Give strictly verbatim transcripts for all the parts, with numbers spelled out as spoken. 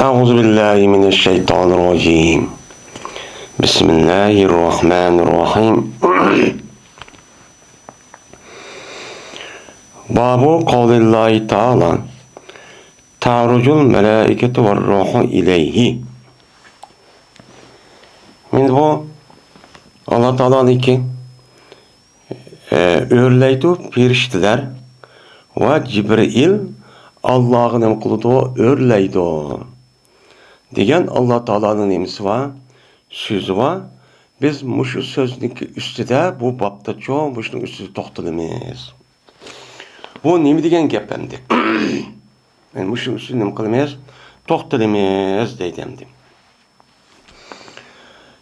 أعوذ بالله من الشيطان الرجيم. بسم الله الرحمن الرحيم. باب قول الله تعالى: تعرج الملائكة والروح إليه. مانا بۇ ئاللا تائالانىڭكى، ئە، ئۆرلەيدۇ پەرىشتىلەر ۋە جىبرىئىل ئاللاغا نېمە قىلىدۇ؟ ئۆرلەيدۇ دېگەن ئاللا تائالانىڭ نېمىسى بار؟ سۆزى بار. بىز مۇشۇ سۆزنىڭكى ئۈستىدە، بۇ بابتىچۇ، مۇشۇنىڭ ئۈستىدە توختىلىمىز. بۇ نېمە دېگەن گەپ ئەمدى؟ يەنى مۇشۇنىڭ ئۈستىدە نېمە قىلىمىز؟ توختىلىمىز دەيدۇ ئەمدى.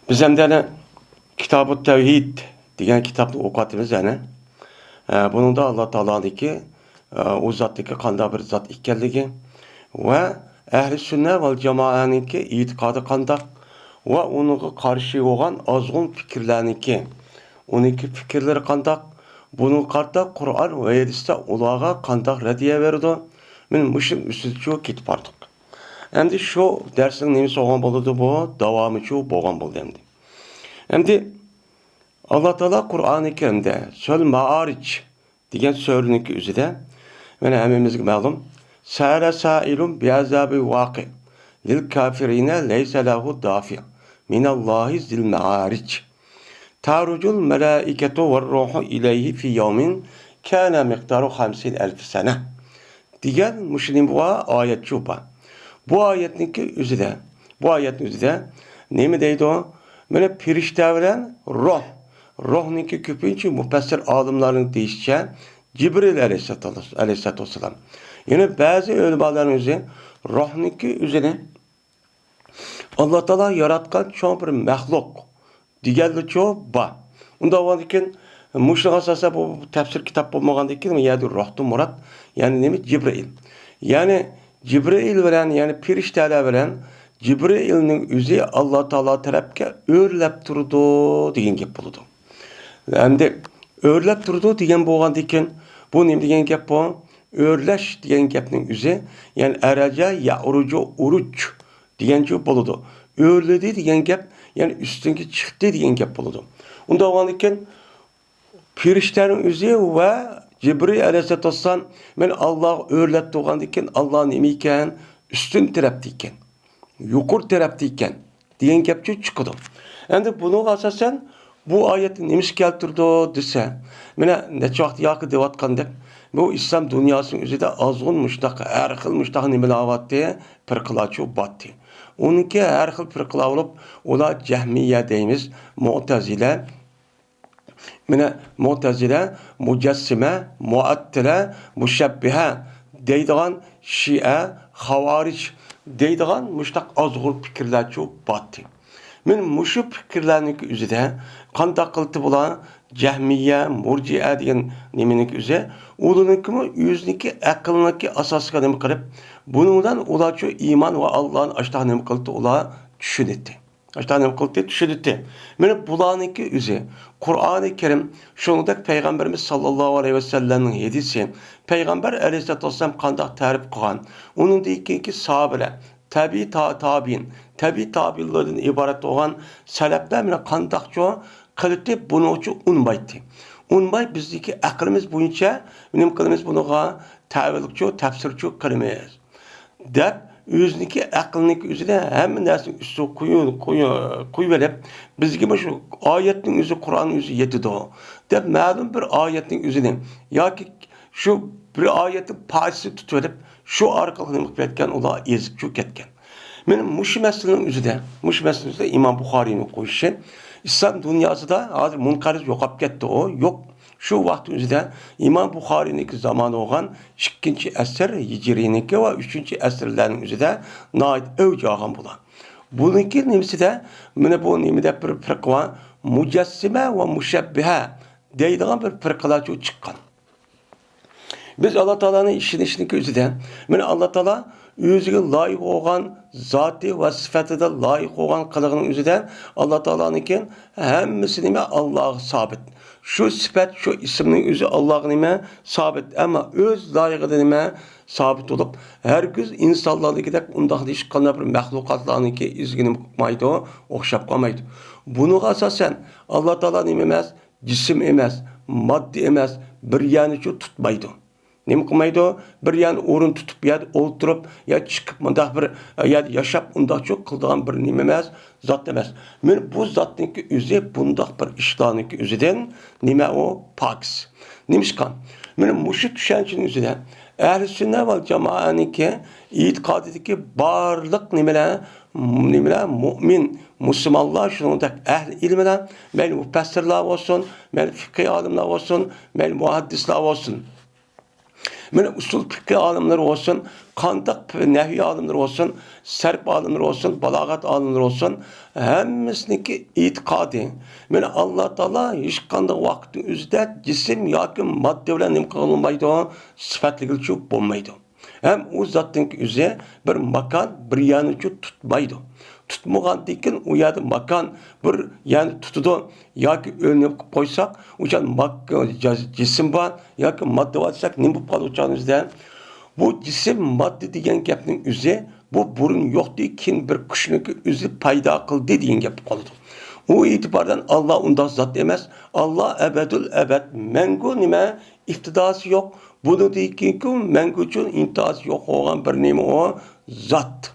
بىز ئەمدى ئەنە كىتابۇت تەۋھىد دېگەن كىتابنى ئوقۇۋاتىمىز ئەنە. ئە، بۇنىڭدا ئاللا تائالانىڭكى، ئە، ئۇ زاتتىكى قانداق بىر زات ئىكەنلىكى ۋە ئەھلى سۈننە ۋەل جامائەنىڭكى ئېتىقادى قانداق ۋە ئۇنىڭغا قارشى بولغان ئازغۇن پىكىرلەرنىڭكى، ئۇنىڭكى پىكىرلىرى قانداق، بۇنىڭغا قارىتا قۇرئان ۋە ھەدىستە ئۇلارغا قانداق رەددىيە بېرىدۇ؟ مانا مۇشۇنىڭ ئۈستىدىچۇ كېتىپ باردۇق. ئەمدى شۇ دەرسنىڭ نېمىسى بولغان بولىدۇ بۇ؟ داۋامىچۇ بولغان بولدى ئەمدى. ئەمدى ئاللا تائالا قۇرئانى كەرىمدە سۈرە مائارىج دېگەن سۈرىنىڭكى ئۆزىدە، مانا ھەممىمىزگە مەلۇم، سەئەلە سائىلۇن بىئەزابىن ۋاقىئ لىل كافىرىنە لەيسە لەھۇ دافىئ مىنەللاھى زىل مائارىج. تەئرۇجۇل مەلائىكەتۇ ۋەررۇھۇ ئىلەيھى فى يەۋمىن كانە مىقدارۇ خەمسىنە ئەلفە سەنە دېگەن مۇشۇ نېمە بار؟ ئايەتچۇ بار. بۇ ئايەتنىڭكى ئۆزىدە، بۇ ئايەتنىڭ ئۆزىدە نېمە دەيدۇ؟ مانا پەرىشتە بىلەن روھ، روھنىڭكى كۆپىنچە مۇپەسسىر ئالىملارنىڭ دېيىشىچە جىبرىل ئەلەيھىسسالاتۇ، ئەلەيھىسسالاتۇ ۋەسسالام. يەنە بەزى ئۆلىمالارنىڭ ئۆزى روھنىڭكى ئۆزىنى ئاللا تائالا ياراتقان چوڭ بىر مەخلۇق دېگەنلىچۇ بار. ئۇنداق بولغاندىكىن، مۇشۇنىڭغا ئاساسەن بۇ تەپسىر كىتاب بولمىغاندىكىن، بۇ يەردە روھتىن مۇراد، يەنى نېمە؟ جىبرىئىل. يەنى جىبرىئىل بىلەن، يەنى پەرىشتەلەر بىلەن جىبرىئىلنىڭ ئۆزى ئاللا تائالا تەرەپكە ئۆرلەپ تۇرىدۇ دېگەن گەپ بولىدۇ. ئەمدى ئۆرلەپ تۇرىدۇ دېگەن بولغاندىكىن، بۇ نېمە دېگەن گەپ بۇ؟ ئۆرلەش دېگەن گەپنىڭ ئۆزى، يەنى ئەرەجە يەئرۇجۇ ئۇرۇج دېگەنچۇ بولىدۇ. ئۆرلىدى دېگەن گەپ، يەنى ئۈستۈنگە چىقتى دېگەن گەپ بولىدۇ. ئۇنداق بولغاندىكىن، پەرىشتەنىڭ ئۆزى ۋە جىبرىئىل ئەلەيھىسسالاتۇ ۋەسسالام، مەن ئاللاغا ئۆرلەپ تۇرغاندىكىن، ئاللا نېمە ئىكەن؟ ئۈستۈن تەرەپتە ئىكەن. يۇقىرى تەرەپتە ئىكەن دېگەن گەپچۇ چىقىدۇ. ئەمدى بۇنىڭغا ئاساسەن بۇ ئايەتنى نېمىشقا كەلتۈرىدۇ دېسە، مانا نەچچە ۋاقىت ياقى دەۋاتقاندەك، بۇ ئىسلام دۇنياسىنىڭ ئۆزىدە ئازغۇن مۇشتاق، ھەر خىل مۇشتاق نېمىلەر بارتى، پىرقىلارچۇ بارتى. ئۇنىڭكى ھەر خىل پىرقىلار بولۇپ، ئۇلار جەھمىيە دەيمىز، مۇئتەزىلە، مانا مۇئتەزىلە، مۇجەسسىمە، مۇئەتتىلە، مۇشەببىھە دەيدىغان، شىئە، خاۋارىج دەيدىغان مۇشتاق ئازغۇر پىكىرلەرچۇ بارتى. مانا مۇشۇ پىكىرلەرنىڭكى ئۆزىدە قانداق قىلتى بۇلار؟ جەھمىيە، مۇرجىئە دېگەن نېمىنىڭكى ئۆزى، ئۇلارنىڭكىمۇ ئۆزىنىڭكى ئەقلىنىڭكى ئاساسىغا نېمە قىلىپ، بۇنىڭ بىلەن ئۇلارچۇ ئىمان ۋە ئاللانى ئاشتاق نېمە قىلتى ئۇلار؟ چۈشىنىتتى. ئاشۇنداق نېمە قىلدى؟ چۈشىنىتتى. مانا بۇلارنىڭكى ئۆزى، قۇرئانى كەرىم، شۇنىڭدەك پەيغەمبىرىمىز ساللاللاھۇ ئەلەيھى ۋەسەللەمنىڭ ھەدىسى، پەيغەمبەر ئەلەيھىسسالاتۇ ۋەسسالام قانداق تەرىپ قىلغان، ئۇنىڭدىن كېيىنكى ساھابىلەر، تەبىئىي تا-، تابىئىن، تەبىئىي تابىئىنلاردىن ئىبارەت بولغان سەلەپلەر مانا قانداقچۇ قىلىتىپ بۇنىڭچۇ ئۇنىمايتتى. ئۇنىماي بىزنىڭكى ئەقلىمىز بويىچە نېمە قىلىمىز بۇنىڭغا؟ تەۋىلچۇ، تەپسىرچۇ قىلىمىز. دەپ، ئۆزىنىڭكى ئەقلىنىڭكى ئۆزىدە ھەممە نەرسىنى ئۈستىگە قويۇ-، قويۇ-، قويۇۋېلىپ، بىزگە مۇشۇ ئايەتنىڭ ئۆزى، قۇرئاننىڭ ئۆزى يېتىدۇ، دەپ، مەلۇم بىر ئايەتنىڭ ئۆزىنى ياكى شۇ بىر ئايەتنىڭ پارچىسىنى تۇتۇۋېلىپ، شۇ ئارقىلىق نېمە قىلىپ كەتكەن؟ ئۇلار ئېزىپچۇ كەتكەن. مانا مۇشۇ مەسىلىنىڭ ئۆزىدە، مۇشۇ مەسىلىنىڭ ئۆزىدە ئىمام بۇخارىينىڭ قويۇشى، ئىسلام دۇنياسىدا ھازىر مۇنقەرز يوقاپ كەتتى ئۇ، يوق. شۇ ۋاقىتنىڭ ئۆزىدە ئىمام بۇخارىينىڭكى زامانى بولغان ئىككىنچى ئەسىر ھىجرىينىڭكى ۋە ئۈچىنچى ئەسىرلەرنىڭ ئۆزىدە ناھايىتى ئەۋج ئالغان بۇلار. بۇنىڭكى نېمىسىدە، مانا بۇ نېمە دەپ بىر پىرقە بار، مۇجەسسىمە ۋە مۇشەببىھە دەيدىغان بىر پىرقىلارچۇ چىققان. بىز ئاللا تائالانى ئىشىنىشنىڭكى ئۆزىدە، مانا ئاللا تائالا ئۆزىگە لايىق بولغان زاتى ۋە سۈپەتىدە لايىق بولغان قىلىقنىڭ ئۆزىدە ئاللا تائالانىڭكى ھەممىسى نېمە؟ ئاللاغا سابىت. شۇ سۈپەت، شۇ ئىسىمنىڭ ئۆزى ئاللاغا نېمە؟ سابىت. ئەمما ئۆز لايىقىدا نېمە؟ سابىت بولۇپ، ھەرگىز ئىنسانلاردىكىدەك ئۇنداق ھېچقانداق بىر مەخلۇقاتلارنىڭكى ئىزىگە نېمە قىلمايدۇ، ئوخشاپ قالمايدۇ. بۇنىڭغا ئاساسەن، ئاللا تائالا نېمە ئەمەس؟ جىسىم ئەمەس، ماددا ئەمەس، بىر يەرنىچۇ تۇتمايدۇ. نېمە قىلمايدۇ؟ بىر يەرنى ئورۇن تۇتۇپ، يەردە ئولتۇرۇپ، يا چىقىپ، مۇنداق بىر يەردە ياشاپ، ئۇنداقچۇ قىلىدىغان بىر نېمە ئەمەس، زات ئەمەس. مانا بۇ زاتنىڭكى ئۆزى بۇنداق بىر ئىشلارنىڭكى ئۆزىدىن نېمە ئۇ؟ پاكىز. نېمىشقا؟ مانا مۇشۇ چۈشەنچىنىڭ ئۆزىدە ئەھلى سۈننە ۋەل جامائەنىڭكى ئېتىقادىدىكى بارلىق نېمىلەر، نېمىلەر مۇئمىن، مۇسۇلمانلار، شۇنىڭدەك ئەھلى ئىلىملەر، مەيلى مۇپەسسىرلار بولسۇن، مەيلى فىقھىي ئالىملار بولسۇن، مەيلى مۇھەددىسلار بولسۇن، مانا ئۇسۇل پىقھى ئالىملىرى بولسۇن، قانداق نەھۋىي ئالىملىرى بولسۇن، سەرپ ئالىملىرى بولسۇن، بالاغەت ئالىملىرى بولسۇن، ھەممىسىنىڭكى ئېتىقادى، مانا ئاللا تائالا ھېچقانداق ۋاقىتنىڭ ئۆزىدە جىسىم ياكى ماددا بىلەن نېمە قىلىنمايدۇ؟ سۈپەتلىگىلى بولمايدۇ. ھەم ئۇ زاتنىڭكى ئۆزى بىر ماكان، بىر يەرنىچۇ تۇتمايدۇ. تۇتمىغاندىن كېيىن ئۇ يەردە ماكان بىر يەرنى تۇتىدۇ ياكى ئۆرنەپ قويساق، ئۇ جىسىم بار ياكى ماددا بار دېسەك، نېمە بولۇپ قالىدۇ ئۇ چاغنىڭ ئۆزىدە؟ بۇ جىسىم، ماددا دېگەن گەپنىڭ ئۆزى، بۇ بۇرۇن يوقتى، كېيىن بىر كۈچنىڭكى ئۆزى پەيدا قىلدى دېگەن گەپ بولۇپ قالىدۇ. ئۇ ئېتىباردىن ئاللا ئۇنداق زات ئەمەس. ئاللا ئەبەدۇل ئەبەد، مەڭگۈ نېمە؟ ئىپتىداسى يوق. بۇنىڭدىن كېيىنكى مەڭگۈچۇ ئىنتىھاسى يوق بولغان بىر نېمە ئۇ؟ زات.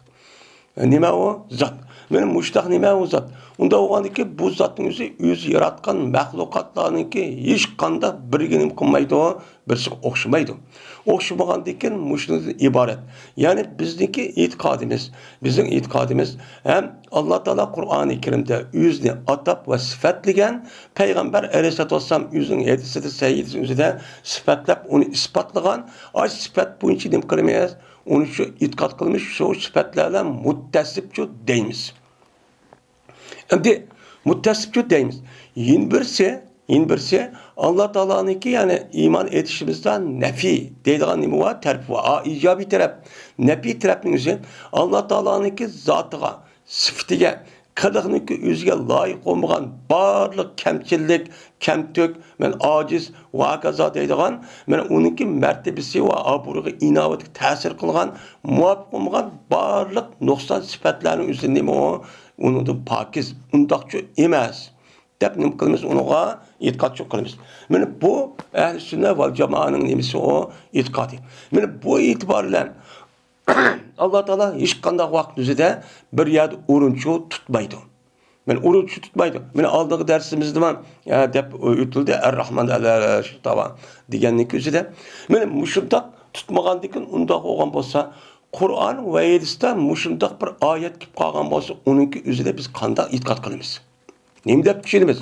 نېمە ئۇ؟ زات. مانا مۇشۇنداق نېمە ئۇ زات؟ ئۇنداق بولغاندىكىن بۇ زاتنىڭ ئۆزى، ئۆزى ياراتقان مەخلۇقاتلارنىڭكى ھېچقانداق بىرىگە نېمە قىلمايدۇ؟ بىرسىگە ئوخشىمايدۇ. ئوخشىمىغاندىكىن مۇشۇنىڭدىن ئىبارەت. يەنى بىزنىڭكى ئېتىقادىمىز، بىزنىڭ ئېتىقادىمىز ھەم ئاللا تائالا قۇرئانى كەرىمدە ئۆزىنى ئاتاپ ۋە سۈپەتلىگەن، پەيغەمبەر ئەلەيھىسسالاتۇ ۋەسسالام ئۆزىنىڭ ھەدىسىدە، سەھىھ ھەدىسىنىڭ ئۆزىدە سۈپەتلەپ، ئۇنى ئىسپاتلىغان، ئاشۇ سۈپەت بويىچە نېمە قىلىمىز؟ ئۇنى شۇ ئېتىقاد قىلىمىز، شۇ سۈپەتلەر بىلەن مۇتتەسىپچۇ دەيمىز. ئەمدى مۇتتەسىپچۇ دەيمىز. يەنە بىرسى، يەنە بىرسى، ئاللا تائالانىڭكى، يەنى ئىمان ئېيتىشىمىزدا نەپىي دەيدىغان نېمە بار؟ تەرىپى بار. ئا، ئىجابىي تەرەپ، نەپىي تەرەپنىڭ ئۆزى ئاللا تائالانىڭكى زاتىغا، سۈپىتىگە، قىلىقنىڭكى ئۆزىگە لايىق بولمىغان بارلىق كەمچىللىك، كەمتۈك، مەن ئاجىز ۋە ھاكازا دەيدىغان، مەن ئۇنىڭكى مەرتىۋىسى ۋە ئابرۇيىغا، ئىناۋىتىگە تەسىر قىلغان، مۇۋاپىق بولمىغان بارلىق نۇقسان سۈپەتلەرنىڭ ئۆزى نېمە ئۇ؟ ئۇنىڭدىن پاكىز، ئۇنداقچۇ ئەمەس دەپ نېمە قىلىمىز؟ ئۇنىڭغا ئېتىقادچۇ قىلىمىز. مانا بۇ ئەھلى سۈننە ۋەل جامائەنىڭ نېمىسى ئۇ؟ ئېتىقادى. مانا بۇ ئېتىبار بىلەن ئاللا تائالا ھېچقانداق ۋاقىت ئۆزىدە بىر يەردە ئورۇنچۇ تۇتمايدۇ. مانا ئورۇنچۇ تۇتمايدۇ. مانا ئالدىنقى دەرسىمىزدىمۇ، ئە، دەپ ئۆتۈلدى، ئەر-راھمان ئەلەل ئەرش ئىستەۋا دېگەننىڭكى ئۆزىدە. مانا مۇشۇنداق تۇتمىغاندىكىن، ئۇنداق بولغان بولسا، قۇرئان ۋە ھەدىستە مۇشۇنداق بىر ئايەت كېلىپ قالغان بولسا، ئۇنىڭكى ئۆزىدە بىز قانداق ئېتىقاد قىلىمىز؟ نېمە دەپ چۈشىنىمىز؟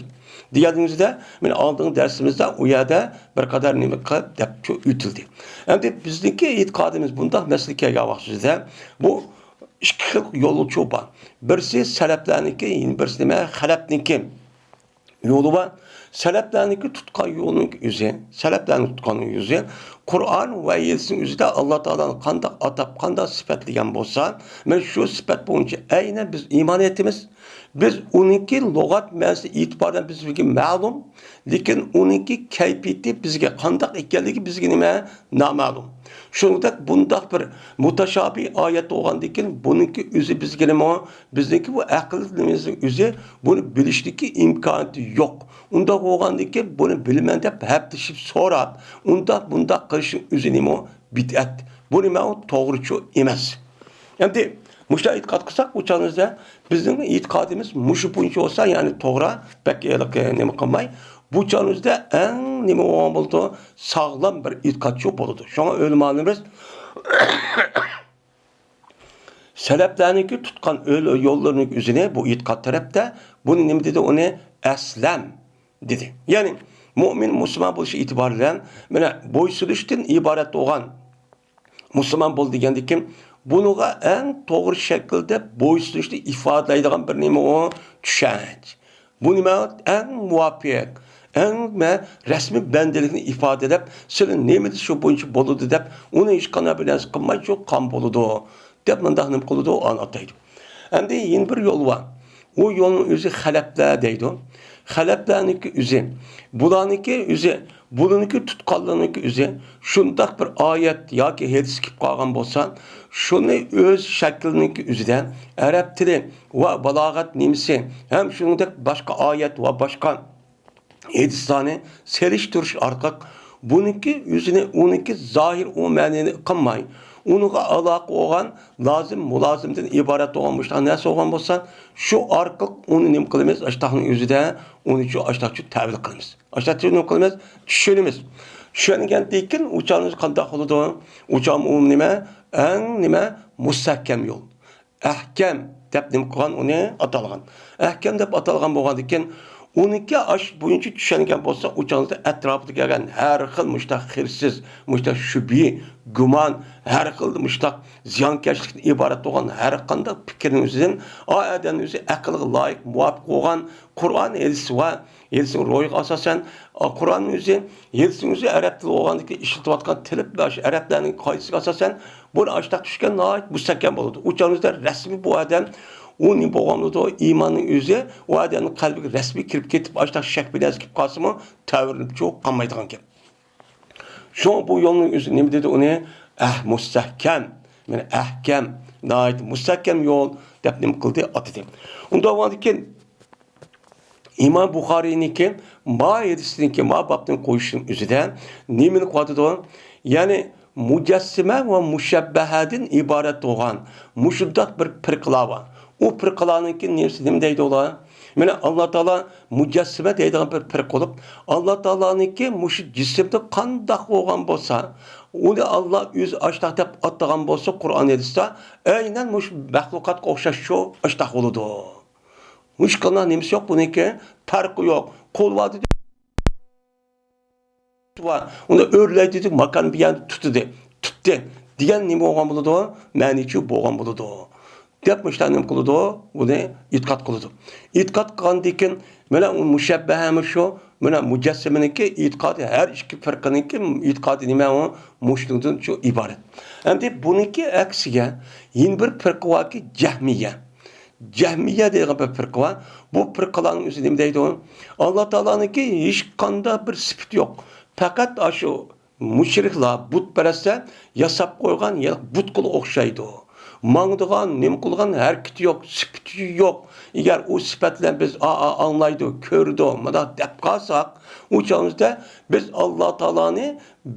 دېگەنىمىزدە، مانا ئالدىنقى دەرسىمىزدە ئۇ يەردە بىر قەدەر نېمە قىلىپ دەپ ئۆتۈلدى. ئەمدى بىزنىڭكى ئېتىقادىمىز بۇنداق مەسىلە كەلگەن ۋاقتىمىزدا، بۇ ئىككى خىل يولچۇ بار. بىرسى سەلەپلەرنىڭكى، يەنە بىرسى نېمە؟ خەلەپنىڭكى يولى بار. سەلەپلەرنىڭكى تۇتقان يولىنىڭكى ئۆزى، سەلەپلەرنىڭ تۇتقان يولى قۇرئان ۋە ھەدىسنىڭ ئۆزىدە ئاللا تائالانى قانداق ئاتاپ، قانداق سۈپەتلىگەن بولسا، مانا شۇ سۈپەت بويىچە ئەينەن بىز ئىمان ئېيتىمىز. بىز ئۇنىڭكى لۇغەت مەنىسى ئېتىبارەن بىزگە مەلۇم، لېكىن ئۇنىڭكى كەيپىيىتى بىزگە قانداق ئىكەنلىكى بىزگە نېمە؟ نامەلۇم. شۇنىڭدەك بۇنداق بىر مۇتەشابىھ ئايەت بولغاندىكىن، بۇنىڭكى ئۆزى بىزگە نېمە؟ بىزنىڭكى بۇ ئەقىل نېمىسى ئۆزى بۇنى بىلىشتىكى ئىمكانىيىتى يوق. ئۇنداق بولغاندىكىن، بۇنى بىلىمەن دەپ ھەپىلىشىپ سوراپ، ئۇنداق بۇنداق قىلىشنىڭ ئۆزى نېمە؟ بىدئەت. بۇ نېمە؟ ئۇ توغرىچۇ ئەمەس. ئەمدى مۇشۇنداق ئېتىقاد قىلساق، ئۇ چاغىمىزدا بىزنىڭ ئېتىقادىمىز مۇشۇ بويىچە بولسا، يەنى توغرا، بەك ھېلىقى نېمە قىلماي، بۇ چاغىمىزدا ئەڭ نېمە بولغان بولىدۇ؟ ساغلام بىر ئېتىقادچۇ بولىدۇ. شۇڭا ئۆلىمالىرىمىز سەلەپلەرنىڭكى تۇتقان يوللىرىنىڭ ئۆزىنى بۇ ئېتىقاد تەرەپتە، بۇنى نېمە دېدى؟ ئۇنى ئەسلەم دېدى. يەنى مۇئمىن مۇسۇلمان بولۇش ئېتىبارى بىلەن، مانا، بويسۇنۇشتىن ئىبارەت بولغان مۇسۇلمان بول دېگەندىكىن، بۇنىڭغا ئەڭ توغرا شەكىلدە بويسۇنۇشنى ئىپادىلەيدىغان بىر نېمە ئۇ؟ چۈشەنچە. بۇ نېمە؟ ئەڭ مۇۋاپىق، ئەڭ مە-، رەسمىي بەندىلىكنى ئىپادىلەپ، سىلى نېمە دېسە شۇ بويىچە بولىدۇ دەپ، ئۇنى ھېچقانداق بىر نەرسە قىلماي شۇ قان بولىدۇ. دەپ مۇنداق نېمە قىلىدۇ، ئانى ئاتايدۇ. ئەمدى يەنە بىر يول بار. ئۇ يولنىڭ ئۆزى خەلەپلەر دەيدۇ. خەلەپلەرنىڭكى ئۆزى، بۇلارنىڭكى ئۆزى، بۇلارنىڭكى تۇتقانلىرىنىڭكى ئۆزى شۇنداق بىر ئايەت ياكى ھەدىس كېلىپ قالغان بولسا، شۇنى ئۆز شەكلىنىڭكى ئۆزىدە ئەرەب تىلى ۋە بالاغەت نېمىسى ھەم شۇنىڭدەك باشقا ئايەت ۋە باشقا ھەدىسلەرنى سېلىشتۇرۇش ئارقىلىق بۇنىڭكى ئۆزىنى، ئۇنىڭكى زاھىر ئۇ مەنىنى قىلماي، ئۇنىڭغا ئالاقە بولغان لازىم، مۇلازىمدىن ئىبارەت بولغان مۇشۇنداق نەرسە بولغان بولسا، شۇ ئارقىلىق ئۇنى نېمە قىلىمىز؟ ئاشتاقنىڭ ئۆزىدە ئۇنى شۇ ئاشتاقچە تەۋىل قىلىمىز. ئاشتاقچە نېمە قىلىمىز؟ چۈشىنىمىز. چۈشەنگەندىن كېيىن ئۇچانىمىز قانداق بولىدۇ؟ ئۇچان ئۇ نېمە؟ ئەڭ نېمە؟ مۇستەھكەم يول. ئەھكەم دەپ نېمە قىلغان ئۇنى ئاتالغان. ئەھكەم دەپ ئاتالغان بولغاندىكىن، ئۇنىڭكى ئاش بويىچە چۈشەنگەن بولسا، ئۇ چاغدا ئەتراپىدا كەلگەن ھەر خىل مۇشتاق خىرسىز، مۇشتاق شۈبھە، گۇمان، ھەر خىل مۇشتاق زىيانكەشلىكتىن ئىبارەت بولغان ھەر قانداق پىكىرنىڭ ئۆزىدىن، ئا ئادەمنىڭ ئۆزى ئەقىلگە لايىق، مۇۋاپىق بولغان قۇرئان ھەدىس ۋە ھېلىسىنىڭ روھىغا ئاساسەن، ئا، قۇرئاننىڭ ئۆزى، ھېلىسىنىڭ ئۆزى ئەرەب تىلى بولغاندىكىن ئىشلىتىۋاتقان تىل ۋە شۇ ئەرەبلەرنىڭ قائىدىسىگە ئاساسەن، بۇ ئاشتاق چۈشكەن ناھايىتى مۇستەھكەم بولىدۇ. ئۇ چاغىمىزدا رەسمىي بۇ ئادەم، ئۇ نېمە بولغان بولىدۇ؟ ئىماننىڭ ئۆزى، ئۇ ئادەمنىڭ قەلبىگە رەسمىي كىرىپ كېتىپ، ئاشتاق شەك بىر نەرسە كېلىپ قالسىمۇ، تەۋرىنىپ چوق قالمايدىغان گەپ. شۇڭا بۇ يولنىڭ ئۆزى نېمە دېدى ئۇنى؟ ئەھ، مۇستەھكەم. مانا ئەھكەم، ناھايىتى مۇستەھكەم يول دەپ نېمە قىلدى؟ ئاتىدى. ئۇنداق بولغاندىكىن، ئىمام بۇخارىينىڭكى ما ھەدىسنىڭكى، ما بابنىڭ قويۇشىنىڭ ئۆزىدە نېمىنى قىلىۋاتىدۇ؟ يەنى مۇجەسسىمە ۋە مۇشەببەھەدىن ئىبارەت بولغان مۇشۇنداق بىر پىرقىلار بار. ئۇ پىرقىلارنىڭكى نېمىسى، نېمە دەيدۇ ئۇلار؟ مانا ئاللا تائالا مۇجەسسىمە دەيدىغان بىر پىرقە بولۇپ، ئاللا تائالانىڭكى مۇشۇ جىسىمدا قانداق بولغان بولسا، ئۇنى ئاللا ئۆزى ئاشتاق دەپ ئاتىغان بولسا، قۇرئان ھەدىستە ئەينەن مۇشۇ مەخلۇقاتقا ئوخشاش شۇ ئاشتاق بولىدۇ. ھېچقانداق نېمىسى يوق بۇنىڭكى، پەرقى يوق. قول بار دېدى، بار. ئۇنى ئۆرلەيدۇ دېدى، ماكان بىر يەرنى تۇتىدۇ، تۇتتى دېگەن نېمە بولغان بولىدۇ؟ مەنىچى بولغان بولىدۇ. دەپ مۇشۇنداق نېمە قىلىدۇ؟ بۇنى ئېتىقاد قىلىدۇ. ئېتىقاد قىلغاندىن كېيىن، مانا ئۇ مۇشەببەھەمۇ شۇ، مانا مۇجەسسىمىنىڭكى ئېتىقادى، ھەر ئىككى پىرقىنىڭكى ئېتىقادى نېمە ئۇ؟ مۇشۇنىڭدىن شۇ ئىبارەت. ئەمدى بۇنىڭكى ئەكسىگە يەنە بىر پىرقە باركى، جەھمىيە. جەھمىيە دەيدىغان بىر پىرقە بار. بۇ پىرقىلارنىڭ ئۆزى نېمە دەيدۇ؟ ئاللا تائالانىڭكى ھېچقانداق بىر سۈپىتى يوق. پەقەت ئاشۇ مۇشرىكلار، بۇتپەرەسلەر ياساپ قويغان يا بۇتقىلا ئوخشايدۇ. ماڭىدىغان، نېمە قىلغان ھەرىكىتى يوق، سۈپىتى يوق. ئەگەر ئۇ سۈپەت بىلەن بىز ئا، ئا، ئاڭلايدۇ، كۆرىدۇ، مۇنداق دەپ قالساق، ئۇ چاغىمىزدا بىز ئاللا تائالانى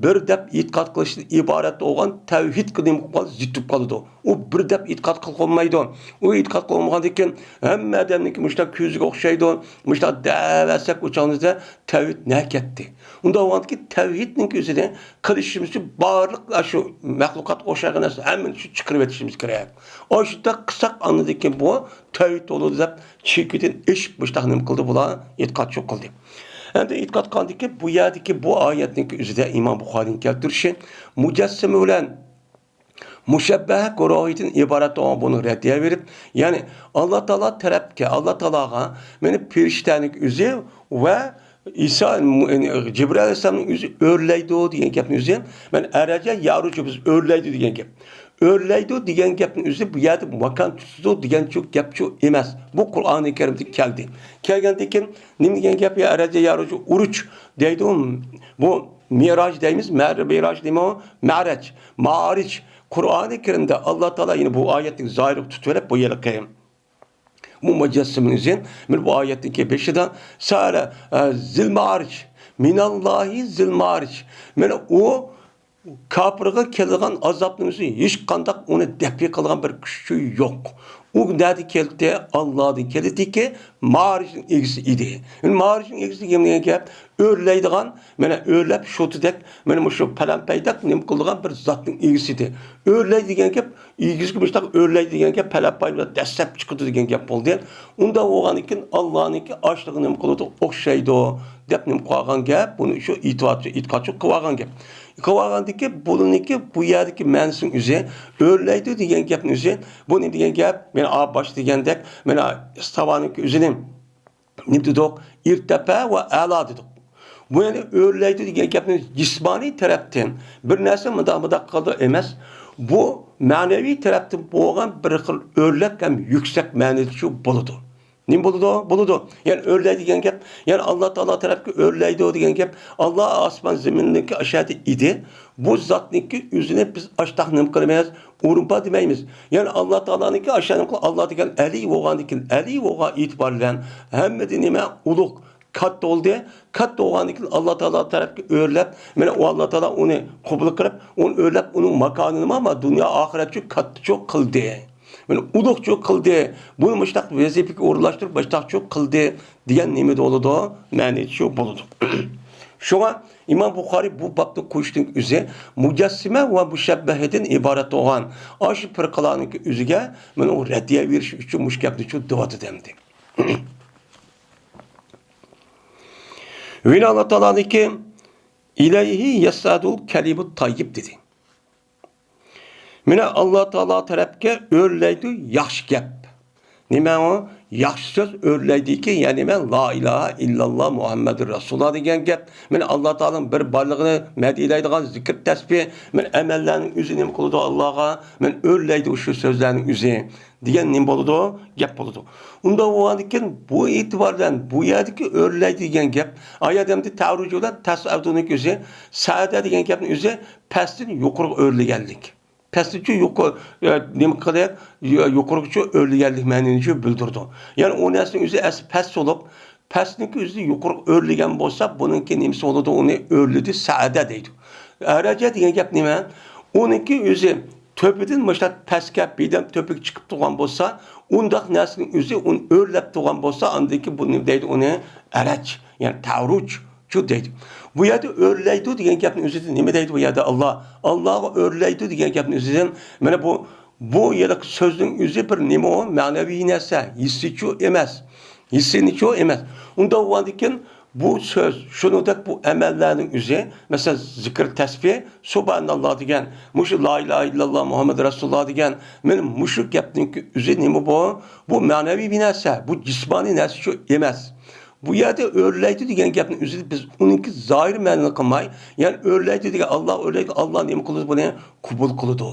بىر دەپ ئېتىقاد قىلىشتىن ئىبارەت بولغان تەۋھىدقا نېمە قىلىپ قالىدۇ؟ زىت بولۇپ قالىدۇ. ئۇ بىر دەپ ئېتىقاد قىلىپ بولمايدۇ. ئۇ ئېتىقاد قىلىپ بولمىغاندىن كېيىن، ھەممە ئادەمنىڭكى مۇشۇنداق كۆزىگە ئوخشايدۇ، مۇشۇنداق دەۋەرسەك، ئۇ چاغىمىزدا تەۋھىد نە كەتتى؟ ئۇنداق بولغاندىكىن، تەۋھىدنىڭكى ئۆزىنى قىلىشىمىز ئۈچۈن بارلىق شۇ مەخلۇقاتقا ئوخشايدىغان نەرسە ھەممىنى شۇ چىقىرىۋېتىشىمىز كېرەك. ئاشۇنداق قىلساق، ئاندىن كېيىن بۇ تەۋھىد بولىدۇ دەپ، چېكىدىن ئېشىپ مۇشۇنداق نېمە قىلدى بۇلار؟ ئېتىقاد شۇ قىلدى. ئەمدى ئېتىقاد قىلغاندىن كېيىن، بۇ يەردىكى بۇ ئايەتنىڭكى ئۆزىدە ئىمام بۇخارىنىڭ كەلتۈرۈشى، مۇجەسسىمە بىلەن مۇشەببەھە گۇرۇھىدىن ئىبارەت بولغان بۇنى رەددىيە بېرىپ، يەنى ئاللا تائالا تەرەپكە، ئاللا تائالاغا مانا پىرىشتەنىڭ ئۆزى ۋە ئىسا، جىبرىل ئەلەيھىسسالامنىڭ ئۆزى ئۆرلەيدۇ دېگەن گەپنىڭ ئۆزى، مانا ئەرەجە يەرۇجۇ، بىز ئۆرلەيدۇ دېگەن گەپ. ئۆرلەيدۇ دېگەن گەپنىڭ ئۆزى بۇ يەردە ماكان تۇتىدۇ دېگەن شۇ گەپ شۇ ئەمەس. بۇ قۇرئانى كەرىمدە كەلدى. كەلگەندىن كېيىن نېمە دېگەن گەپ؟ يا ئەرەجە يەرۇجۇ ئۇرۇج دەيدۇ. بۇ مىراج دەيمىز، مەر-، مىراج دېمە ئۇ، مەرەج، مائارىج. قۇرئانى كەرىمدە ئاللا تائالا يەنە بۇ ئايەتنى زاھىرغا تۇتۇۋېلىپ، بۇ ھېلىقى بۇ مۇجەسسىمىنىڭ ئۆزى، مانا بۇ ئايەتنىڭكى بېشىدا، سەئەلە، ئە، زىل مائارىج، مىناللاھى زىل مائارىج. مانا ئۇ كاپىرغا كېلىدىغان ئازابنىڭ ئۆزى ھېچقانداق ئۇنى دەپئى قىلىدىغان بىر كۈچى يوق. ئۇ نەدىن كەلدى؟ ئاللادىن كەلدىكى، مائارىجنىڭ ئىگىسى ئىدى. مائارىجنىڭ ئىگىسى دېگەن گەپ، ئۆرلەيدىغان، مانا ئۆرلەپ شوتىدەك، مانا مۇشۇ پەلەمپەيدەك نېمە قىلىدىغان بىر زاتنىڭ ئىگىسى ئىدى. ئۆرلەيدۇ دېگەن گەپ، ئىگىسىگە مۇشۇنداق ئۆرلەيدۇ دېگەن گەپ، پەلەمپەي بىلەن دەسسەپ چىقىدۇ دېگەن گەپ بولدى. ئۇنداق بولغاندىكىن، ئاللانىڭكى ئاشلىقى نېمە قىلىدۇ؟ ئوخشايدۇ دەپ نېمە قىلىۋالغان گەپ، بۇنى شۇ ئېتىقادچى، ئېتىقادچى قىلىۋالغان گەپ. قىلىۋالغاندىكى، بۇنىڭكى بۇ يەردىكى مەنىسىنىڭ ئۆزى، ئۆرلەيدۇ دېگەن گەپنىڭ ئۆزى، بۇ نېمە دېگەن گەپ؟ مانا ئا باشتا دېگەندەك، مانا ئىستاۋانىڭكى ئۆزىنى نېمە دېدۇق؟ ئىرتەپە ۋە ئەلا دېدۇق. بۇ يەنى ئۆرلەيدۇ دېگەن گەپنى جىسمانىي تەرەپتىن بىر نەرسە مۇنداق، مۇنداق قىلىدۇ ئەمەس. بۇ مەنىۋى تەرەپتىن بولغان بىر خىل ئۆرلەپ ھەم يۈكسەك مەنىدىچۇ بولىدۇ. نېمە بولىدۇ؟ بولىدۇ. يەنى ئۆرلەيدۇ دېگەن گەپ، يەنى ئاللا تائالا تەرەپكە ئۆرلەيدۇ دېگەن گەپ، ئاللا ئاسمان زېمىننىڭكى ئاشۇ يەردە ئىدى. بۇ زاتنىڭكى ئۆزىنى بىز ئاشتاق نېمە قىلىمىز؟ ئورۇن بار دېمەيمىز. يەنى ئاللا تائالانىڭكى ئاشۇ نېمە قىل-، ئاللا دېگەن ئەلى بولغاندىن كېيىن، ئەلى بولغان ئېتىبار بىلەن ھەممىدىن نېمە؟ ئۇلۇغ، كاتتا بولدى. كاتتا بولغاندىن كېيىن ئاللا تائالا تەرەپكە ئۆرلەپ، مانا ئۇ ئاللا تائالا ئۇنى قوبۇل قىلىپ، ئۇنى ئۆرلەپ، ئۇنىڭ ماكانىنى ما، ما دۇنيا ئاخىرەتچۇ كاتتىچۇ قىلدى. مانا ئۇلۇغچۇ قىلدى. بۇنى مۇشتاق ۋەزىپىگە ئورۇنلاشتۇرۇپ، مۇشتاقچۇ قىلدى دېگەن نېمە بولىدۇ؟ مەنىچۇ بولىدۇ. شۇڭا ئىمام بۇخارىي بۇ بابنى قويۇشنىڭ ئۆزى مۇجەسسىمە ۋە مۇشەببەھىدىن ئىبارەت بولغان ئاشۇ پىرقىلارنىڭكى ئۆزىگە مانا ئۇ رەددىيە بېرىش ئۈچۈن مۇشۇ گەپنىچۇ دەۋاتىدۇ ئەمدى. ۋىنا ئاللا تائالانىڭكى «ئىلەيھى يەسئەدۇل كەلىمۇت تاييىب» دېدى. مانا ئاللا تائالا تەرەپكە ئۆرلەيدۇ ياخشى گەپ. نېمە ئۇ؟ ياخشى سۆز ئۆرلەيدىكى، يەنى مەن لا ئىلاھە ئىللاللا مۇھەممەدۇر رەسۇلۇللا دېگەن گەپ. مانا ئاللا تائالانىڭ بىر بارلىقىنى مەدھىيلەيدىغان زىكىر تەسبىھ. مانا ئەمەللەرنىڭ ئۆزى نېمە قىلىدۇ ئاللاغا؟ مانا ئۆرلەيدۇ شۇ سۆزلەرنىڭ ئۆزى. دېگەن نېمە بولىدۇ؟ گەپ بولىدۇ. ئۇنداق بولغاندىكىن بۇ ئېتىبار بىلەن بۇ يەردىكى ئۆرلەيدۇ دېگەن گەپ، ئايەت ئەمدى تەرۇج بىلەن تەسئەدۇنىڭ ئۆزى، سەئەدە دېگەن گەپنىڭ ئۆزى پەستىن يۇقىرىغا ئۆرلىگەنلىك. پەستىنچۇ يۇقىرى، ئە، نېمە قىلىپ، يۇ-، يۇقىرىغىچۇ ئۆرلىگەنلىك مەنىنى بىلدۈرىدۇ. يەنى ئۇ نەرسىنىڭ ئۆزى ئەسلى پەس بولۇپ، پەسنىڭكى ئۆزى يۇقىرىغا ئۆرلىگەن بولسا، بۇنىڭكى نېمىسى بولىدۇ؟ ئۇنى ئۆرلىدى، سەئەدە دەيدۇ. ئەرەجە دېگەن گەپ نېمە؟ ئۇنىڭكى ئۆزى تۆپىدىن مۇشۇنداق پەسكە، بەدەن تۆپىگە چىقىپ تۇرغان بولسا، ئۇنداق نەرسىنىڭ ئۆزى ئۇنى ئۆرلەپ تۇرغان بولسا، ئاندىن كېيىن بۇ نېمە دەيدۇ ئۇنى؟ ئەرەج، يەنى تەرۇج. شۇ دەيدۇ. بۇ يەردە ئۆرلەيدۇ دېگەن گەپنىڭ ئۆزىدە نېمە دەيدۇ بۇ يەردە ئاللا؟ ئاللاغا ئۆرلەيدۇ دېگەن گەپنىڭ ئۆزىدىن، مانا بۇ، بۇ ھېلىقى سۆزنىڭ ئۆزى بىر نېمە ئۇ؟ مەنىۋى نەرسە، ھېسسىيچۇ ئەمەس. ھېسسىينىچۇ ئەمەس. ئۇنداق بولغاندىكىن بۇ سۆز، شۇنىڭدەك بۇ ئەمەللەرنىڭ ئۆزى، مەسىلەن، زىكىر تەسبىھ، سۇبھاناللا دېگەن، مۇشۇ لا ئىلاھە ئىللاللا مۇھەممەد رەسۇلۇللا دېگەن، مانا مۇشۇ گەپنىڭكى ئۆزى نېمە بۇ؟ بۇ مەنىۋى بىر نەرسە، بۇ جىسمانىي نەرسىچۇ ئەمەس. بۇ يەردە ئۆرلەيدۇ دېگەن گەپنىڭ ئۆزىدە بىز ئۇنىڭكى زاھىر مەنىنى قىلماي، يەنى ئۆرلەيدۇ دېگەن، ئاللا ئۆرلەيدۇ، ئاللا نېمە قىلىدۇ بۇنى؟ قوبۇل قىلىدۇ.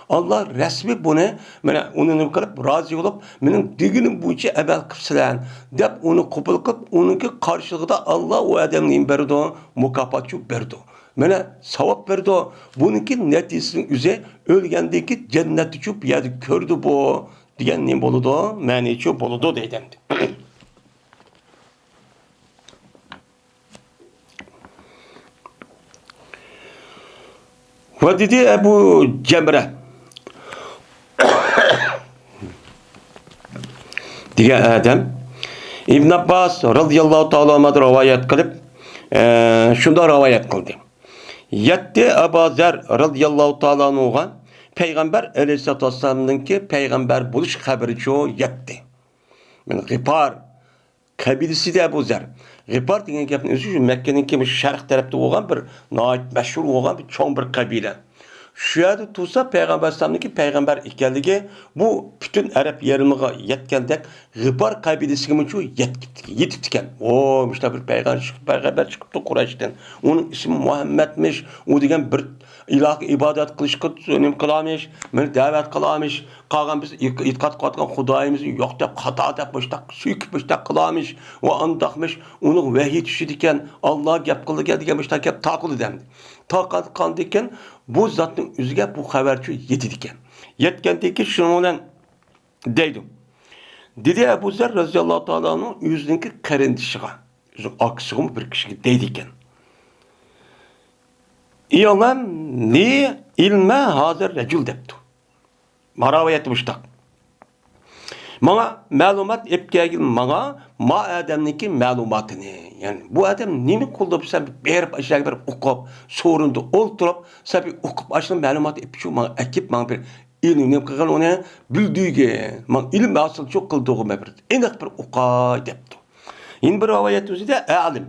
ئاللا رەسمىي بۇنى، مانا ئۇنى نېمە قىلىپ، رازى بولۇپ، مېنىڭ دېگىنىم بويىچە ئەمەل قىپسىلەن دەپ ئۇنى قوبۇل قىلىپ، ئۇنىڭكى قارشىلىقىدا ئاللا ئۇ ئادەمگە نېمە بېرىدۇ؟ مۇكاپاتچۇ بېرىدۇ. مانا ساۋاب بېرىدۇ. بۇنىڭكى نەتىجىسىنىڭ ئۆزى ئۆلگەندىن كېيىن جەننەتتىچۇ بۇ يەردە كۆرىدۇ بۇ. دېگەن نېمە بولىدۇ؟ مەنىچۇ بولىدۇ دەيدۇ ئەمدى. ۋە دېدى ئەبۇ جەمرە دېگەن ئادەم ئىبن ئابباس رازىياللاھۇ تائالا ئەنھۇدىن رىۋايەت قىلىپ، ئە، شۇنداق رىۋايەت قىلدى. يەتتى ئەبا زەر رازىياللاھۇ تائالا ئەنھۇغا پەيغەمبەر ئەلەيھىسسالاتۇ ۋەسسالامنىڭكى پەيغەمبەر بولۇش خەۋىرىچۇ يەتتى. مانا غىپار قەبىلىسى ئىدى ئەبۇ زەر. غىپار دېگەن گەپنىڭ ئۆزى شۇ مەككىنىڭكى مۇشۇ شەرق تەرەپتە بولغان بىر ناھايىتى مەشھۇر بولغان بىر چوڭ بىر قەبىلە. شۇ يەردە تۇرسا پەيغەمبەر ئەلەيھىسسالامنىڭكى پەيغەمبەر ئىكەنلىكى بۇ پۈتۈن ئەرەب يېرىمىغا يەتكەندەك غىپار قەبىلىسىگىمۇ شۇ يەتكىپتىكەن. ئو، مۇشۇنداق بىر پەيغەمبەر چىقىپ، پەيغەمبەر چىقىپتۇ قۇرەيشتىن. ئۇنىڭ ئىسمى مۇھەممەدمىش. ئۇ دېگەن بىر ئىلاھقا ئىبادەت قىلىشقا نېمە قىلامىش، مېنى دەۋەت قىلامىش. قالغان بىز ئېتىقاد قىلىۋاتقان خۇدايىمىز يوق دەپ، خاتا دەپ، مۇشتاق سۆكۈپ، مۇشتاق قىلامىش، ۋە ئانداقمىش، ئۇنىڭ ۋەھىي چۈشىدىكەن، ئاللا گەپ قىلىدىكەن دېگەن مۇشتاق گەپ تارقىلىدۇ ئەمدى. تارقالغاندىكىن بۇ زاتنىڭ ئۆزىگە بۇ خەۋەرچۇ يېتىدىكەن. يەتكەندىن كېيىن شۇنىڭ بىلەن دەيدۇ. دېدى ئەبۇ زەر رەزىياللاھۇ تائالا ئەنھۇ ئۆزىنىڭكى قېرىندىشىغا، ئۆزىنىڭ ئاكىسىغىمۇ بىر كىشىگە دەيدىكەن. ئىلەمنى ئىلمە ھازىر رەجۇل دەپتۇ. ماراۋايەتتە مۇشتاق. ماڭا مەلۇمات ئېلىپ كەلگىن، ماڭا ما ئادەمنىڭكى مەلۇماتىنى. يەنى بۇ ئادەم نېمە قىلدى، سەن بېرىپ ئاشۇ يەرگە بېرىپ ئوقۇپ، سورۇندا ئولتۇرۇپ، سەن بىر ئوقۇپ ئاشۇ مەلۇماتنى ئېلىپ شۇ ماڭا ئەكىپ، ماڭا بىر ئىلىم نېمە قىلغىن ئۇنى بىلدۈرگىن، ماڭا ئىلىم ھاسىلچۇ قىلدۇرغىن، بىر ئېنىق بىر ئوقاي دەپتۇ. يەنە بىر رىۋايەت ئۆزىدە ئەلىم.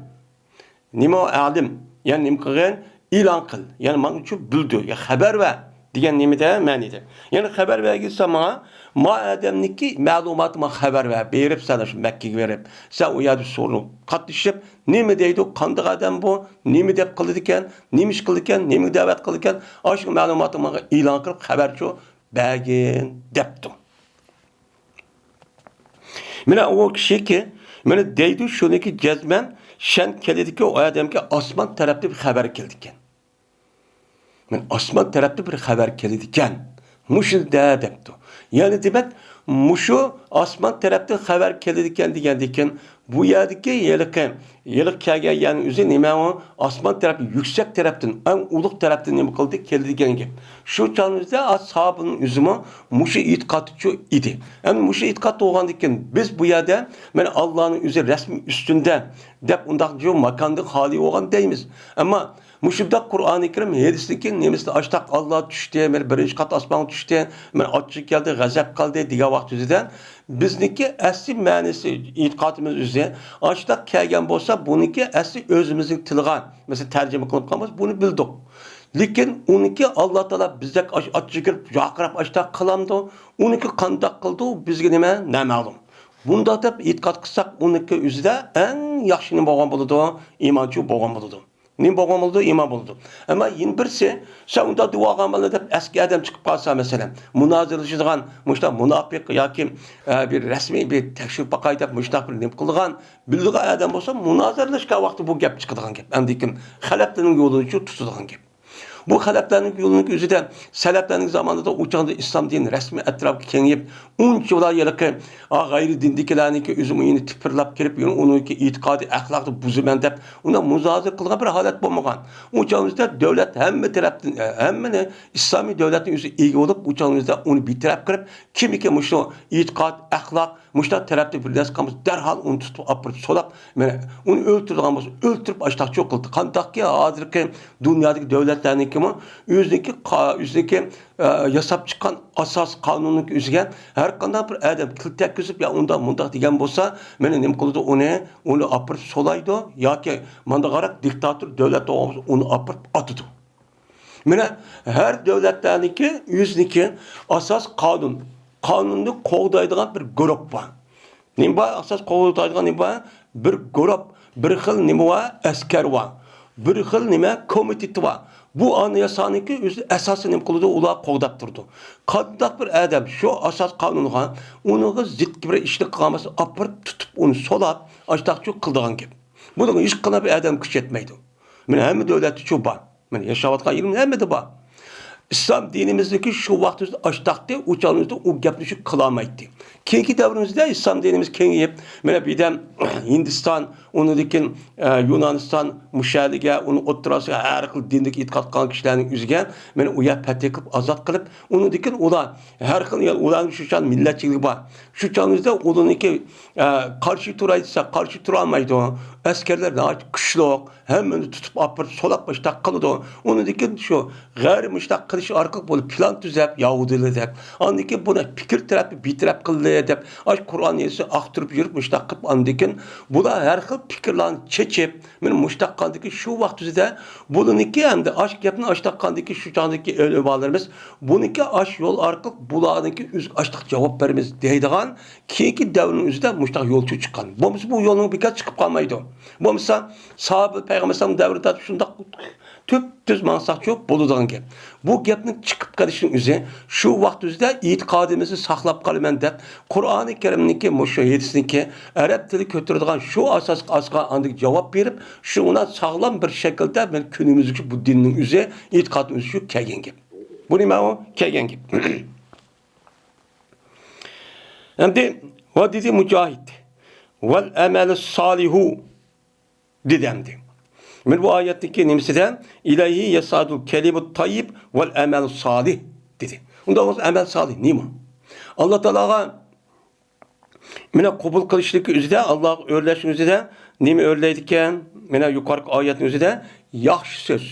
نېمە ئۇ ئەلىم؟ يەنى نېمە قىلغىن؟ ئېلان قىل. يەنى ماڭا شۇ بىلدۈر. يا خەۋەر بەر دېگەن نېمىدە؟ مەنىدە. يەنى خەۋەر بەرگىن سەن ماڭا، ما ئادەمنىڭكى مەلۇماتى، ما خەۋەر بەر، بېرىپ سەن شۇ مەككىگە بېرىپ، سەن ئۇ يەردە سورۇن قاتنىشىپ، نېمە دەيدۇ، قانداق ئادەم بۇ، نېمە دەپ قىلىدىكەن، نېمە ئىش قىلىدىكەن، نېمىگە دەۋەت قىلىدىكەن، ئاشۇ مەلۇماتنى ماڭا ئېلان قىلىپ خەۋەرچۇ بەرگىن دەپتۇ. مانا ئۇ كىشىكى، مانا دەيدۇ، شۇنىكى جەزمەن شەن كېلىدىكى ئۇ ئادەمگە ئاسمان تەرەپتىن بىر خەۋەر كېلىدىكەن. مانا ئاسمان تەرەپتىن بىر خەۋەر كېلىدىكەن. مۇشۇندە دەپتۇ. يەنى دېمەك، مۇشۇ ئاسمان تەرەپتىن خەۋەر كېلىدىكەن دېگەندىكىن، بۇ يەردىكى ھېلىقى، ھېلىقى كەلگەن يەرنىڭ ئۆزى نېمە ئۇ؟ ئاسمان تەرەپ، يۈكسەك تەرەپتىن، ئەڭ ئۇلۇغ تەرەپتىن نېمە قىلدى؟ كېلىدىكەن گەپ. شۇ چاغنىڭ ئۆزىدە ئەسھابىنىڭ ئۆزىمۇ مۇشۇ ئېتىقادچۇ ئىدى. ئەمدى مۇشۇ ئېتىقاد بولغاندىكىن، بىز بۇ يەردە، مانا، ئاللانىڭ ئۆزى رەسمىي ئۈستۈندە دەپ ئۇنداق جۇ ماكاندىن خالىي بولغان دەيمىز. ئەمما مۇشۇنداق قۇرئانى كەرىم ھەدىسنىڭكى نېمىسىدە ئاشتاق ئاللا چۈشتى، مانا بىرىنچى قات ئاسمانغا چۈشتى، مانا ئاچچىق كەلدى، غەزەپ قىلدى دېگەن ۋاقىت ئۆزىدە بىزنىڭكى ئەسلى مەنىسى، ئېتىقادىمىز ئۆزى ئاشتاق كەلگەن بولسا، بۇنىڭكى ئەسلى ئۆزىمىزنىڭ تىلىغا، مەسىلەن، تەرجىمە قىلىپ قالمىسا، بۇنى بىلدۇق. لېكىن ئۇنىڭكى ئاللا تائالا بىزدەك ئاچ-، ئاچچىق كىرىپ، جاقىراپ ئاشتاق قىلامدۇ؟ ئۇنىڭكى قانداق قىلدى؟ بۇ بىزگە نېمە؟ نامەلۇم. بۇنداق دەپ ئېتىقاد قىلساق، ئۇنىڭكى ئۆزىدە ئەڭ ياخشى نېمە بولغان بولىدۇ؟ ئىمانچۇ بولغان بولىدۇ. نېمە بولغان بولىدۇ؟ ئىمان بولىدۇ. ئەمما يەنە بىرسى، سەن ئۇنداق دېۋالغان بىلەن دەپ ئەسكى ئادەم چىقىپ قالسا، مەسىلەن، مۇنازىرىلىشىدىغان، مۇشۇنداق مۇناپىق ياكى، ئە، بىر رەسمىي بىر تەكشۈرۈپ باقاي دەپ مۇشۇنداق بىر نېمە قىلىدىغان، بىلىدىغان ئادەم بولسا، مۇنازىرىلەشكەن ۋاقتى بۇ گەپ چىقىدىغان گەپ. ئەمدىكىن خەلەپلەرنىڭ يولىنى شۇ تۇتىدىغان گەپ. بۇ خەلەپلەرنىڭ يولىنىڭ ئۆزىدە سەلەپلەرنىڭ زامانىدا ئۇ چاغدا ئىسلام دىنى رەسمىي ئەتراپقا كېڭىيىپ، ئۇنچىۋالا ھېلىقى، ئا، غەيرىي دىندىكىلەرنىڭكى ئۆزىمۇ يەنە تىپىرلاپ كىرىپ، يەنە ئۇنىڭكى ئېتىقادى، ئەخلاقىنى بۇزىمەن دەپ، ئۇنداق مۇنازىرە قىلغان بىر ھالەت بولمىغان. ئۇ چاغىمىزدا دۆلەت ھەممە تەرەپتىن، ئە، ھەممىنى ئىسلامىي دۆلەتنىڭ ئۆزى ئىگە بولۇپ، ئۇ چاغىمىزدا ئۇنى بىتەرەپ قىلىپ، كىمكى مۇشۇ ئېتىقاد، ئەخلاق، مۇشۇنداق تەرەپتە بىر نەرسە قىلغان بولسا، دەرھال ئۇنى تۇتۇپ ئاپىرىپ سولاپ، مانا، ئۇنى ئۆلتۈرىدىغان بولسا، ئۆلتۈرۈپ ئاشتاقچۇ قىلدى. قانداقكى ھازىرقى دۇنيادىكى دۆلەتلەرنىڭكىمۇ ئۆزىنىڭكى قا-، ئۆزىنىڭكى، ئە، ياساپ چىققان ئاساسىي قانۇننىڭكى ئۆزىگە ھەر قانداق بىر ئادەم تىل تەگكۈزۈپ، يا ئۇنداق مۇنداق دېگەن بولسا، مانا، نېمە قىلىدۇ ئۇنى؟ ئۇنى ئاپىرىپ سولايدۇ ياكى مانداقراق دىكتاتور دۆلەت بولغان بولسا، ئۇنى ئاپىرىپ ئاتىدۇ. مانا، ھەر دۆلەتلەرنىڭكى ئۆزىنىڭكى ئاساس قانۇن، قانۇننى قوغدايدىغان بىر گۇرۇپ بار. نېمە بار؟ ئاساس قوغدايدىغان نېمە بار؟ بىر گۇرۇپ، بىر خىل نېمە بار؟ ئەسكەر بار. بىر خىل نېمە؟ كومىتېت بار. بۇ ئانىياسانىڭكى ئۆزى ئاساسىي نېمە قىلىدۇ؟ ئۇلار قوغداپ تۇرىدۇ. قانداق بىر ئادەم شۇ ئاساس قانۇنغا، ئۇنىڭغا زىت بىر ئىشنى قىلغان بولسا، ئاپىرىپ تۇتۇپ ئۇنى سولاپ، ئاشتاقچۇ قىلىدىغان گەپ. بۇنىڭغا ھېچقانداق بىر ئادەم كۈچ يەتمەيدۇ. مانا ھەممە دۆلەتتە شۇ بار. مانا ياشاۋاتقان يېرىمىز ھەممىدە بار. ئىسلام دىنىمىزدىكى شۇ ۋاقتىمىزدا ئاشتاقتى، ئۇ چاغىمىزدا ئۇ گەپنى شۇ قىلالمايتتى. كېيىنكى دەۋرىمىزدە ئىسلام دىنىمىز كېڭىيىپ، مانا بىردەم ھىندىستان، ئۇنىڭدىن كېيىن، ئە، يۇنانىستان، مۇشۇ يەرلىگە، ئۇنىڭ ئوتتۇراسىغا ھەر خىل دىندىكى ئېتىقاد قىلغان كىشىلەرنىڭ ئۆزىگە، مانا ئۇ يەر پەتھى قىلىپ، ئازاد قىلىپ، ئۇنىڭدىن كېيىن ئۇلار ھەر خىل، ئۇلارنىڭ شۇ چاغ مىللەتچىلىكى بار. شۇ چاغىمىزدا ئۇلارنىڭكى، ئە، قارشى تۇراي دېسە، قارشى تۇرالمايدۇ. ئەسكەرلەر ناھايىتى كۈچلۈك. ھەممىنى تۇتۇپ ئاپىرىپ سولاپ مۇشتاق قىلىدۇ. ئۇنىڭدىن كېيىن شۇ غەيرىي مۇشتاق قىلىش ئارقىلىق بۇنى پىلان تۈزەپ، يەھۇدىيلار دەپ. ئاندىن كېيىن بۇنى پىكىر تەرەپتىن بىتەرەپ قىلدى دەپ، ئاش قۇرئان ھەدىسنى ئاختۇرۇپ يۈرۈپ مۇشتاق قىلىپ، ئاندىن كېيىن بۇلار ھەر خىل پىكىرلارنى چېچىپ، مانا مۇشتاق قىلغاندىن كېيىن شۇ ۋاقىت ئۆزىدە بۇلىنىڭكى ئەمدى ئاش گەپنى ئاشتاق قىلغاندىن كېيىن شۇ چاغدىكى ئۆلىمالىرىمىز بۇنىڭكى ئاش يول ئارقىلىق بۇلارنىڭكى ئۆزىگە ئاشتاق جاۋاب بېرىمىز دەيدىغان كېيىنكى دەۋرنىڭ ئۆزىدە مۇشتاق يولچۇ چىققان. بولمىسا بۇ يولنىڭ بىكار چىقىپ قالمايدۇ. بولمىسا ساھابە پەيغەمبەر ئەلەيھىسسالام دەۋرىدە شۇنداق تۈپتۈز ماڭساقچۇ بولىدىغان گەپ. بۇ گەپنىڭ چىقىپ قېلىشىنىڭ ئۆزى شۇ ۋاقىت ئۆزىدە ئېتىقادىمىزنى ساقلاپ قالىمەن دەپ، قۇرئانى كەرىمنىڭكى، مۇشۇ ھەدىسنىڭكى ئەرەب تىلى كۆتۈرىدىغان شۇ ئاساسقا ئاسقا ئاندىن جاۋاب بېرىپ، شۇنىڭ ساغلام بىر شەكىلدە مەن كۈنىمىزگىچە بۇ دىننىڭ ئۆزى، ئېتىقادنىڭ ئۆزى شۇ كەلگەن گەپ. بۇ نېمە ئۇ؟ كەلگەن گەپ. ئەمدى ۋە دېدى مۇجاھىد، ۋەل ئەمەلۇ سالىھۇ دېدى ئەمدى. مانا بۇ ئايەتتىكى نېمىسىدە، ئىلەيھى يەسئەدۇل كەلىمۇت تاييىب ۋەل ئەمەلۇ سالىھ دېدى. ئۇنداق بولسا ئەمەل سالىھ نېمە؟ ئاللا تائالاغا مانا قوبۇل قىلىشلىكى ئۆزىدە، ئاللاغا ئۆرلەشنىڭ ئۆزىدە نېمە ئۆرلەيدىكەن؟ مانا يۇقىرىقى ئايەتنىڭ ئۆزىدە ياخشى سۆز.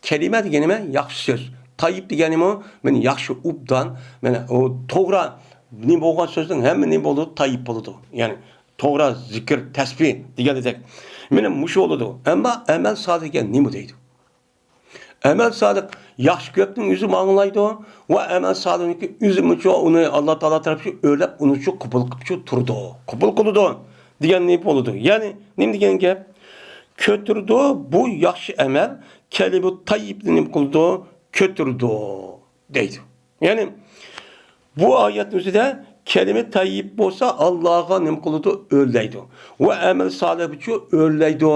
كەلىمە دېگەن نېمە؟ ياخشى سۆز. تايىپ دېگەن نېمە؟ مانا ياخشى، ئوبدان، مانا ئۇ توغرا نېمە بولغان سۆزنىڭ ھەممە نېمە بولىدۇ؟ تايىپ بولىدۇ. يەنى توغرا زىكىر، تەسبىھ دېگەندەك. مانا مۇشۇ بولىدۇ. ئەمما ئەمەل سالىھ دېگەن نېمە دەيدۇ؟ ئەمەل سالىھ ياخشى گەپنىڭ ئۆزى ماڭلايدۇ ۋە ئەمەل سالىھنىڭكى ئۆزىمۇچۇ ئۇنى ئاللا تائالا تەرەپچۇ ئۆرلەپ، ئۇنىچۇ قوبۇل قىلىپچۇ تۇرىدۇ. قوبۇل قىلىدۇ دېگەن نېمە بولىدۇ؟ يەنى نېمە دېگەن گەپ؟ كۆتۈرىدۇ، بۇ ياخشى ئەمەل كەلىمە تەييىبنى نېمە قىلىدۇ؟ كۆتۈرىدۇ دەيدۇ. يەنى بۇ ئايەتنىڭ ئۆزىدە كەلىمە تەييىب بولسا ئاللاغا نېمە قىلىدۇ؟ ئۆرلەيدۇ. ۋە ئەمەل سالىھچۇ ئۆرلەيدۇ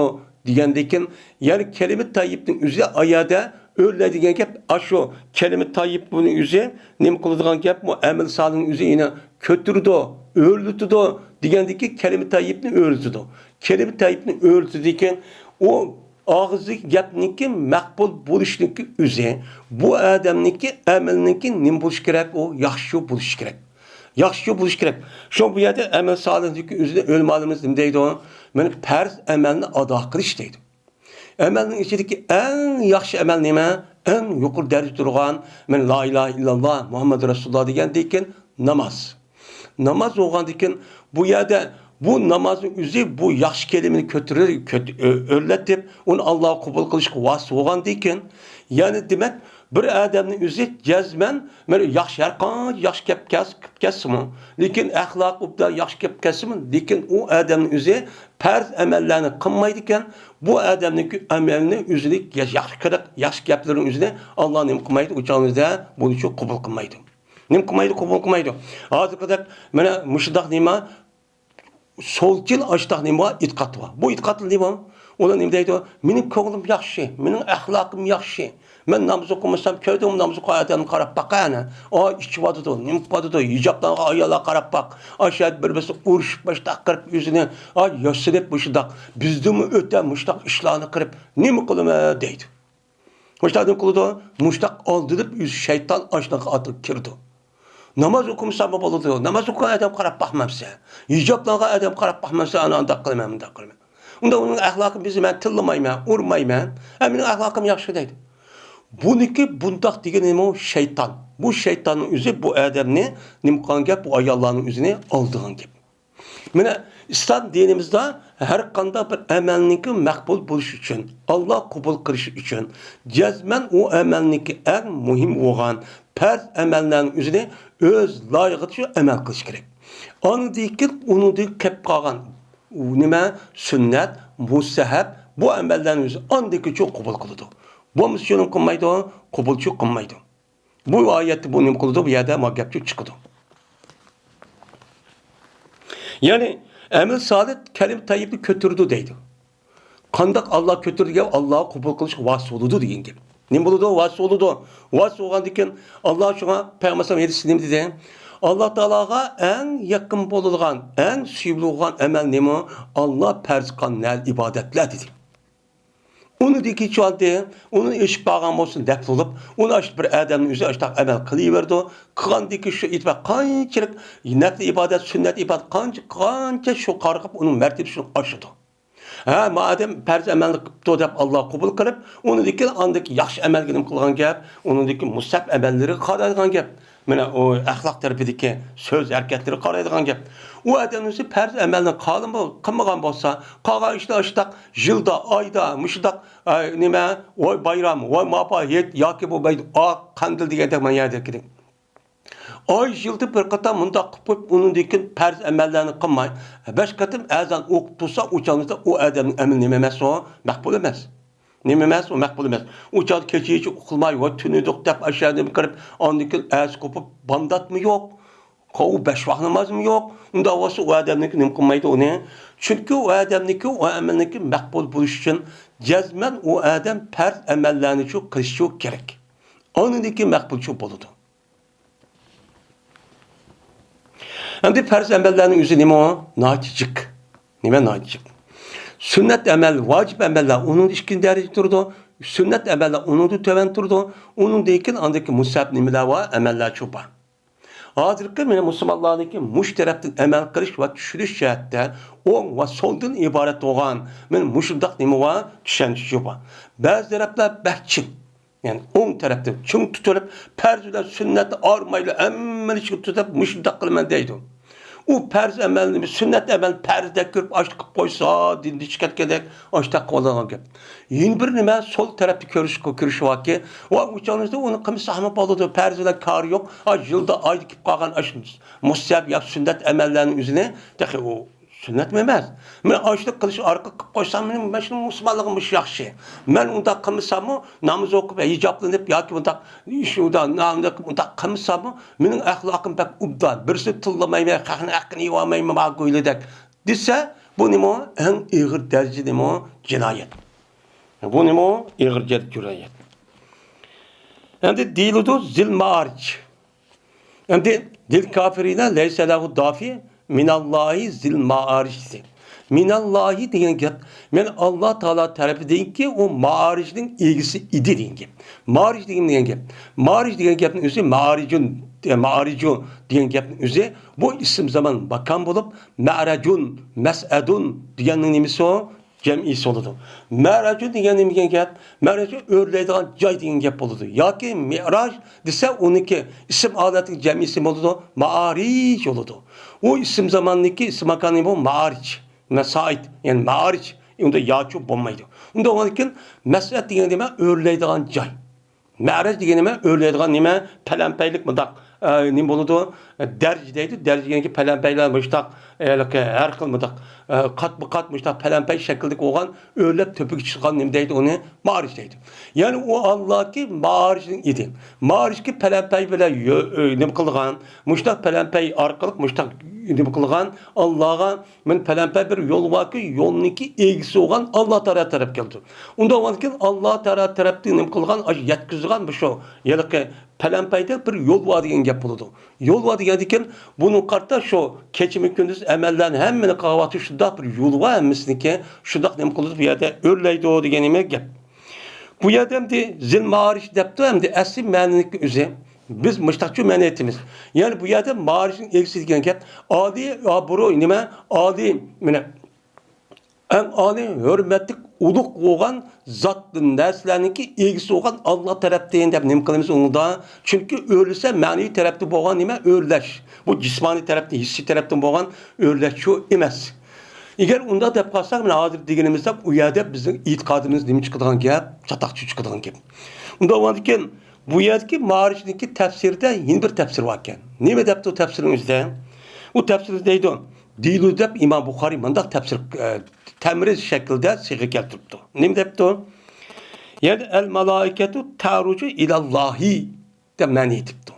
دېگەندىكىن، يەنى كەلىمە تەييىبنىڭ ئۆزى ئايەدە ئۆرلەيدىگەن گەپ ئاشۇ. كەلىمە تەييىب بۇنىڭ ئۆزى نېمە قىلىدىغان گەپ؟ بۇ ئەمەل سالىھنىڭ ئۆزى يەنە كۆتۈرىدۇ، ئۆرلىتىدۇ دېگەندىكى كەلىمە تەييىبنى ئۆرلىتىدۇ. كەلىمە تەييىبنى ئۆرلىتىدىكەن، ئۇ ئاغزىدىكى گەپنىڭكى مەقبۇل بولۇشنىڭكى ئۆزى، بۇ ئادەمنىڭكى ئەمىلىنىڭكى نېمە بولۇشى كېرەك؟ ئۇ ياخشى بولۇشى كېرەك. ياخشى بولۇشى كېرەك. شۇ بۇ يەردە ئەمەل سالىھنىڭكى ئۆزىنى ئۆلىمالىمىز نېمە دەيدۇ؟ مانا پەرز ئەمەلنى ئادا قىلىش دەيدۇ. ئەمەلنىڭ ئىچىدىكى ئەڭ ياخشى ئەمەل نېمە؟ ئەڭ يۇقىرى دەرىجىدە تۇرغان، مانا لا ئىلاھە ئىللاللا، مۇھەممەد رەسۇلۇللا دېگەندىكىن ناماز. ناماز بولغاندىكىن، بۇ يەردە بۇ نامازنىڭ ئۆزى بۇ ياخشى كەلىمىنى كۆتۈرۈ-، كۆت-، ئۆ-، ئۆرلەتتىپ، ئۇنى ئاللا قوبۇل قىلىشقا ۋاسىتە بولغاندىكىن، يەنى دېمەك، بىر ئادەمنىڭ ئۆزى جەزمەن، مانا ياخشى، ھەر قانچە ياخشى گەپ كەلسە، قىلىپ كەتسىمۇ، لېكىن ئەخلاقى ئوبدان ياخشى گەپ كەلسىمۇ، لېكىن ئۇ ئادەمنىڭ ئۆزى پەرز ئەمەللەرنى قىلمايدىكەن، بۇ ئادەمنىڭكى ئەمەلنى ئۆزىنى ياخشى قىلىق، ياخشى گەپلىرىنىڭ ئۆزىنى ئاللا نېمە قىلمايدۇ؟ ئۇ چاغنىڭدا بۇنىچۇ قوبۇل قىلمايدۇ. نېمە قىلمايدۇ؟ قوبۇل قىلمايدۇ. ھازىرقىدەك مانا مۇشۇنداق نېمە سولچىل ئاشتاق نېمە بار؟ ئېتىقاد بار. بۇ ئېتىقادتا نېمە بار؟ ئۇلار نېمە دەيدۇ؟ مېنىڭ كۆڭلۈم ياخشى، مېنىڭ ئەخلاقىم ياخشى. مەن ناماز ئوقۇمىسام، كۆردۈڭمۇ ناماز ئوقۇغان ئادەمنى قاراپ باق ئەنە. ئا، ئىچىۋاتىدۇ، نېمە قىلىۋاتىدۇ؟ ھىجابلانغان ئاياللارغا قاراپ باق. ئاشۇ يەردە بىر-بىرسى ئۇرۇشۇپ، مۇشتاق قىلىپ ئۆزىنى، ئا، ياسىنىپ مۇشۇنداق. بىزدىمۇ ئۆتە مۇشتاق ئىشلارنى قىلىپ نېمە قىلىمەن دەيدۇ. مۇشتاق نېمە قىلىدۇ؟ مۇشتاق ئالدىنىپ ئۆزى شەيتان ئاشۇنىڭغا ئاتىلىپ كىرىدۇ. ناماز ئوقۇمىسا بولىدۇ. ناماز ئوقۇغان ئادەم قاراپ باقمامسەن. ھىجابلانغان ئادەم قاراپ باقمامسەن، ئانا ئانداق قىلىمەن، مۇنداق قىلىمەن. ئۇندا ئۇنىڭ ئەخلاقى بىزى مەن تىللىمايمەن، ئۇرمايمەن. ھە، مېنىڭ ئەخلاقىم ياخشى دەيدۇ. بۇنىڭكى بۇنداق دېگىنى نېمە؟ شەيتان. بۇ شەيتاننىڭ ئۆزى بۇ ئادەمنى نېمە قىلغان گەپ؟ بۇ ئاياللارنىڭ ئۆزىنى ئالدىغان گەپ. مانا ئىسلام دىنىمىزدا ھەر قانداق بىر ئەمەلنىڭكى مەقبۇل بولۇشى ئۈچۈن، ئاللا قوبۇل قىلىشى ئۈچۈن، جەزمەن ئۇ ئەمەلنىڭكى ئەڭ مۇھىم بولغان پەرز ئەمەللەرنىڭ ئۆزىنى ئۆز لايىقىدا شۇ ئەمەل قىلىش كېرەك. ئاندىن كېيىن ئۇنىڭدىن كەپ قالغان نېمە سۈننەت، مۇستەھەب، بۇ ئەمەللەرنى ئۆزى ئاندىن كېيىن قوبۇل قىلىدۇ. بولمىسا شۇنى قىلمايدۇ، قوبۇلچۇ قىلمايدۇ. بۇ ئايەتتە بۇ نېمە قىلىدۇ؟ بۇ يەردە ما گەپچۇ چىقىدۇ. يەنى ئەمەل سالىھ كەلىمە تەييىبنى كۆتۈرىدۇ دەيدۇ. قانداق ئاللا كۆتۈرىدۇ دېگەن، ئاللا قوبۇل قىلىشقا ۋاسىتە بولىدۇ دېگەن گەپ. نېمە بولىدۇ؟ ۋاسىتە بولىدۇ. ۋاسىتە بولغاندىن كېيىن ئاللا شۇڭا پەيغەمبەر ھەدىسىدە نېمە دېدى؟ ئاللا تائالاغا ئەڭ يېقىن بولىدىغان، ئەڭ سۆيۈملۈك بولغان ئەمەل نېمە؟ ئاللا پەرز قىلغان نەل ئىبادەتلەر دېدى. ئۇنىڭدىن كېيىن چۈشەندى، ئۇنى ئېشىپ بارغان بولسۇن دەپ بولۇپ، ئۇنى ئاشۇ بىر ئادەمنىڭ ئۆزى ئاشۇنداق ئەمەل قىلىۋېرىدۇ. قىلغاندىن كېيىن شۇ ئېتىبار قانچىلىك نەپلى ئىبادەت، سۈننەت ئىبادەت قانچە، قانچە شۇ قارىغاپ ئۇنىڭ مەرتىۋىسى شۇ ئاشىدۇ. ھە، ما ئادەم پەرز ئەمەلنى قىپتۇ دەپ ئاللا قوبۇل قىلىپ، ئۇنىڭدىن كېيىن ئاندىكى ياخشى ئەمەلگە نېمە قىلغان گەپ، ئۇنىڭدىكى مۇستەھەب ئەمەللىرىگە قارايدىغان گەپ. مانا ئۇ ئەخلاق تەرىپىدىكى سۆز ھەرىكەتلىرىگە قارايدىغان گەپ. ئۇ ئادەم ئۆزى پەرز ئەمەلنى قالىمۇ قىلمىغان بولسا، قالغان ئىشلار ئاشتاق يىلدا، ئايدا، مۇشۇنداق، ئاي، نېمە، ۋاي بايرام، ۋاي ماپا ھېيت ياكى بولمايدۇ، ئا، قاندىل دېگەندەك مانا يەردىكىدەك. ئاي يىلدا بىر قېتىم مۇنداق قىلىپ قويۇپ، ئۇنىڭدىن كېيىن پەرز ئەمەللەرنى قىلماي، بەش قېتىم ئەزان ئوقۇپ تۇرسا، ئۇ چاغدا ئۇ ئادەمنىڭ ئەمىلى نېمە ئەمەس ئۇ؟ مەقبۇل ئەمەس. نېمە ئەمەس ئۇ؟ مەقبۇل ئەمەس. ئۇ چاغدا كېچە-كېچە ئۇخلىماي، ۋاي تۈنۈگۈن دەپ ئاشۇ يەردىن كىرىپ، ئاندىن كېيىن ئەتىسى قوپۇپ، بامداتمۇ يوق. قوۋ بەش ۋاق نامازمۇ يوق. ئۇنداق بولسا ئۇ ئادەمنىڭكى نېمە قىلمايدۇ ئۇنى؟ چۈنكى ئۇ ئادەمنىڭكى، ئۇ ئەمەلنىڭكى مەقبۇل بولۇشى ئۈچۈن جەزمەن ئۇ ئادەم پەرز ئەمەللەرنىچۇ قىلىشىچۇ كېرەك. ئاندىن كېيىن مەقبۇلچۇ بولىدۇ. ئەمدى پەرز ئەمەللەرنىڭ ئۆزى نېمە ئۇ؟ ناھايىتى جىق. نېمە ناھايىتى جىق؟ سۈننەت ئەمەل، ۋاجىپ ئەمەللەر ئۇنىڭدا ئىككىنچى دەرىجىدە تۇرىدۇ. سۈننەت ئەمەللەر ئۇنىڭدا تۆۋەن تۇرىدۇ. ئۇنىڭدىن كېيىن ئاندىكى مۇستەھەب نېمىلەر بار؟ ئەمەللەرچۇ بار. ھازىرقى مېنىڭ مۇسۇلمانلارنىڭكى مۇشۇ تەرەپتىن ئەمەل قىلىش ۋە چۈشىنىش جەھەتتە ئوڭ ۋە سولدىن ئىبارەت بولغان مېنىڭ مۇشۇنداق نېمە بار؟ چۈشەنچىچۇ بار. بەزى تەرەپلەر بەك چىڭ. يەنى ئوڭ تەرەپتىن چىڭ تۇتۇلۇپ، پەرز بىلەن سۈننەتنى ئايرىمايلا ھەممىنى ئىچىگە تۇتۇپ، مۇشۇنداق قىلىمەن دەيدۇ. ئۇ پەرز ئەمەلنى، سۈننەت ئەمەلنى پەرزدەك كۆرۈپ، ئاشۇنداق قىلىپ قويسا، دىندىن چىقىپ كەتكەندەك، ئاشۇنداق قىلىدىغان گەپ. يەنە بىر نېمە، سول تەرەپتە كۆرۈش، كۆرۈش باركى، ۋا ئۇ چاغدا ئۇنى قىلمىساقمۇ بولىدۇ، پەرز بىلەن كارى يوق. ئا، يىلدا، ئايدا كېلىپ قالغان ئاشۇ مۇستەھەب يا سۈننەت ئەمەللەرنىڭ ئۆزىنى تېخى ئۇ سۈننەتمۇ ئەمەس. مەن ئاشۇنداق قىلىش ئارقىلىق قىلىپ قويسام، مېنىڭ، مەن شۇنىڭ مۇسۇلمانلىقىم مۇشۇ ياخشى. مەن ئۇنداق قىلمىساممۇ، ناماز ئوقۇپ، ھىجابلىنىپ ياكى ئۇنداق ئىش، ئۇنداق، ئۇنداق قىلمىساممۇ، مېنىڭ ئەخلاقىم بەك ئوبدان. بىرسىنى تىللىمايمەن، خەقنىڭ ھەققىنى يېۋالمايمەن، ماڭا گويلىدەك دېسە، بۇ نېمە؟ ئەڭ ئېغىر دەرىجىدە نېمە؟ جىنايەت. بۇ نېمە؟ ئېغىر دەرىجىدە جىنايەت. ئەمدى دېيىلىدۇ، زىل مائارىج. ئەمدى لىل كافىرىنە لەيسە لەھۇ دافى مىناللاھى زىل مائارىج دېدى. مىناللاھى دېگەن گەپ، مەن ئاللا تائالا تەرىپىدىنكى ئۇ مائارىجنىڭ ئىگىسى ئىدى دېگەن گەپ. مائارىج دېگەن، دېگەن گەپ. مائارىج دېگەن گەپنىڭ ئۆزى مائارىجۇن، مائارىجۇ دېگەن گەپنىڭ ئۆزى بۇ ئىسىم زامان ماكان بولۇپ، مەئرەجۇن، مەسئەدۇن دېگەننىڭ نېمىسى ئۇ؟ جەمئىيسى بولىدۇ. مەئرەجۇ دېگەن نېمە دېگەن گەپ؟ مەئرەجۇ ئۆرلەيدىغان جاي دېگەن گەپ بولىدۇ. ياكى مىئراج دېسە، ئۇنىڭكى ئىسىم ھالەتتىكى جەمئىيسى بولىدۇ، مائارىج بولىدۇ. ئۇ ئىسىم زاماننىڭكى ئىسىم ماكانى بۇ مائارىج. مەسائىد، يەنى مائارىج. ئۇندا ياچۇ بولمايدۇ. ئۇنداق بولغاندىكىن، مەسئەد دېگەن نېمە؟ ئۆرلەيدىغان جاي. مەئرەج دېگەن نېمە؟ ئۆرلەيدىغان نېمە؟ پەلەمپەيلىك مۇنداق، ئە، نېمە بولىدۇ؟ دەرىجە دەيدۇ. دەرىجە دېگەنكى پەلەمپەيلەر مۇشتاق، ھېلىقى ھەر خىل مۇنداق، ئە، قاتمۇ قات مۇشتاق پەلەمپەي شەكلىدىكى بولغان، ئۆرلەپ تۆپىگە چىققان نېمە دەيدۇ، ئۇنى مائارىج دەيدۇ. يەنى ئۇ ئاللاكى مائارىجنىڭ ئىدى. مائارىجكى پەلەمپەي بىلەن يۆ-، ئۆ-، نېمە قىلغان، مۇشتاق پەلەمپەي ئارقىلىق مۇشتاق نېمە قىلغان، ئاللاغا مەن پەلەمپەي بىر يول باركى، يولنىڭكى ئىگىسى بولغان ئاللا تائالا تەرەپ كەلدى. ئۇنداق بولغاندىكىن، ئاللا تائالا تەرەپتىن نېمە قىلغان، ئاشۇ يەتكۈزىدىغان بۇ شۇ ھېلىقى پەلەمپەيدە بىر يول بار دېگەن گەپ بولىدۇ. يول بار دېگەندىكىن، بۇنىڭغا قارىتا شۇ كېچىمۇ كۈندۈز ئەمەللەرنى ھەممىنى قىلغان ۋاقتى شۇنداق بىر يول بار، ھەممىسىنىڭكى شۇنداق نېمە قىلىدۇ، بۇ يەردە ئۆرلەيدۇ دېگەن نېمە گەپ. بۇ يەردە ئەمدى زىل مائارىج دەپتۇ، ئەمدى ئەسلى مەنىنىڭكى ئۆزى. بىز مۇشتاقچۇ مەنە ئېيتىمىز. يەنى بۇ يەردە مائارىجنىڭ ئىگىسى دېگەن گەپ، ئالىي ئابرو نېمە؟ ئالىي، مانا، ئەڭ ئالىي ھۆرمەتلىك، ئۇلۇغ بولغان زات، نەرسىلەرنىڭكى ئىگىسى بولغان ئاللا تەرەپتىن دەپ نېمە قىلىمىز ئۇنىڭدا؟ چۈنكى ئۆرلىسە مەنىۋى تەرەپتە بولغان نېمە؟ ئۆرلەش. بۇ جىسمانىي تەرەپتىن، ھېسسىي تەرەپتىن بولغان ئۆرلەشچۇ ئەمەس. ئەگەر ئۇنداق دەپ قالساق، مانا ھازىر دېگىنىمىزدەك، ئۇ يەردە بىزنىڭ ئېتىقادىمىز نېمە چىقىدىغان گەپ؟ چاتاقچۇ چىقىدىغان گەپ. ئۇنداق بولغاندىكىن، بۇ يەردىكى مائارىجنىڭكى تەپسىرىدە يەنە بىر تەپسىر باركەن. نېمە دەپتۇ تەپسىرنىڭ ئۆزىدە؟ ئۇ تەپسىر دەيدۇ، دېيىلىدۇ دەپ ئىمام بۇخارىي مۇنداق تەپسىر، ئە، تەمرىز شەكلىدە سىيغە كەلتۈرۈپتۇ. نېمە دەپتۇ؟ يەنى، ئەل مالائىكەتۇ تەرۇجۇ ئىلەللاھى دەپ مەنە ئېيتىپتۇ.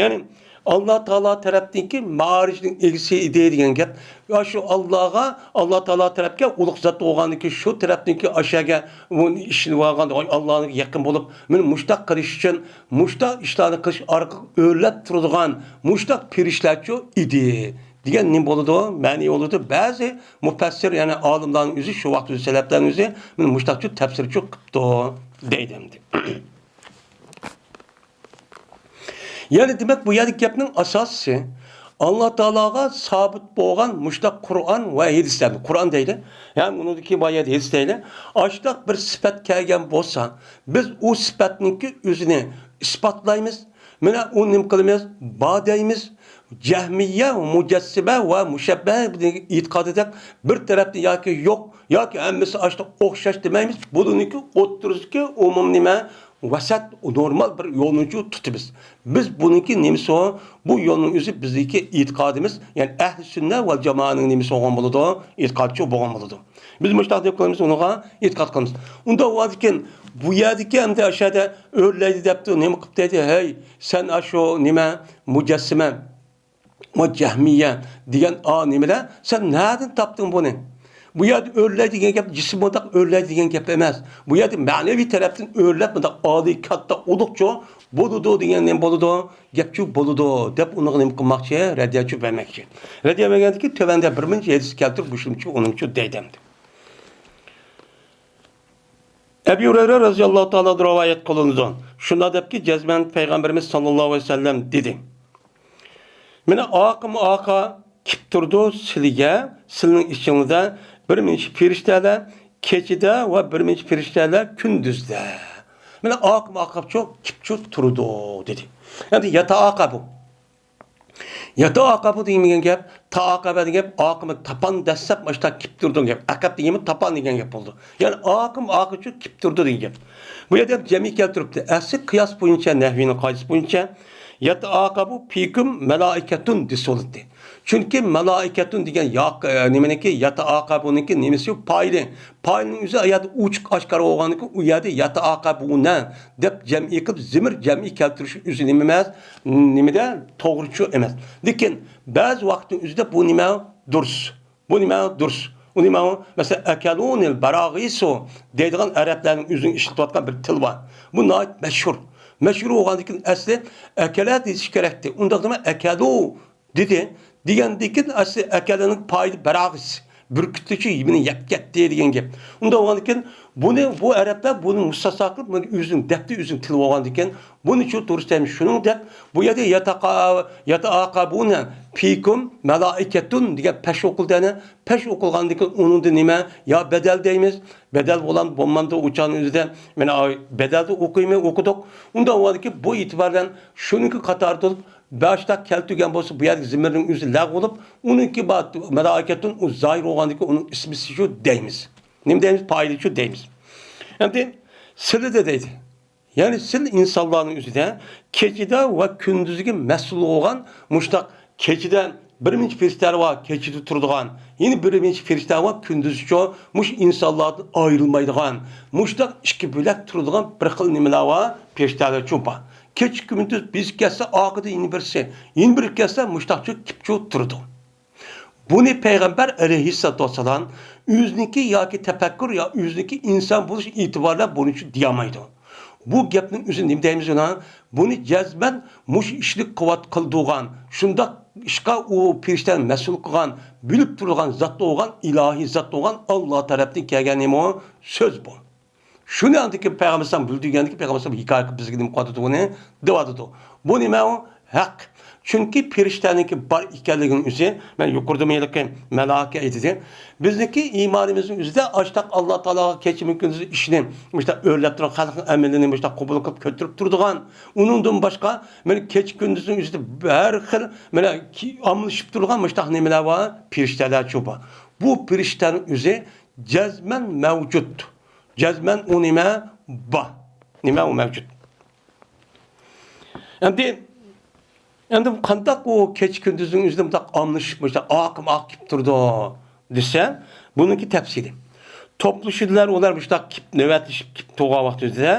يەنى، ئاللا تائالا تەرەپتىنكى مائارىجنىڭ ئىگىسى ئىدى دېگەن گەپ. يا شۇ ئاللاغا، ئاللا تائالا تەرەپكە ئۇلۇغ زات بولغاندىكى شۇ تەرەپتىنكى ئاشەگە ئۇ ئىشىنىۋالغان، ئاي، ئاللاغا يېقىن بولۇپ، مېنى مۇشتاق قىلىش ئۈچۈن، مۇشتاق ئىشلارنى قىلىش ئارقىلىق ئۆرلەپ تۇرىدىغان مۇشتاق پېرىشتىلەرچۇ ئىدى دېگەن نېمە بولىدۇ؟ مەنە بولىدۇ. بەزى مۇپەسسىر، يەنى ئالىملارنىڭ ئۆزى، شۇ ۋاقىت سەلەپلەرنىڭ ئۆزى مېنى مۇشتاقچۇ تەپسىرچۇ قىپتۇ دەيدۇ ئەمدى. يەنى دېمەك، بۇ يەردىكى گەپنىڭ ئاساسى ئاللا تائالاغا سابىت بولغان مۇشۇنداق قۇرئان ۋە ھەدىسلەر، قۇرئان دەيلى، ھەم ئۇنىڭدىكى بايا ھەدىس دەيلى، ئاشۇنداق بىر سۈپەت كەلگەن بولسا، بىز ئۇ سۈپەتنىڭكى ئۆزىنى ئىسپاتلايمىز. مانا ئۇ نېمە قىلىمىز؟ بار دەيمىز. جەھمىيە، مۇجەسسىمە ۋە مۇشەببەھ ئېتىقادىدەك بىر تەرەپتىن ياكى يوق، ياكى ھەممىسى ئاشۇنداق ئوخشاش دېمەيمىز. بۇنىڭكى ئوتتۇرىسىدىكى ئومۇم نېمە؟ ۋەسەت، نورمال بىر يولنىچۇ تۇتىمىز. بىز بۇنىڭكى نېمىسى ئۇ؟ بۇ يولنىڭ ئۆزى بىزنىڭكى ئېتىقادىمىز، يەنى ئەھلى سۈننە ۋەل جامائەنىڭ نېمىسى بولغان بولىدۇ؟ ئېتىقادىچۇ بولغان بولىدۇ. بىز مۇشۇنداق دەپ قىلىمىز، ئۇنىڭغا ئېتىقاد قىلىمىز. ئۇنداق بولغاندىكىن، بۇ يەردىكى ئەمدى ئاشۇ يەردە ئۆرلەيدۇ دەپتۇ، نېمە قىپتۇ دەيدۇ؟ ھەي، سەن ئاشۇ نېمە، مۇجەسسىمە، ۋە جەھمىيە دېگەن ئا نېمىلەر؟ سەن نەدىن تاپتىڭ بۇنى؟ بۇ يەردە ئۆرلەيدۇ دېگەن گەپ، جىسىم مۇنداق ئۆرلەيدۇ دېگەن گەپ ئەمەس. بۇ يەردە مەنىۋى تەرەپتىن ئۆرلەپ، مۇنداق ئالىي، كاتتا، ئۇلۇغچۇ بولىدۇ دېگەن نېمە بولىدۇ؟ گەپچۇ بولىدۇ دەپ ئۇنىڭغا نېمە قىلماقچى؟ رەددىيەچۇ بەرمەكچى. رەددىيە بەرگەندىكىن تۆۋەندە بىر مۇنچە ھەدىس كەلتۈرۈپ، مۇشۇنچە، ئۇنىڭچۇ دەيدۇ ئەمدى. ئەبى ھۇرەيرە رەزىياللاھۇ تائالا رىۋايەت قىلىنىدۇ. شۇنداق دەپكى، جەزمەن پەيغەمبىرىمىز ساللاللاھۇ ئەلەيھى ۋەسەللەم دېدى: مانا ئارقىمۇ ئارقا كېلىپ تۇرىدۇ سىلىگە، سىلىنىڭ ئىچىڭىزدە بىر مۇنچە پېرىشتەلەر كېچىدە ۋە بىر مۇنچە پېرىشتەلەر كۈندۈزدە. مانا ئارقىمۇ ئارقا چۇ كېلىپ چۇ تۇرىدۇ دېدى. ئەمدى يەتەئاقەبۇ. يەتەئاقەبۇ دېگەن گەپ، تائاقەبە دېگەن گەپ، ئاقىمى تاپان دەسسەپ ماشتا كېلىپ تۇرىدۇ دېگەن گەپ. ئەقەب دېگەنمۇ تاپان دېگەن گەپ بولىدۇ. يەنى ئاقىم ئاقىچۇ كېلىپ تۇرىدۇ دېگەن گەپ. بۇ يەردە جەمئىي كەلتۈرۈپتۇ. ئەسلى قىياس بويىچە، نەھۋىنىڭ قائىدىسى بويىچە يەتەئاقەبۇ پىكۇم مەلائىكەتۇن دېسە بولاتتى. چۈنكى مەلائىكەتۇن دېگەن ياق، ئە، نېمىنىڭكى، يەتەئاقەبۇنىڭكى نېمىسى پايىلى. پايىلنىڭ ئۆزى ئايەتتە ئوچۇق ئاشكارا بولغاندىكىن ئۇ يەردە يەتەئاقەبۇنە دەپ جەمئىي قىلىپ زىمىر جەمئىي كەلتۈرۈش ئۆزى نېمە ئەمەس، نېمىدە توغرىچۇ ئەمەس. لېكىن بەزى ۋاقىتنىڭ ئۆزىدە بۇ نېمە دۇرۇس. بۇ نېمە دۇرۇس. ئۇ نېمە ئۇ؟ مەسىلەن، ئەكەلۇنىل باراغىسۇ دەيدىغان ئەرەبلەرنىڭ ئۆزىنىڭ ئىشلىتىۋاتقان بىر تىل بار. بۇ ناھايىتى مەشھۇر. مەشھۇر بولغاندىكىن ئەسلى ئەكەلە دېيىش كېرەكتى. ئۇنداق دېمە، ئەكەلۇ دېدى. دېگەندىكىن ئەسلى ئەكەلەنىڭ پايىلى باراغىس. بۈركۈتلۈكچە مېنى يەپ كەتتى دېگەن گەپ. ئۇنداق بولغاندىكىن بۇنى، بۇ ئەرەبلەر بۇنى مۇستەسنا قىلىپ، بۇنى ئۆزىنىڭ دەپتى، ئۆزىنىڭ تىلى بولغاندىكىن، بۇنىچۇ دۇرۇس دەيمىز شۇنىڭ دەپ، بۇ يەردە يەتەقا-، يەتەئاقەبۇنە پىكۇم مەلائىكەتۇن دېگەن پەش ئوقۇلدى ئەنە. پەش ئوقۇلغاندىكىن ئۇنىڭدا نېمە؟ يا بەدەل دەيمىز. بەدەل بولام بولمامدۇ ئۇ چاغنىڭ ئۆزىدە. مانا بەدەلدە ئوقۇيمەن، ئوقۇدۇق. ئۇنداق بولغاندىكىن بۇ ئېتىبار بىلەن شۇنىڭكى قاتارىدا تۇرۇپ، باشتا كەلتۈرگەن بولسا، بۇ يەردىكى زىمىرنىڭ ئۆزى لەغۋ بولۇپ، ئۇنىڭكى با-، مەلائىكەتتىن ئۇ زاھىر بولغاندىكىن ئۇنىڭ ئىسمىسى شۇ دەيمىز. نېمە دەيمىز؟ پايىلى شۇ دەيمىز. ئەمدى سىلىدە دەيدۇ. يەنى سىل ئىنسانلارنىڭ ئۆزىدە كېچىدە ۋە كۈندۈزگە مەسئۇل بولغان مۇشتاق كېچىدە بىر مۇنچە پىرىشتەلەر بار، كېچىدە تۇرىدىغان، يەنە بىر مۇنچە پىرىشتە بار، كۈندۈزچۇ مۇشۇ ئىنسانلاردىن ئايرىلمايدىغان، مۇشتاق ئىككى بۆلەك تۇرىدىغان بىر خىل نېمىلەر بار، پىرىشتەلەرچۇ بار. كېچە كۈندۈز بىرسى كەتسە، ئارقىدىن يەنە بىرسى، يەنە بىرى كەتسە، مۇشتاقچۇ كېلىپچۇ تۇرىدۇ. بۇنى پەيغەمبەر ئەلەيھىسسالاتۇ ۋەسسالام ئۆزىنىڭكى ياكى تەپەككۇر يا ئۆزىنىڭكى ئىنسان بولۇش ئېتىبارى بىلەن بۇنى دېيەلمەيدۇ. بۇ گەپنىڭ ئۆزى نېمە دەيمىز بۇنى؟ بۇنى جەزمەن مۇشۇ ئىشنى قىلىۋات-، قىلدۇرغان، شۇنداق ئىشقا ئۇ پىرىشتىنى مەسئۇل قىلغان، بىلىپ تۇرىدىغان زات بولغان، ئىلاھىي زات بولغان ئاللا تەرەپتىن كەلگەن نېمە ئۇ؟ سۆز بۇ. شۇنى ئاندىن كېيىن پەيغەمبەر ئەلەيھىسسالام بىلدۈرگەندىن كېيىن پەيغەمبەر ئەلەيھىسسالام ھېكايە قىلىپ بىزگە نېمە قىلىۋاتىدۇ بۇنى؟ دەۋاتىدۇ. بۇ نېمە ئۇ؟ ھەق. چۈنكى پىرىشتەنىڭكى بار ئىكەنلىكىنىڭ ئۆزى، مەن يۇقىرىدىمۇ ھېلىقى مەلائىكە ئېيتتى. بىزنىڭكى ئىمانىمىزنىڭ ئۆزىدە ئاشتاق ئاللا تائالاغا كېچە كۈندۈز ئىشنى مۇشتاق ئۆرلەپ تۇرغان، خەلقنىڭ ئەمىلىنى مۇشتاق قوبۇل قىلىپ كۆتۈرۈپ تۇرىدىغان، ئۇنىڭدىن باشقا مانا كېچە كۈندۈزنىڭ ئۆزىدە ھەر خىل مانا كى-، ئاملىشىپ تۇرغان مۇشتاق نېمىلەر بار؟ پىرىشتەلەرچۇ بار. بۇ پىرىشتەنىڭ ئۆزى جەزمەن مەۋجۇت. جەزمەن ئۇ نېمە؟ بار. نېمە ئۇ مەۋجۇت؟ ئەمدى، ئەمدى قانداق ئۇ كېچە كۈندۈزنىڭ ئۆزىدە مۇنداق ئالمىشىپ، مۇشۇنداق ئاقىم ئاق كېلىپ تۇرىدۇ دېسە، بۇنىڭكى تەپسىلى. توپلىشىدىلەر ئۇلار مۇشۇنداق كېلىپ، نۆۋەتلىشىپ كېلىپ تۇرغان ۋاقتىدا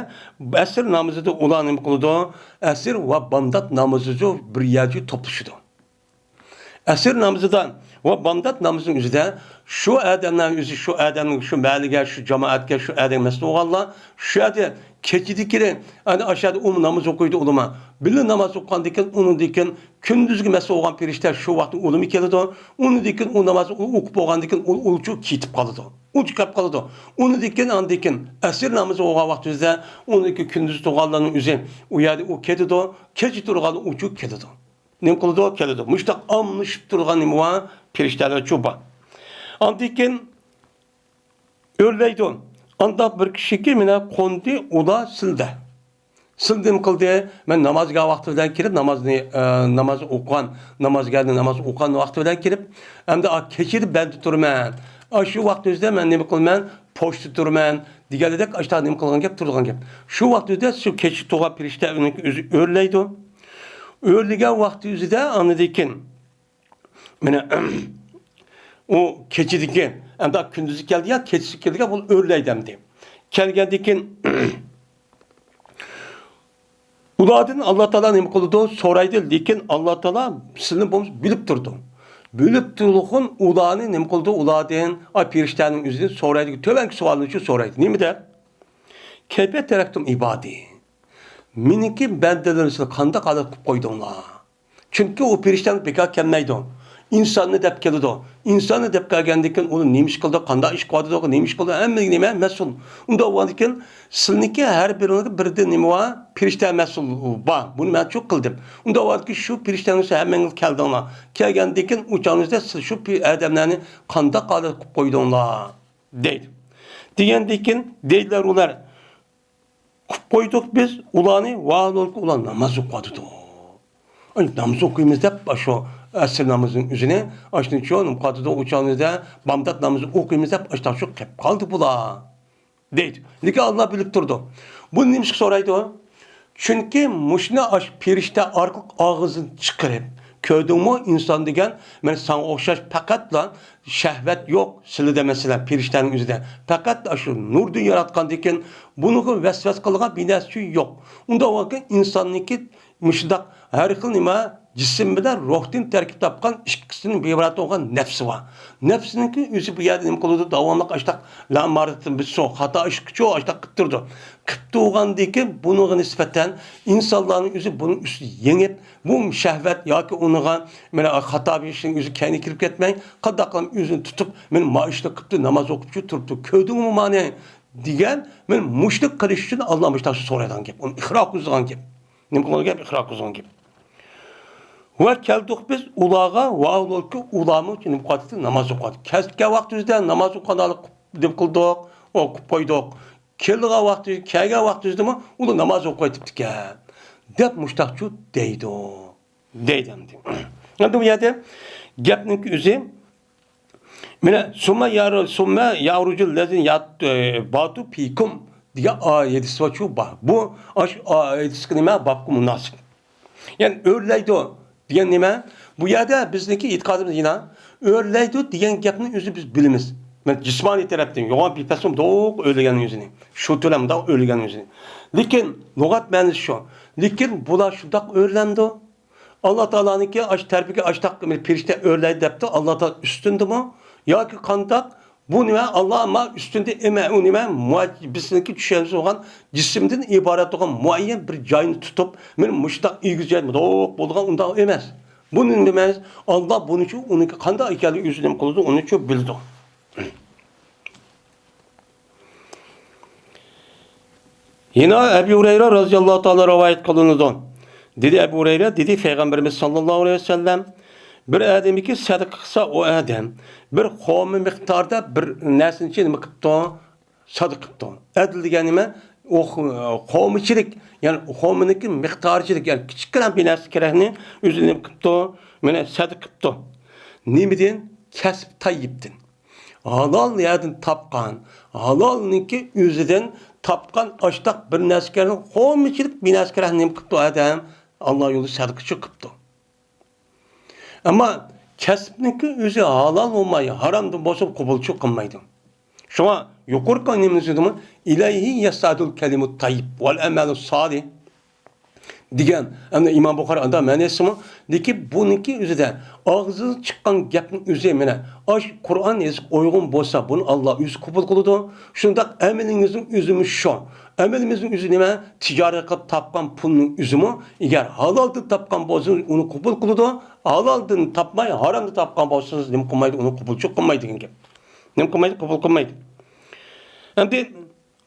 ئەسىر نامىزىدا ئۇلار نېمە قىلىدۇ؟ ئەسىر ۋە بامدات نامىزىچۇ بىر يەرگە توپلىشىدۇ. ئەسىر نامىزىدا ۋە بامدات نامىزىنىڭ ئۆزىدە شۇ ئادەملەرنىڭ ئۆزى، شۇ ئادەمنىڭ، شۇ مەھەللىگە، شۇ جامائەتكە، شۇ ئادەمگە مەسئۇل بولغانلار شۇ يەردە كېچىدىكىنى، ئەنە ئاشۇ يەردە ئۇمۇ ناماز ئوقۇيدۇ ئۇلىما. بىللە ناماز ئوقۇغاندىن كېيىن، ئۇنىڭدىن كېيىن كۈندۈزگە مەسئۇل بولغان پىرىشتە شۇ ۋاقىتتا ئۇلىما كېلىدۇ. ئۇنىڭدىن كېيىن ئۇ نامازنى ئۇ ئوقۇپ بولغاندىن كېيىن ئۇ، ئۇلىچۇ كېتىپ قالىدۇ. ئۇلىچۇ كېتىپ قالىدۇ. ئۇنىڭدىن كېيىن، ئاندىن كېيىن ئەسىر نامىزى بولغان ۋاقتىمىزدا ئۇنىڭدىن كېيىن كۈندۈز تۇرغانلارنىڭ ئۆزى ئۇ يەردە ئۇ كېتىدۇ. كېچە تۇرغانلار ئۇچۇ كېتىدۇ. نېمە قىلىدۇ؟ كېلىدۇ. مۇشۇنداق ئالمىشىپ تۇرغان نېمە بار؟ پىرىشتەلەرچۇ بار. ئاندىن كېيىن ئۆرلەيدۇ. ئانداق بىر كىشىكى مانا قوندى ئۇدا سىلدە. سىلدە نېمە قىلدى؟ مەن نامازگاھ ۋاقتى بىلەن كىرىپ، نامازنى، ئە، ناماز ئوقۇغان، نامازگاھنى ناماز ئوقۇغان ۋاقتى بىلەن كىرىپ، ئەمدى ئا، كېچىدە بەندە تۇرىمەن. ئا، شۇ ۋاقىت ئۆزىدە مەن نېمە قىلىمەن؟ پوچتا تۇرىمەن دېگەندەك، ئاشۇنداق نېمە قىلغان گەپ، تۇرىدىغان گەپ. شۇ ۋاقىت ئۆزىدە شۇ كېچە تۇرغان پىرىشتە ئۆزى ئۆرلەيدۇ. ئۆرلىگەن ۋاقتى ئۆزىدە ئاندىن كېيىن مانا، ئۇ كېچىدىكى، ئەمدى كۈندۈزى كەلدى يا، كېچىسى كەلدى يا، بۇ ئۆرلەيدۇ ئەمدى. كەلگەندىن كېيىن، ئۇلاردىن ئاللا تائالا نېمە قىلىدۇ؟ سورايدۇ، لېكىن ئاللا تائالا سىلىنى بولمىسا بىلىپ تۇرىدۇ. بىلىپ تۇرغىن ئۇلارنى نېمە قىلىدۇ؟ ئۇلاردىن، ئاي، پىرىشتەنىڭ ئۆزىدىن سورايدۇ، تۆۋەنكى سوئالنى شۇ سورايدۇ. نېمە دەپ؟ كەيپە تەرەكتۇم ئىبادى. مېنىڭكى بەندىلىرىمنى سىلەر قانداق ھالەت قىلىپ قويدۇڭلار؟ چۈنكى ئۇ پىرىشتە بىكار كەلمەيدۇ. ئىنساننى دەپ كېلىدۇ. ئىنساننى دەپ كەلگەندىن كېيىن ئۇ نېمە ئىش قىلدى، قانداق ئىش قىلىۋاتىدۇ، نېمە ئىش قىلدى، ھەممىگە نېمە مەسئۇل. ئۇنداق بولغاندىن كېيىن سىلىنىڭكى ھەر بىرىڭىزگە بىردىن نېمە بار؟ پىرىشتە مەسئۇل بار. بۇنى مەن شۇ قىلدىم. ئۇنداق بولغاندىن كېيىن شۇ پىرىشتەڭىز ھەممىڭىز كەلدىڭلار. كەلگەندىن كېيىن ئۇ چاغنىڭىزدا سىز شۇ پى-، ئادەملەرنى قانداق ھالەت قىلىپ قويدۇڭلار؟ دەيدۇ. دېگەندىن كېيىن دەيدىلەر ئۇلار، قىلىپ قويدۇق بىز ئۇلارنى، ۋاھالەنكى ئۇلار ناماز ئوقۇۋاتىدۇ. ئاي، ناماز ئوقۇيمىز دەپ، شۇ ئەسىر نامىزىنىڭ ئۆزىنى، ئاشۇنىڭ ئۈچۈن قاتىدۇ ئۇچانىدا بامدات نامىزى ئوقۇيمىز دەپ، ئاشتاق شۇ قىلىپ قالدى بۇلار. دەيدۇ. لېكىن ئاللا بىلىپ تۇرىدۇ. بۇنى نېمىشقا سورايدۇ؟ چۈنكى مۇشۇنى ئاش پېرىشتە ئارقىلىق ئاغزىدىن چىقىرىپ، كۆردۈڭمۇ، ئىنسان دېگەن، مەن ساڭا ئوخشاش پەقەتلا شەھۋەت يوق سىلىدە، مەسىلەن، پېرىشتەنىڭ ئۆزىدە. پەقەت ئاشۇ نۇردىن ياراتقاندىكىن، بۇنىڭغا ۋەسۋەسە قىلغان بىر نەرسە يوق. ئۇنداق بولغان ئىنساننىڭكى مۇشۇنداق ھەر خىل نېمە، جىسىم بىلەن روھتىن تەركىب تاپقان ئىككىسىدىن ئىبارەت بولغان نەپسى بار. نەپسىنىڭكى ئۆزى بۇ يەردە نېمە قىلىدۇ؟ داۋاملىق ئاشتاق لامارىتىن بىز سو، خاتا ئىشقىچۇ ئاشتاق قىلىپ تۇرىدۇ. قىلىپ تۇرغاندىكىن بۇنىڭغا نىسبەتەن ئىنسانلارنىڭ ئۆزى بۇنىڭ ئۈستىدە يېڭىپ، بۇ شەھۋەت ياكى ئۇنىڭغا مانا خاتا بىر ئىشنىڭ ئۆزى كەينىگە كىرىپ كەتمەي، قانداق قىلىپ ئۆزىنى تۇتۇپ، مانا ما ئىشنى قىپتۇ، ناماز ئوقۇپچۇ، تۇرۇپتۇ، كۆردۈڭمۇ مانى؟ دېگەن، مانا مۇشۇنى قىلىش ئۈچۈن ئاللا مۇشۇنداق سورايدىغان گەپ. ئۇنى ئىقرار قىلىدىغان گەپ. نېمە قىلغان گەپ؟ ئىقرار قىلغان گەپ. ۋە كەلدۇق بىز ئۇلارغا، ۋە ئۇلاركى ئۇلارمۇ نېمە قىلىۋاتىدۇ؟ ناماز ئوقۇۋاتىدۇ. كەلگەن ۋاقتىمىزدا ناماز ئوقۇغانلىق نېمە قىلدۇق؟ ئوقۇپ قويدۇق. كېلىدىغان ۋاقتى، كەلگەن ۋاقتىمىزدىمۇ ئۇلار ناماز ئوقۇۋېتىپتىكەن، دەپ مۇشتاقچۇ دەيدۇ. دەيدۇ ئەمدى. ئەمدى بۇ يەردە گەپنىڭ ئۆزى، مانا، سۇممە يارۇ-، سۇممە يەئرۇجۇل لەزىنە يات-، ئە، باتۇ فىكۇم دېگەن ئايەت ھەدىسى بار، شۇ بار. بۇ، ئاشۇ ئايەت ھەدىسكە نېمە؟ بابقا مۇناسىپ. يەنى ئۆرلەيدۇ دېگەن نېمە؟ بۇ يەردە بىزنىڭكى ئېتىقادىمىز يەنە ئۆرلەيدۇ دېگەن گەپنى ئۆزى بىز بىلىمىز. مانا جىسمانىي تەرەپتىن يوغان بىر پەسىل مۇنداق ئۆرلىگەن ئۆزىنى. شۇ تۆلەم مۇنداق ئۆرلىگەن ئۆزىنى. لېكىن لۇغەت مەنىسى شۇ. لېكىن بۇلار شۇنداق ئۆرلەمدۇ؟ ئاللا تائالانىڭكى ئاش تەرىپىگە ئاشتاق پېرىشتە ئۆرلەيدۇ دەپتۇ، ئاللا تائالا ئۈستۈندىمۇ؟ ياكى قانداق؟ بۇ نېمە؟ ئاللا ما ئۈستۈندە ئەمە، ئۇ نېمە؟ مۇ-، بىزنىڭكى چۈشەنچىسى بولغان جىسىمدىن ئىبارەت بولغان مۇئەييەن بىر جاينى تۇتۇپ، مانا مۇشۇنداق ئېگىز جاي، مۇنداق بولىدىغان، ئۇنداق ئەمەس. بۇنى نېمە؟ ئاللا بۇنى شۇ، ئۇنىڭكى قانداق ئىكەنلىكى ئۆزى نېمە قىلىدۇ، ئۇنى شۇ بىلىدۇ. يەنە ئەبۇ ھۇرەيرە رازىياللاھۇ تائالا رىۋايەت قىلىنىدۇ. دېدى ئەبۇ ھۇرەيرە، دېدى پەيغەمبىرىمىز ساللاللاھۇ ئەلەيھى ۋەسەللەم، بىر ئادەمكى سەدىقە قىلسا، ئۇ ئادەم بىر خورما مىقداردا بىر نەرسىنى نېمە قىپتۇ؟ سەدىقە قىپتۇ. ئەدىل دېگەن نېمە؟ ئۇ خو-، خورمىچىلىك، يەنى خورمىنىڭكى مىقدارىچىلىك، يەنى كىچىككىنە بىر نەرسە كېرەكنى ئۆزى نېمە قىپتۇ؟ مانا سەدىقە قىپتۇ. نېمىدىن؟ كەسىب تەييىبتىن. ھالال يەردىن تاپقان، ھالالنىڭكى ئۆزىدىن تاپقان ئاشتاق بىر نەرسىگە خورمىچىلىك بىر نەرسىگە نېمە قىپتۇ ئادەم؟ ئاللا يولىدا سەدىقىچۇ قىپتۇ. ئەمما كەسىپنىڭكى ئۆزى ھالال بولماي، ھارامدىن بولسا قوبۇلچۇ قىلمايدۇ. شۇڭا يۇقىرىقى نېمىسىدىمۇ، ئىلەيھى يەسئەدۇل كەلىمۇت تەييىب ۋەل ئەمەلۇس سالىھ. دېگەن، ئەمدى ئىمام بۇخارى ئاندا مەنىسىمۇ، لېكىن بۇنىڭكى ئۆزىدە ئاغزىدىن چىققان گەپنىڭ ئۆزى مانا ئاش قۇرئان ھەدىسكە ئۇيغۇن بولسا، بۇنى ئاللا ئۆزى قوبۇل قىلىدۇ. شۇنداق ئەمىلىڭىزنىڭ ئۆزىمۇ شۇ. ئەمىلىمىزنىڭ ئۆزى نېمە؟ تىجارەت قىلىپ تاپقان پۇلنىڭ ئۆزىمۇ، ئەگەر ھالالدىن تاپقان بولسىڭىز، ئۇنى قوبۇل قىلىدۇ. ھالالدىن تاپماي، ھارامدىن تاپقان بولسىڭىز، نېمە قىلمايدۇ؟ ئۇنى قوبۇلچۇ قىلمايدۇ دېگەن گەپ. نېمە قىلمايدۇ؟ قوبۇل قىلمايدۇ. ئەمدى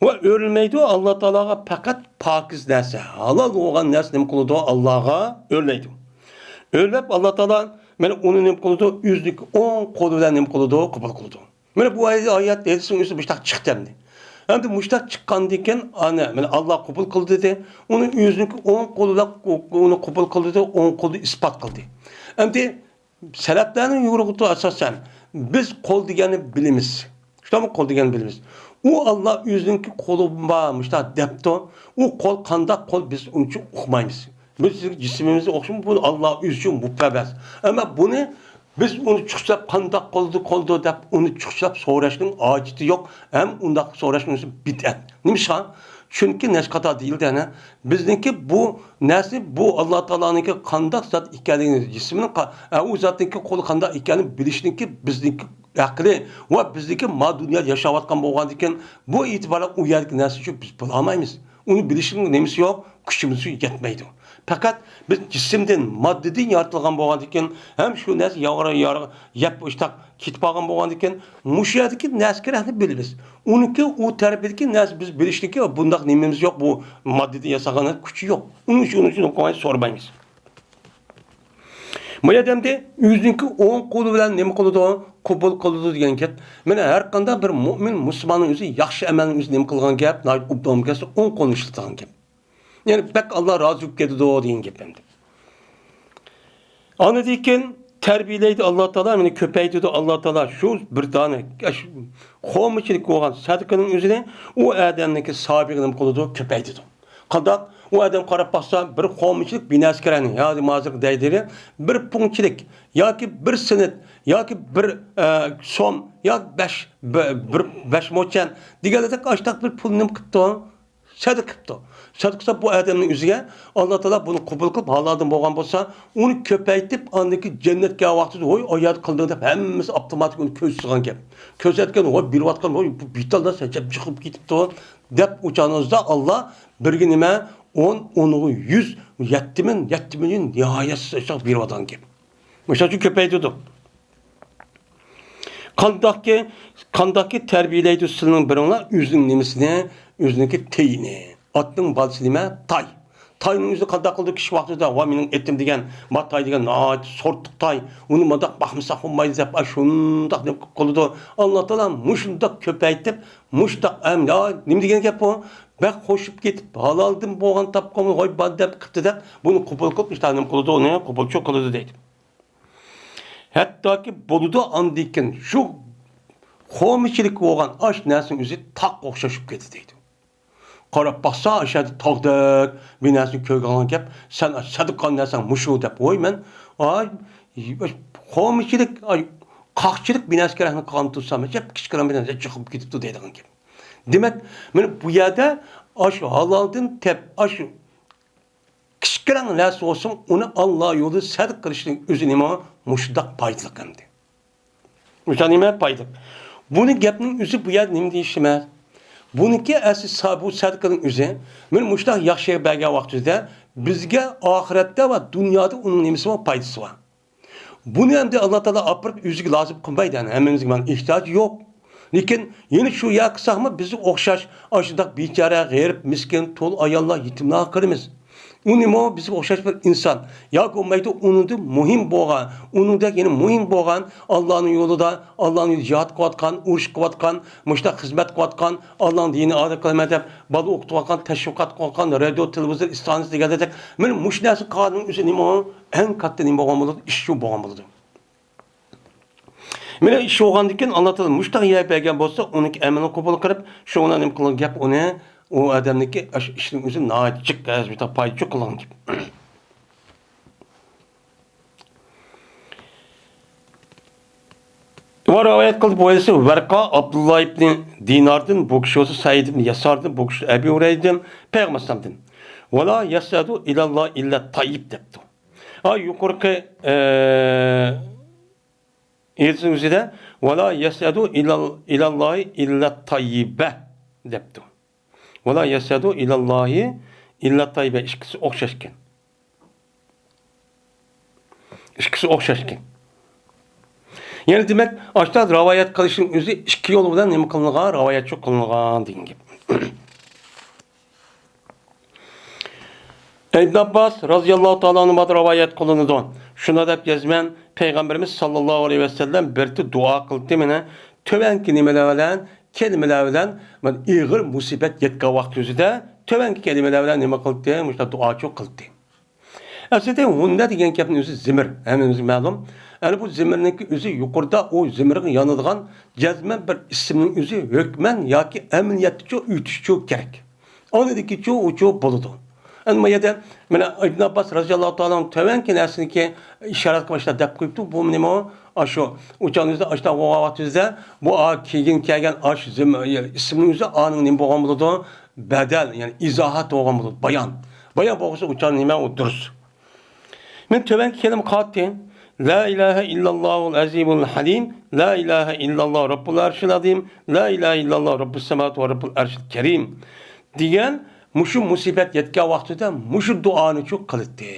ۋە ئۆرلىمەيدۇ، ئاللا تائالاغا پەقەت پاكىز نەرسە، ھالال بولغان نەرسە نېمە قىلىدۇ؟ ئاللاغا ئۆرلەيدۇ. ئۆرلەپ ئاللا تائالا مانا ئۇنى نېمە قىلىدۇ؟ ئۆزىنىڭكى ئوڭ قولى بىلەن نېمە قىلىدۇ؟ قوبۇل قىلىدۇ. مانا بۇ ئايەت، ئايەت ھەدىسنىڭ ئۆزى مۇشتاق چىقتى ئەمدى. ئەمدى مۇشتاق چىققاندىن كېيىن، ئانا، مانا ئاللا قوبۇل قىلدى دېدى. ئۇنى ئۆزىنىڭكى ئوڭ قولى بىلەن ئۇنى قوبۇل قىلدى، ئوڭ قولىدا ئىسپات قىلدى. ئەمدى سەلەپلەرنىڭ يورۇقىدا ئاساسەن بىز قول دېگەننى بىلىمىز. شۇنداقمۇ؟ قول دېگەننى بىلىمىز. ئۇ ئاللا ئۆزىنىڭكى قولى بار، مۇشۇنداق دەپتۇ. ئۇ قول قانداق قول، بىز ئۇنچە ئۇقمايمىز. بىز جىسمىمىزنى ئوخشىمىز، بۇ ئاللا ئۆزى ئۈچۈن مۇقەددەس. ئەمما بۇنى بىز ئۇنى چۇخچىلاپ، قانداق قولدا، قولدا دەپ ئۇنى چۇخچىلاپ سوراشنىڭ ھاجىتى يوق. ھەم ئۇنداق سوراشنىڭ ئۆزى بىدئەت. نېمىشقا؟ چۈنكى نەچچە قاتا دېيىلدى، ئەنە، بىزنىڭكى بۇ نەرسە، بۇ ئاللا تائالانىڭكى قانداق زات ئىكەنلىكىنى، جىسمىنىڭ قا-، ئە، ئۇ زاتنىڭكى قولى قانداق ئىكەنلىكىنى بىلىشنىڭكى بىزنىڭكى ئەقلى ۋە بىزنىڭكى ما دۇنيادا ياشاۋاتقان بولغاندىكىن، بۇ ئېتىبارلىق ئۇ يەردىكى نەرسە ئۈچۈن بىز بىلالمايمىز. ئۇنى بىلىشنىڭ نېمىسى يوق، كۈچىمىز يەتمەيدۇ. پەقەت بىز جىسىمدىن، ماددىدىن يارىتىلغان بولغاندىكىن، ھەم شۇ نەرسە ياغرا-، يار-، يەپ ئىشتاق كېتىپ قالغان بولغاندىكىن، مۇشۇ يەردىكى نەرسە كېرەكنى بىلىمىز. ئۇنىڭكى ئۇ تەرىپىدىكى نەرسە بىز بىلىشتىكى بۇنداق نېمىمىز يوق، بۇ ماددىدىن ياسالغان كۈچى يوق. ئۇنىڭ ئۈچۈن، ئۇنىڭ ئۈچۈن ئۇنى سورىمايمىز. بۇ يەردە ئەمدى ئۆزىنىڭكى ئوڭ قولى بىلەن نېمە قىلىدۇ؟ قوبۇل قىلىدۇ دېگەن گەپ. مانا ھەر قانداق بىر مۇئمىن، مۇسۇلماننىڭ ئۆزى ياخشى ئەمەلنىڭ ئۆزى نېمە قىلغان گەپ؟ ناھايىتى ئوبدان بىلسە، ئوڭ قولىنى ئىشلىتىدىغان گەپ. يەنى بەك ئاللا رازى بولۇپ كېتىدۇ دېگەن گەپ ئەمدى. ئاندىن كېيىن تەربىيەلەيدۇ ئاللا تائالا، مېنى كۆپەيتىدۇ ئاللا تائالا. شۇ بىر دانە، ئاشۇ خورمىچىلىك بولغان سەدىقىنىڭ ئۆزىنى ئۇ ئادەمنىڭكى سابىقىنى نېمە قىلىدۇ؟ كۆپەيتىدۇ. قانداق؟ ئۇ ئادەم قاراپ باقسا، بىر خورمىچىلىك بىنەسى كىرەنى، يا ھازىرقى دەيدىلى، بىر پۇڭچىلىك ياكى بىر سېنت ياكى بىر، ئە، سوم يا بەش، بىر، بىر بەش موچەن دېگەنلەردەك ئاشتاق بىر پۇلنى نېمە قىپتۇ؟ سەدىقە قىپتۇ. سەدىقە قىلسا بۇ ئادەمنىڭ ئۆزىگە ئاللا تائالا بۇنى قوبۇل قىلىپ، ھالالدىن بولغان بولسا، ئۇنى كۆپەيتىپ، ئاندىن كېيىن جەننەتكە ۋاقتىدا، ۋوي، ئايات قىلدىڭ دەپ ھەممىسى ئاپتوماتىك ئۇنى كۆزىتىدىغان گەپ. كۆرسەتكەن، ۋوي، بېرىۋاتقان، ۋوي، بۇ بىتالدا سەن چەپ چىقىپ كېتىپتۇ دەپ ئۇ چاغنىڭىزدا ئاللا بىرگە نېمە، ئون، ئونغا يۈز، يەتتە مىڭ، يەتتە مىليون نىھايەتسىز ئاشۇنداق بېرىۋاتقان گەپ. مىسال ئۈچۈن كۆپەيتىدۇ. قانداقكى، قانداقكى تەربىيەلەيدۇ سىلىنىڭ بىرىڭلار ئۆزىنىڭ نېمىسىنى، ئۆزىنىڭكى تېيىنى. ئاتنىڭ بالىسى نېمە؟ تاي. تاينىڭ ئۆزى قانداق قىلىدۇ كىچىك ۋاقتىدا؟ ۋا مېنىڭ ئېتىم دېگەن، ما تاي دېگەن ناھايىتى سورتلۇق تاي. ئۇنى مۇنداق باقمىساق بولمايدۇ دەپ، ئاشۇنداق نېمە قىلىدۇ. ئاللا تائالا مۇشۇنداق كۆپەيتىپ، مۇشۇنداق ئەم-، يا نېمە دېگەن گەپ بۇ؟ بەك قوشۇپ كېتىپ، ھالالدىن بولغان تاپقان غوي بار دەپ قىپتۇ دەپ، بۇنى قوبۇل قىلىپ، ئىشتانىم قىلىدۇ، ئۇنى قوبۇلچۇ قىلىدۇ دەيدۇ. ھەتتاكى بولىدۇ ئاندىن كېيىن شۇ خورمىچىلىك بولغان ئاش نەرسىنىڭ ئۆزى تاغقا ئوخشاش بولۇپ كېتىدۇ دەيدۇ. قاراپ باقسا، ئاشۇ يەردە تاغدەك بىر نەرسىنى كۆرگەن گەپ، سەن سەدىقە نەرسەڭ مۇشۇ دەپ، ۋوي مەن، ئاي، خورمىچىلىك، ئاي، قاقچىلىق بىر نەرسە كېرەكنى قىلغان تۇرسام، جەپ كىچىككىنە بىر نەرسە چىقىپ كېتىپتۇ دەيدىغان گەپ. دېمەك، مانا بۇ يەردە ئاشۇ ھالالدىن تەپ، ئاشۇ كىچىككىنە نەرسە بولسۇن، ئۇنى ئاللا يولىدا سەدىقە قىلىشنىڭ ئۆزى نېمە؟ مۇشۇنداق پايدىلىق ئەمدى. مۇشۇنداق نېمە پايدىلىق؟ بۇنى گەپنىڭ ئۆزى بۇ يەردە نېمە دېيىش ئەمەس. بۇنىڭكى ئەسلى سا-، بۇ سەدىقىنىڭ ئۆزى، مانا مۇشۇنداق ياخشى يەرگە بەرگەن ۋاقتىمىزدا بىزگە ئاخىرەتتە ۋە دۇنيادا ئۇنىڭ نېمىسى بار؟ پايدىسى بار. بۇنى ئەمدى ئاللا تائالا ئاپىرىپ ئۆزىگە لازىم قىلمايدۇ، يەنى ھەممىمىزگە مانا ئېھتىياجى يوق. لېكىن يەنە شۇ يەر قىلساقمۇ بىزگە ئوخشاش ئاشۇنداق بىچارە، غېرىب، مىسكىن، تۇل ئاياللار، يېتىملارغا قىلىمىز. ئۇ نېمە، بىزگە ئوخشاش بىر ئىنسان. ياكى بولمايدۇ ئۇنىڭدىن مۇھىم بولغان، ئۇنىڭدەك يەنە مۇھىم بولغان، ئاللانىڭ يولىدا، ئاللانىڭ يولىدا جىھاد قىلىۋاتقان، ئۇرۇش قىلىۋاتقان، مۇشۇنداق خىزمەت قىلىۋاتقان، ئاللانىڭ دىنىنى ئادا قىلىمەن دەپ بالا ئوقۇتۇۋاتقان، تەشۋىقات قىلىۋاتقان، رادىيو، تېلېۋىزور ئىستانسىسى دېگەندەك، مانا مۇشۇ نەرسە قىلغاننىڭ ئۆزى نېمە، ئەڭ كاتتا نېمە بولغان بولىدۇ؟ ئىش شۇ بولغان بولىدۇ. مانا ئىش بولغاندىن كېيىن ئاللا تائالا مۇشۇنداق يەر بەرگەن بولسا، ئۇنىڭكى ئەمىلىنى قوبۇل قىلىپ، شۇ ئۇنى نېمە قىلغان گەپ ئۇنى، ئۇ ئادەمنىڭكى ئاشۇ ئىشنىڭ ئۆزى ناھايىتى جىق، ئەزمىتە پايدىچۇ قىلغان گەپ. ۋە رىۋايەت قىلدى بۇ ھەدىسنى ۋەرقا ئابدۇللا ئىبنى دىناردىن، بۇ كىشى بولسا سەئىد ئىبنى يەساردىن، بۇ كىشى ئەبى ھۇرەيرىدىن، پەيغەمبەر ئەلەيھىسسالامدىن. ۋەلا يەسئەدۇ ئىلەللا ئىللە تاييىب دەپتۇ. ھا، يۇقىرىقى، ئە، ھەدىسنىڭ ئۆزىدە، «ۋەلا يەسئەدۇ ئىلەل-، ئىلەللاھى ئىللەت تاييىبە» دەپتۇ. «ۋەلا يەسئەدۇ ئىلەللاھى ئىللەت تاييىبە» ئىككىسى ئوخشاشكەن. ئىككىسى ئوخشاشكەن. يەنى دېمەك، ئاشۇنداق رىۋايەت قىلىشنىڭ ئۆزى ئىككى يول بىلەن نېمە قىلىنغان؟ رىۋايەتچۇ قىلىنغان دېگەن گەپ. ئىبن ئابباس رازىياللاھۇ تائالا ئەنھۇمادىن رىۋايەت قىلىنىدۇ. شۇنداق دەپ يازىمەن، پەيغەمبىرىمىز ساللاللاھۇ ئەلەيھى ۋەسەللەم بىر دۇئا قىلدى مېنى. تۆۋەنكى نېمىلەر بىلەن، كەلىمىلەر بىلەن، مانا ئېغىر مۇسىبەت يەتكەن ۋاقتى ئۆزىدە تۆۋەنكى كەلىمىلەر بىلەن نېمە قىلدى؟ مۇشۇنداق دۇئاچۇ قىلدى. ئەسلىدە ھۇننە دېگەن گەپنىڭ ئۆزى زىمىر، ھەممىمىزگە مەلۇم. ئەنە بۇ زىمىرنىڭكى ئۆزى يۇقىرىدا ئۇ زىمىرغا يانىدىغان جەزمەن بىر ئىسىمنىڭ ئۆزى ھۆكمەن ياكى ئەمەلىيەتتىچۇ ئۆتۈشىچۇ كېرەك. ئاندىن كېيىنچۇ ئۇچۇ بولىدۇ. ئەنە بۇ يەردە مانا ئىبن ئابباس رازىياللاھۇ تائالا ئەنھۇ تۆۋەنكى نەرسىنىڭكى ئىشارەت قىلىپ ئاشۇنداق دەپ قويۇپتۇ. بۇ نېمە؟ ئاشۇ ئۇچانىزدا ئاشۇنداق بولغان ۋاقتىمىزدا بۇ ئا-، كېيىن كەلگەن ئاش زىم-، ئىسىمنىڭ ئۆزى ئانىڭ نېمە بولغان بولىدۇ؟ بەدەل، يەنى ئىزاھات بولغان بولىدۇ، بايان. بايان بولغۇچە ئۇچان نېمە ئۇ دۇرۇس. مەن تۆۋەنكى كەلىمە قالدى. لا ئىلاھە ئىللاللاھۇل ئەزىمۇل ھەلىم، لا ئىلاھە ئىللاللاھ رەببۇل ئەرشىل ئەزىم، لا ئىلاھە ئىللاللاھ رەببۇس سەماۋاتى ۋە رەببۇل ئەرشىل كەرىم دېگەن مۇشۇ مۇسىبەت يەتكەن ۋاقتىدا مۇشۇ دۇئانىچۇ قىلىدۇ.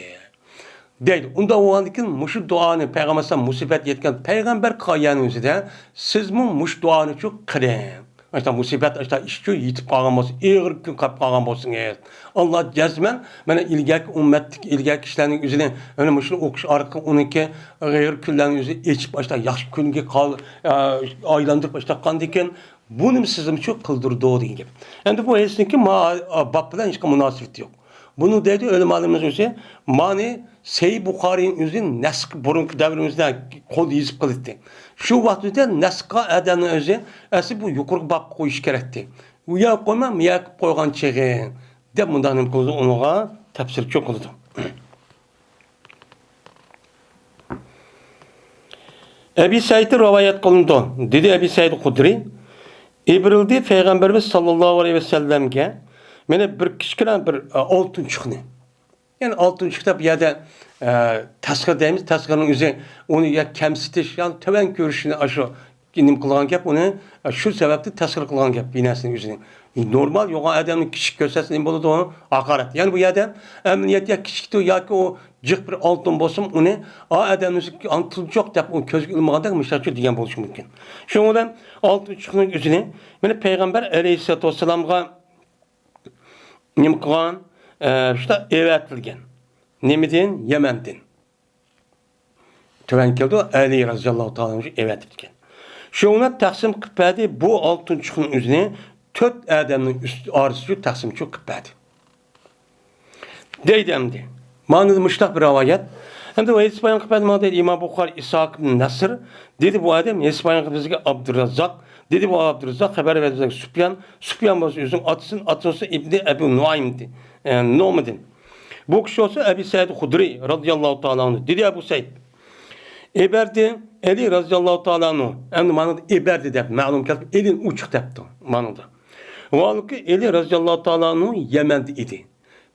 دەيدۇ. ئۇنداق بولغاندىن كېيىن مۇشۇ دۇئانى پەيغەمبەر ئەلەيھىسسالام مۇسىبەت يەتكەن پەيغەمبەر قىلغان ئۆزىدە سىزمۇ مۇشۇ دۇئانىچۇ قىلىڭ. ئاشۇنداق مۇسىبەت، ئاشۇنداق ئىشچۇ يېتىپ قالغان بولسا، ئېغىر كۈن قاپ قالغان بولسىڭىز، ئاللا جەزمەن مانا ئىلگەركى ئۈممەتتىكى ئىلگەركى كىشىلەرنىڭ ئۆزىنى مانا مۇشۇنى ئوقۇش ئارقىلىق ئۇنىڭكى ئېغىر كۈنلەرنىڭ ئۆزىنى ئېچىپ، ئاشۇنداق ياخشى كۈنگە قال-، ئا، ئايلاندۇرۇپ ئاشۇنداق قىلغاندىن كېيىن، بۇنى سىزمۇ شۇ قىلدۇرىدۇ دېگەن گەپ. ئەمدى بۇ ھەدىسنىڭكى ما-، باب بىلەن ھېچقانداق مۇناسىۋىتى يوق. بۇنى دەيدۇ ئۆلىمالىرىمىز ئۆزى، مانى سەھىھ بۇخارىينىڭ ئۆزى نەسخ، بۇرۇنقى دەۋرىمىزدە قول يېزىپ قىلاتتى. شۇ ۋاقىتتا نەسخقا ئادەمنىڭ ئۆزى ئەسلى بۇ يۇقىرىقى بابقا قويۇش كېرەكتى. ئۇ يەرگە قويماي، مۇ يەرگە قويغان چېغى دەپ مۇنداق نېمە قىلىدۇ، ئۇنىڭغا تەپسىرچۇ قىلىدۇ. ئەبى سەئىدتىن رىۋايەت قىلىنىدۇ، دېدى ئەبى سەئىد خۇدرىي، ئىبرىلدى پەيغەمبىرىمىز ساللاللاھۇ ئەلەيھى ۋەسەللەمگە مانا بىر كىچىككىنە بىر، ئە، ئالتۇنچۇقنى. يەنى ئالتۇنچۇق دەپ بۇ يەردە، ئە، تەسخىر دەيمىز، تەسخىرنىڭ ئۆزى ئۇنى يا كەمسىتىش، يا تۆۋەن كۆرۈشنى ئاشۇ نېمە قىلغان گەپ، ئۇنى، ئە، شۇ سەۋەبتىن تەسخىر قىلغان گەپ بىر نەرسىنىڭ ئۆزىنى. نورمال يوغان ئادەمنى كىچىك كۆرسەتسە نېمە بولىدۇ؟ ھاقارەت. يەنى بۇ يەردە ئەمەلىيەتتە يا كىچىكتۇ ياكى ئۇ جىق بىر ئالتۇن بولسىمۇ، ئۇنى ئا ئادەمنىڭ ئالتۇنچۇق دەپ ئۇ كۆزگە ئىلمىغاندەك مۇشۇنداقچە دېگەن بولۇشى مۇمكىن. شۇنىڭ بىلەن ئالتۇنچۇقنىڭ ئۆزىنى مانا پەيغەمبەر ئەلەيھىسسالاتۇ ۋەسسالامغا نېمە قىلغان؟ ئە، شۇنداق ئەۋەتىلگەن. نېمىدىن؟ يەمەندىن. تۆۋەن كېلىدۇ، ئەلى رەزىياللاھۇ تائالا ئەنھۇ ئەۋەتىپتىكەن. شۇڭا تەقسىم قىلىپ بەردى، بۇ ئالتۇنچۇقنىڭ ئۆزىنى تۆت ئادەمنىڭ ئۈست-، ئارىسىچۇ تەقسىمچۇ قىلىپ بەردى. دەيدۇ ئەمدى. مانا مۇشۇنداق بىر رىۋايەت. ئەمدى ھەدىس بايان قىلىپ بەردى ماڭا دەيدۇ ئىمام بۇخارى، ئىسھاق ئىبن نەسر. دېدى بۇ ئادەم، ھەدىس بايان قىلىپ بىزگە ئابدۇراززاق. دېدى بۇ ئابدۇراززاق، خەۋەر بەردى بىزگە سۇپيان. سۇپيان بولسا ئۆزىنىڭ ئاتىسىدىن، ئاتىسى بولسا ئىبنى ئەبۇ نۇئايمدى، ئە، نومىدىن. بۇ كىشى بولسا ئەبى سەئىد خۇدرىي رازىياللاھۇ تائالا ئەنھۇ. دېدى ئەبۇ سەئىد. ئېبەردى ئەلى رازىياللاھۇ تائالا ئەنھۇ. ئەمدى مانا ئېبەردى دەپ مەلۇم كەلدى. ئېلىنى ئوچۇق دەپتۇ مانا. ۋاھالۇكى ئەلى رازىياللاھۇ تائالا ئەنھۇ يەمەندە ئىدى.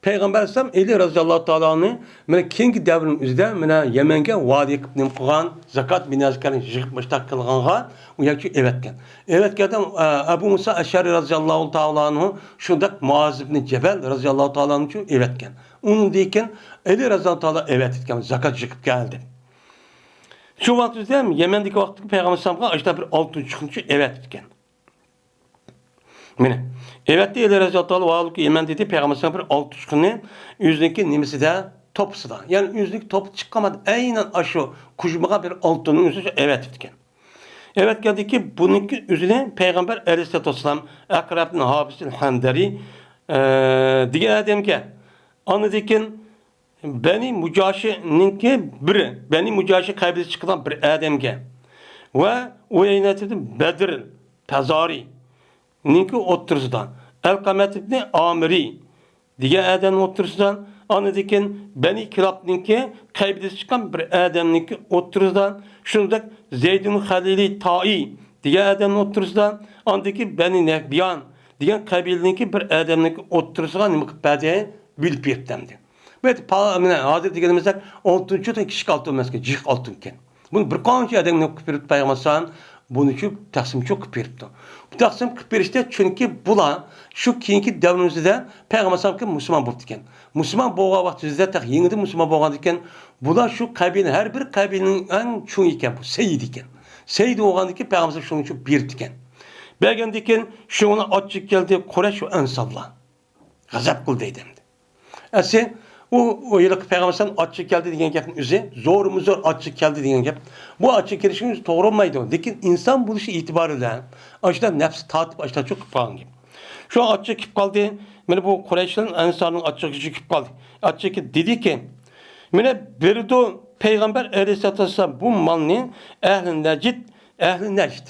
پەيغەمبەر ئەلەيھىسسالام ئەلى رازىياللاھۇ تائالا ئەنھۇنى مانا كېيىنكى دەۋرنىڭ ئۆزىدە مانا يەمەنگە ۋالىي قىلىپ نېمە قىلغان، زاكات بىنەزىكەرنى يىغىپ مۇشتاق قىلغانغا ئۇ يەرگىچۇ ئەۋەتكەن. ئەۋەتكەندە، ئە، ئەبۇ مۇسا ئەشئەرى رازىياللاھۇ تائالا ئەنھۇ شۇنداق مۇئاز ئىبنى جەبەل رازىياللاھۇ تائالا ئەنھۇچۇ ئەۋەتكەن. ئۇنىڭدىن كېيىن ئەلى رازىياللاھۇ تائالا ئەۋەتكەن، زاكات يىغىپ كەلدى. شۇ ۋاقىت ئۆزىدە يەمەندىكى ۋاقىتتىكى پەيغەمبەر ئەلەيھىسسالامغا ئاشۇنداق بىر ئالتۇنچۇقنىچۇ ئەۋەتكەن. مانا، ئەۋەتتى ئەلى رەزىياللاھۇ تائالا ۋاھالۇكى يەمەن دېدى، پەيغەمبەر ئەلەيھىسسالام بىر ئالتۇنچۇقنى ئۆزىنىڭكى نېمىسىدە، توپىسىدا. يەنى ئۆزىنىڭكى توپىدا چىققان ئەينەن ئاشۇ قۇژمىغا بىر ئالتۇننى ئۆزى ئەۋەتىپتىكەن. ئەۋەتكەندىكى بۇنىڭكى ئۆزىنى پەيغەمبەر ئەلەيھىسسالاتۇ ۋەسسالام ئەقرەبنى ھابىسىل ھەندەرى، ئە، دېگەن ئادەمگە، ئاندىن كېيىن بەنى مۇجاشىنىڭكى بىرى، بەنى مۇجاشى قەبىلىسى چىقىدىغان بىر ئادەمگە ۋە ئۇيەينەتىدىن بەدر پەزارىنىڭكى ئوتتۇرىسىدا، ئەلقەمەتىبنى ئامىرى دېگەن ئادەمنىڭ ئوتتۇرىسىدا، ئاندىن كېيىن بەنى كىلابنىڭكى قەبىلىسى چىققان بىر ئادەمنىڭكى ئوتتۇرىسىدا، شۇنداق زەيدۇن خەلىلى تائى دېگەن ئادەمنىڭ ئوتتۇرىسىدا، ئاندىن كېيىن بەنى نەھبىيان دېگەن قەبىلىنىڭكى بىر ئادەمنىڭكى ئوتتۇرىسىغا نېمە قىلىپ بەردى؟ بۆلۈپ بېرىپتىمدى. بۇ يەردە پا-، مانا ھازىر دېگىنىمىزدەك ئالتۇنچۇ كىچىك ئالتۇن ئەمەسكەن، جىق ئالتۇنكەن. بۇنى بىر قانچە ئادەمگە قىلىپ بېرىپتۇ پەيغەمبەر ئەلەيھىسسالام، بۇنىچۇ تەقسىمچۇ قىلىپ بېرىپتۇ. بۇ تەقسىم قىلىپ بېرىشتە، چۈنكى بۇلار شۇ كېيىنكى دەۋرىمىزدە پەيغەمبەر ئەلەيھىسسالام مۇسۇلمان بوپتىكەن. مۇسۇلمان بولغان ۋاقتىمىزدا تېخى يېڭىدىن مۇسۇلمان بولغاندىكەن، بۇلار شۇ قەبىلە، ھەر بىر قەبىلىنىڭ ئەڭ چوڭى ئىكەن، بۇ سەييىدى ئىكەن. سەييىدى بولغاندىكىن پەيغەمبەر ئەلەيھىسسالام شۇنىڭ ئۈچۈن بېرىپتىكەن. بەرگەندىكىن شۇڭا ئاچچىق كەلدى قۇرەيش ۋە ئەنسارلار. غەزەپ قىلدى دەيدۇ ئەمدى. ئەسلى ئۇ، ئۇ ھېلىقى پەيغەمبەر ئەلەيھىسسالام ئاچچىق كەلدى دېگەن گەپنىڭ ئۆزى زورمۇ زور ئاچچىق كەلدى دېگەن گەپ. بۇ ئاچچىق كېلىشنىڭ ئۆزى توغرا بولمايدۇ. لېكىن ئىنسان بولۇشى ئېتىبارى بىلەن ئاشۇنداق نەپسى تارتىپ ئاشۇنداق چوقۇپ قالغان گەپ. شۇ ئاچچىق كېلىپ قالدى. مانا بۇ قۇرەيشلەر ئەنسارنىڭ ئاچچىقى كېلىپ قالدى. ئاچچىقى دېدىكى، مانا بېرىدۇ پەيغەمبەر ئەلەيھىسسالاتۇ ۋەسسالام بۇ مالنى ئەھلى نەجد، ئەھلى نەجد.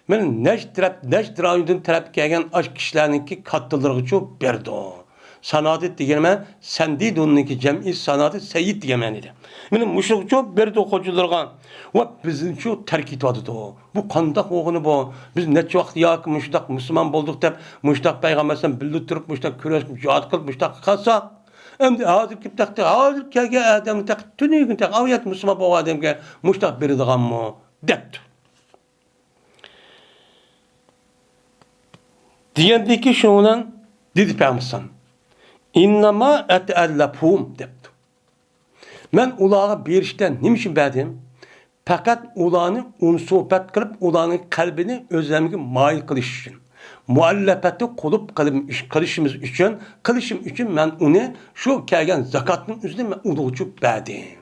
مانا نەجد تەرەپ، نەجد رايونىدىن تەرەپ كەلگەن ئاشۇ كىشىلەرنىڭكى كاتتىلىرىغىچۇ بېرىدۇ. سانادىد دېگەن نېمە؟ سەندىدۇننىڭكى جەمئى سانادىد، سەييىد دېگەن مەنىدە. مانا مۇشۇغىچۇ بېرىدۇ خوجىلىرىغا. ۋە بىزنىچۇ تەرك ئېتىۋاتىدۇ. بۇ قانداق بولغىنى بۇ؟ بىز نەچچە ۋاقىت ياكى مۇشۇنداق مۇسۇلمان بولدۇق دەپ، مۇشۇنداق پەيغەمبەر بىلەن بىللە تۇرۇپ، مۇشۇنداق كۈرەشكە جىھاد قىلىپ، مۇشۇنداق قىلساق، ئەمدى ھازىر كېلىپ تەقتى، ھازىر كەلگەن ئادەمنى تەقتى، تۈنۈگۈن تەقتى، ئاۋۇ يەردە مۇسۇلمان بولغان ئادەمگە مۇشۇنداق بېرىدىغانمۇ؟ دەپتۇ. دېگەندىكى شۇنىڭ بىلەن دېدى پەيغەمبەر ئەلەيھىسسالام، «ئىننەما ئەتەئەللەفھۇم» دەپتۇ. مەن ئۇلارغا بېرىشتە نېمە ئۈچۈن بەردىم؟ پەقەت ئۇلارنى ئۇنسۇپەت قىلىپ، ئۇلارنىڭ قەلبىنى ئۆزلەرگە مايىل قىلىش ئۈچۈن، مۇئەللەپەتى قۇلۇب قىلىم-، قىلىشىمىز ئۈچۈن، قىلىشىم ئۈچۈن مەن ئۇنى شۇ كەلگەن زاكاتنىڭ ئۆزىنى مەن ئۇلىغىچۇ بەردىم.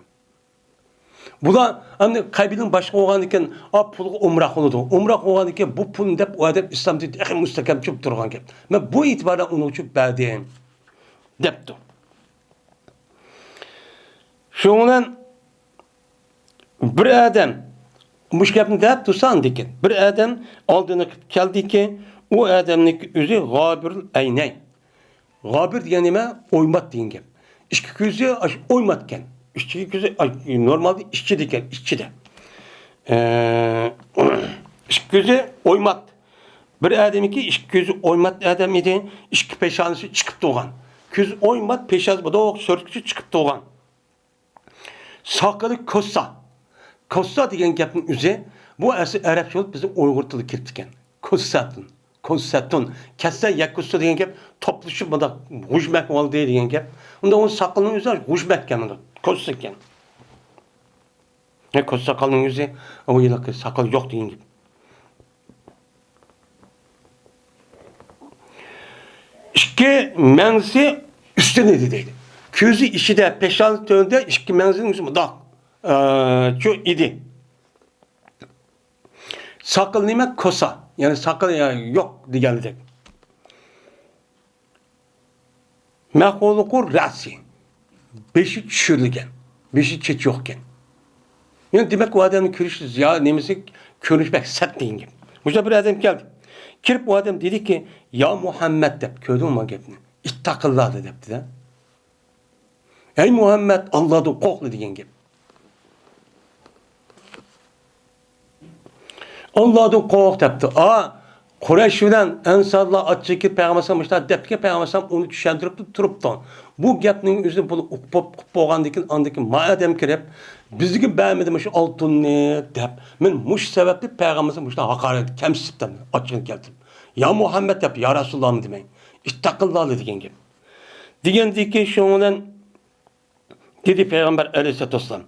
بۇلار ئەمدى قەبىلىنىڭ باشلىقى بولغاندىكىن، ئا، پۇلغا ئومراق بولىدۇ. ئومراق بولغاندىكىن بۇ پۇلنى دەپ ئۇ ئادەم ئىسلام دىنىدا تېخى مۇستەھكەمچە تۇرغان گەپ. مەن بۇ ئېتىبار بىلەن ئۇنىڭغىچۇ بەردىم، دەپتۇ. شۇنىڭ بىلەن بىر ئادەم مۇشۇ گەپنى دەپ تۇرسا، ئاندىكىن بىر ئادەم ئالدىنى قىلىپ كەلدىكى، ئۇ ئادەمنىڭ ئۆزى غابىرۇل ئەينەي. غابىر دېگەن نېمە؟ ئويمات دېگەن گەپ. ئىككى كۆزى ئاش-، ئويماتكەن. ئىككى كۆزى ئاش-، نورمالدا ئىچىدىكەن، ئىچىدە. ئە، ئىككى كۆزى ئويمات. بىر ئادەمكى ئىككى كۆزى ئويمات ئادەم ئىدى. ئىككى پېشانىسى چىقىپ تۇرغان. كۆزى ئويمات، پېشانىسى بۇدۇق سۈرتكىچە چىقىپ تۇرغان. ساقىلى كوسا. كوسا دېگەن گەپنىڭ ئۆزى، بۇ ئەسلى ئەرەبچە بولۇپ، بىزنىڭ ئۇيغۇر تىلىغا كىرىپتىكەن. كوساتۇن. كوساتۇن. كەسسە يەككۇسسۇ دېگەن گەپ، توپلىشىپ مۇنداق غۇژمەك بولدى دېگەن گەپ. ئۇندا ئۇنىڭ ساقىلىنىڭ ئۆزى غۇژمەك ئىكەن، ئۇندا كوسا ئىكەن. ھە، كوسا ساقالنىڭ ئۆزى، ئۇ ھېلىقى ساقال يوق دېگەن گەپ. ئىككى مەڭزىسى ئۈستۈن ئىدى دەيدۇ. كۆزى ئىچىدە، پېشانىسى تۆۋەندە، ئىككى مەڭزىنىڭ ئۈستى مۇنداق، ئە، چۇ ئىدى. ساقىلى نېمە؟ كوسا. يەنى ساقىلى، يا، يوق دېگەنلىك. مەخلۇقۇ رەسى. بېشى چۈشۈرۈلگەن. بېشى چېچى يوقكەن. يەنى دېمەك، ئۇ ئادەمنى كۆرۈش زىيا-، نېمىسى، كۆرۈنۈش بەك سەت دېگەن گەپ. مۇشۇنداق بىر ئادەم كەلدى. كىرىپ ئۇ ئادەم دېدىكى، يا مۇھەممەد دەپ، كۆردۈڭمۇ گەپنى؟ ئىتتەقىللا دەپتىدە. ئەي مۇھەممەد، ئاللادىن قورقلا دېگەن گەپ. ئاللادىن قورق دەپتۇ. ئا، قۇرەيش بىلەن ئەنسارلار ئاچچىقى پەيغەمبەر مۇشۇنداق دەپتىكەن، پەيغەمبەر ئۇنى چۈشەندۈرۈپ تۇرۇپتۇ. بۇ گەپنىڭ ئۆزىنى بۇ ئۇقۇپ، ئۇقۇپ بولغاندىن كېيىن، ئاندىن كېيىن ما ئادەم كىرىپ، بىزگە بەرمىدى مۇشۇ ئالتۇننى دەپ، مەن مۇشۇ سەۋەبتىن پەيغەمبەر مۇشۇنداق ھاقارەت، كەمسىتىپتىمەن، ئاچچىقىنى كەلتۈرۈپ. يا مۇھەممەد دەپ، يا رەسۇلۇللاھمۇ دېمەي. ئىتتەقىللا دېگەن گەپ. دېگەندىكىن شۇنىڭ بىلەن دېدى پەيغەمبەر ئەلەيھىسسالاتۇ ۋەسسالام،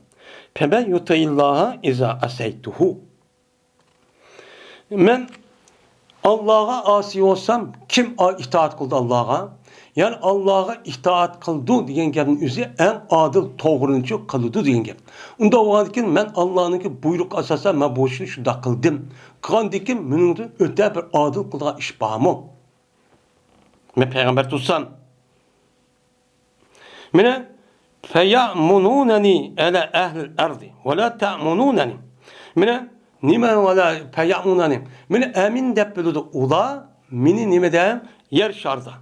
فَمَنْ يُطِعِ اللَّهَ إِذَا عَصَيْتُهُ. مەن ئاللاغا ئاسىي بولسام، كىم ئا-، ئىتائەت قىلىدۇ ئاللاغا؟ يەنى ئاللاغا ئىتائەت قىلىدۇ دېگەن گەپنىڭ ئۆزى ئەڭ ئادىل، توغرىنىچۇ قىلىدۇ دېگەن گەپ. ئۇنداق بولغاندىكىن مەن ئاللانىڭكى بۇيرۇقى ئاساسەن مەن بۇ ئىشنى شۇنداق قىلدىم. قىلغاندىكىن مېنىڭدىن ئۆتە بىر ئادىل قىلىدىغان ئىش بارمۇ؟ مەن پەيغەمبەر تۇرسام، مانا، فَيَأْمُنُونَنِي عَلَى أَهْلِ الْأَرْضِ وَلَا تَأْمُنُونَنِي. مانا، نېمە ۋەلا فَيَأْمُنُونَنِي؟ مېنى ئەمىن دەپ بىلىدۇ ئۇلار، مېنى نېمىدە؟ يەر شاردا.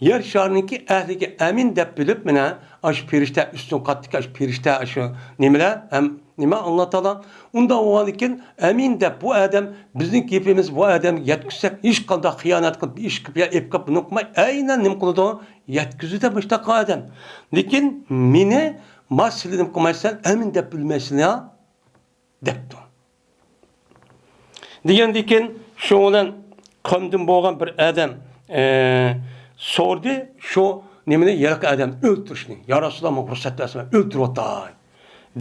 يەر شارنىڭكى ئەھلىگە ئەمىن دەپ بىلىپ، مانا، ئاشۇ پېرىشتە، ئۈستۈن قاتتىكى ئاشۇ پېرىشتە، ئاشۇ نېمىلەر، ھەم نېمە، ئاللا تائالا. ئۇنداق بولغاندىكىن، ئەمىن دەپ بۇ ئادەم، بىزنىڭ گېپىمىز بۇ ئادەمگە يەتكۈزسەك، ھېچقانداق خىيانەت قىلىپ، ئىش قىلىپ يا ئېلىپ قاپ بۇنى قىلماي، ئەينەن نېمە قىلىدۇ؟ يەتكۈزىدۇ مۇشۇنداق ئادەم. لېكىن مېنى ما سىلى نېمە قىلمايسەن، ئەمىن دەپ بىلمەيسىلەر دەپتۇ. دېگەندىكىن شۇنىڭ بىلەن قومدىن بولغان بىر ئادەم، ئە، سورىدى شۇ نېمىنى، ھېلىقى ئادەم ئۆلتۈرۈشنى. يا رەسۇلاللا، ماڭا رۇخسەت بەرسىلە، مەن ئۆلتۈرۈۋاتاي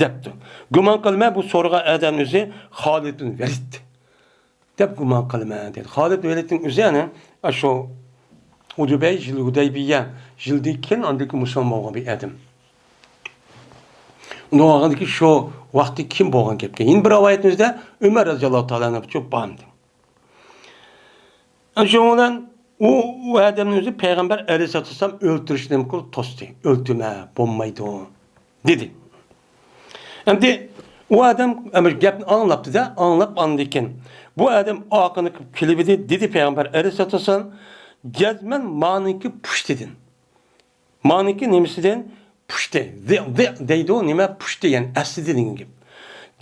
دەپتۇ. گۇمان قىلىمەن، بۇ سورىغان ئادەم ئۆزى خالىد بىن ۋەلىد دەپ گۇمان قىلىمەن دېدى. خالىد بىن ۋەلىدنىڭ ئۆزى، يەنى، ئاشۇ ھۇدەيبىيە، يىل ھۇدەيبىيە يىلىدىن كېيىن ئاندىن كېيىن مۇسۇلمان بولغان بىر ئادەم. ئۇنداق بولغاندىكىن شۇ ۋاقىتتا كىم بولغان گەپكە؟ يەنە بىر رىۋايەتنىڭ ئۆزىدە ئۆمەر رەزىياللاھۇ تائالا ئەنھۇ چوپ بارمىدى. شۇنىڭ بىلەن ئۇ، ئۇ ئادەمنىڭ ئۆزى پەيغەمبەر ئەلەيھىسسالاتۇ ۋەسسالام ئۆلتۈرۈشنى نېمە قىلدى؟ توستى. ئۆلتۈرمە، بولمايدۇ دېدى. ئەمدى ئۇ ئادەم ئەمدى گەپنى ئاڭلاپتۇ-دە، ئاڭلاپ ئاندىن كېيىن بۇ ئادەم ئارقىنى قىلىپ كېلىۋىدى، دېدى پەيغەمبەر ئەلەيھىسسالاتۇ ۋەسسالام، جەزمەن مانىڭكى پۇشتىدىن. مانىڭكى نېمىسىدىن؟ پۇشتى. ذىئ، ذىئ دەيدۇ، نېمە؟ پۇشتى، يەنى ئەسلىدە دېگەن گەپ.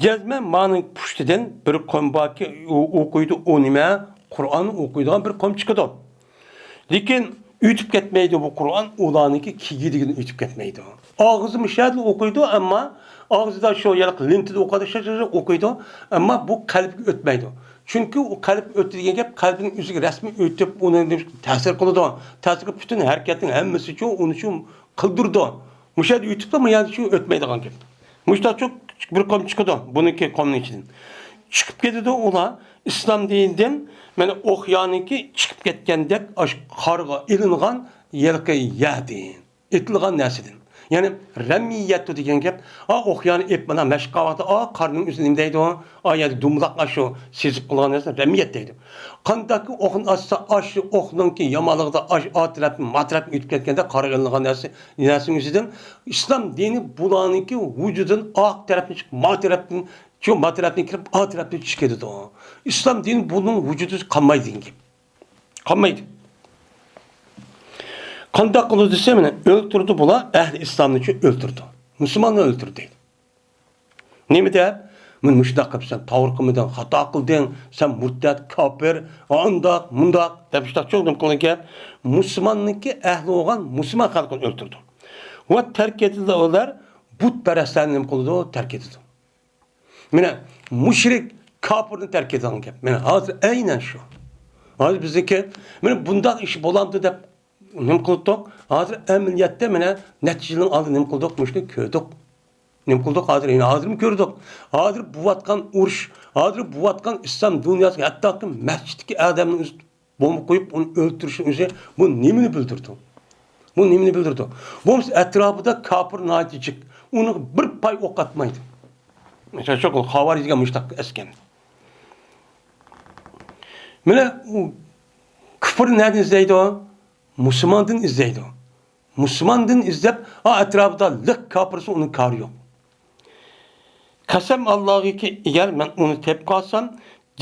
جەزمەن مانىڭ پۇشتىدىن بىر قوم باركى، ئۇ ئوقۇيدۇ، ئۇ نېمە؟ قۇرئان ئوقۇيدىغان بىر قوم چىقىدۇ. لېكىن ئۆتۈپ كەتمەيدۇ بۇ قۇرئان، ئۇلارنىڭكى كىگىدىكىدىن ئۆتۈپ كەتمەيدۇ. ئاغزى مۇشۇ يەردىلا ئوقۇيدۇ، ئەمما ئاغزىدا شۇ يەرلىك لېنتىدا ئوقۇيدۇ، شۇ يەردە ئوقۇيدۇ، ئەمما بۇ قەلبكە ئۆتمەيدۇ. چۈنكى ئۇ قەلبكە ئۆتتى دېگەن گەپ، قەلبنىڭ ئۆزىگە رەسمىي ئۆتۈپ، ئۇنى تەسىر قىلىدۇ. تەسىر قىلىپ، پۈتۈن ھەرىكەتنىڭ ھەممىسىچۇ، ئۇنىچۇ قىلدۇرىدۇ. مۇشۇ يەردە ئۆتۈپلا، ما يەردىچۇ ئۆتمەيدىغان گەپ. مۇشۇنداقچۇ بىر قوم چىقىدۇ، بۇنىڭكى قومنىڭ ئىچىدىن. چىقىپ كېتىدۇ ئۇلار، ئىسلام دىنىدىن، مانا، ئوقيانىڭكى چىقىپ كەتكەندەك، ئاشۇ قارغا ئېلىنغان ھېلىقى يەردىن. ئېتىلغان نەرسىدىن. يەنى رەمىيەتۇ دېگەن گەپ، ئا، ئوق يانى ئېپ، مانا مەشىق قىلغان ۋاقىتتا، ئا، قارنىنىڭ ئۆزىنى نېمە دەيدۇ؟ ئا، يەردە دومىلاق، ئاشۇ سېزىپ قىلغان نەرسە رەمىيەت دەيدۇ. قانداقكى ئوقنى ئاتسا، ئاشۇ ئوقنىڭكى يامانلىقىدا، ئاشۇ ئا تەرەپتىن ما تەرەپتىن ئۆتۈپ كەتكەندە قارىغا ئېلىنغان نەرسە، نەرسىنىڭ ئۆزىدىن ئىسلام دىنى بۇلارنىڭكى ۋۇجۇدىدىن ئاق تەرەپتىن چىقىپ، ما تەرەپتىن، شۇ ما تەرەپتىن كىرىپ، ئا تەرەپتىن چىقىپ كېتىدۇ. ئىسلام دىنى بۇنىڭ ۋۇجۇدىدا قالمايدۇ دېگەن گەپ. قالمايدۇ. قانداق قىلىدۇ دېسە، مانا ئۆلتۈردى بۇلار ئەھلى ئىسلامنىچۇ ئۆلتۈردى. مۇسۇلماننى ئۆلتۈردى دەيدۇ. نېمە دەپ؟ مانا مۇشۇنداق قىلىپ سەن تاۋۇر قىلمىدىڭ، خاتا قىلدىڭ، سەن مۇرتەت، كاپىر، ئانداق، مۇنداق دەپ شۇنداق چوڭ نېمە قىلغان گەپ؟ مۇسۇلماننىڭكى ئەھلى بولغان مۇسۇلمان خەلقىنى ئۆلتۈردى. ۋە تەرك ئېتىلدى ئۇلار بۇتپەرەسلەرنى نېمە قىلىدۇ؟ تەرك ئېتىدۇ. مانا مۇشرىك، كاپىرنى تەرك ئېتىدىغان گەپ. مانا ھازىر ئەينەن شۇ. ھازىر بىزنىڭكى، مانا بۇنداق ئىش بولامدۇ دەپ نېمە قىلدۇق؟ ھازىر ئەمەلىيەتتە مانا نەچچە يىلنىڭ ئالدىدا نېمە قىلدۇق؟ مۇشۇنى كۆردۇق. نېمە قىلدۇق؟ ھازىر، يەنە ھازىرمۇ كۆردۇق. ھازىر بولۇۋاتقان ئۇرۇش، ھازىر بولۇۋاتقان ئىسلام دۇنياسى، ھەتتاكى مەسچىتتىكى ئادەمنىڭ ئۆزى بومبا قويۇپ، ئۇنى ئۆلتۈرۈشنىڭ ئۆزى بۇ نېمىنى بىلدۈرىدۇ؟ بۇ نېمىنى بىلدۈرىدۇ؟ بولمىسا ئەتراپىدا كاپىر ناھايىتى جىق. ئۇنىڭغا بىر پاي ئوق ئاتمايدۇ. مىسال ئۈچۈن، خاۋارىج دېگەن مۇشۇنداق ئەسكەر. مانا ئۇ كۇپۇر نەدىن ئىزدەيدۇ؟ مۇسۇلماندىن ئىزدەيدۇ. مۇسۇلماندىن ئىزدەپ، ئا، ئەتراپىدا لىق كاپىرسا ئۇنىڭ كارى يوق. قەسەم ئاللاغىكى، ئەگەر مەن ئۇنى تېپىپ قالسام،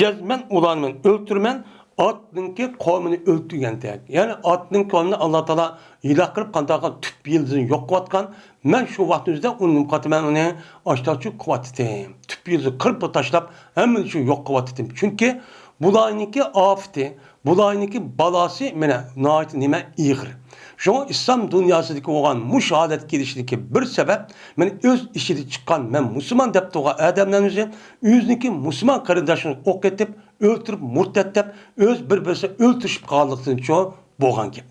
جەزمەن ئۇلارنى مەن ئۆلتۈرىمەن، ئادنىڭكى قومىنى ئۆلتۈرگەندەك. يەنى ئادنىڭ قومىنى ئاللا تائالا ھېلاك قىلىپ، قانداق تۈپ يىلدىزىنى يوق قىلىۋاتقان، مەن شۇ ۋاقىتنىڭ ئۆزىدە ئۇنى نېمە قىلىۋاتىمەن، ئۇنى ئاشتاچۇ قىلىۋاتىتتىم. تۈپ يىلدىزى قىرىپ تاشلاپ، ھەممىنى شۇ يوق قىلىۋاتىتتىم. چۈنكى بۇلارنىڭكى ئاپىتى، بۇلارنىڭكى بالاسى مانا ناھايىتى نېمە ئېغىر. شۇڭا ئىسلام دۇنياسىدىكى بولغان مۇشۇ ھالەتكە كېلىشىدىكى بىر سەۋەب، مانا ئۆز ئىچىدە چىققان مەن مۇسۇلمان دەپ تۇرغان ئادەملەرنى ئۆزى، ئۆزىنىڭكى مۇسۇلمان قېرىنداشلىرىنى ئوق ئېتىپ، ئۆلتۈرۈپ، مۇرتەت دەپ، ئۆز بىر-بىرسى ئۆلتۈرۈشۈپ قالغانلىقتىنچۇ بولغان گەپ.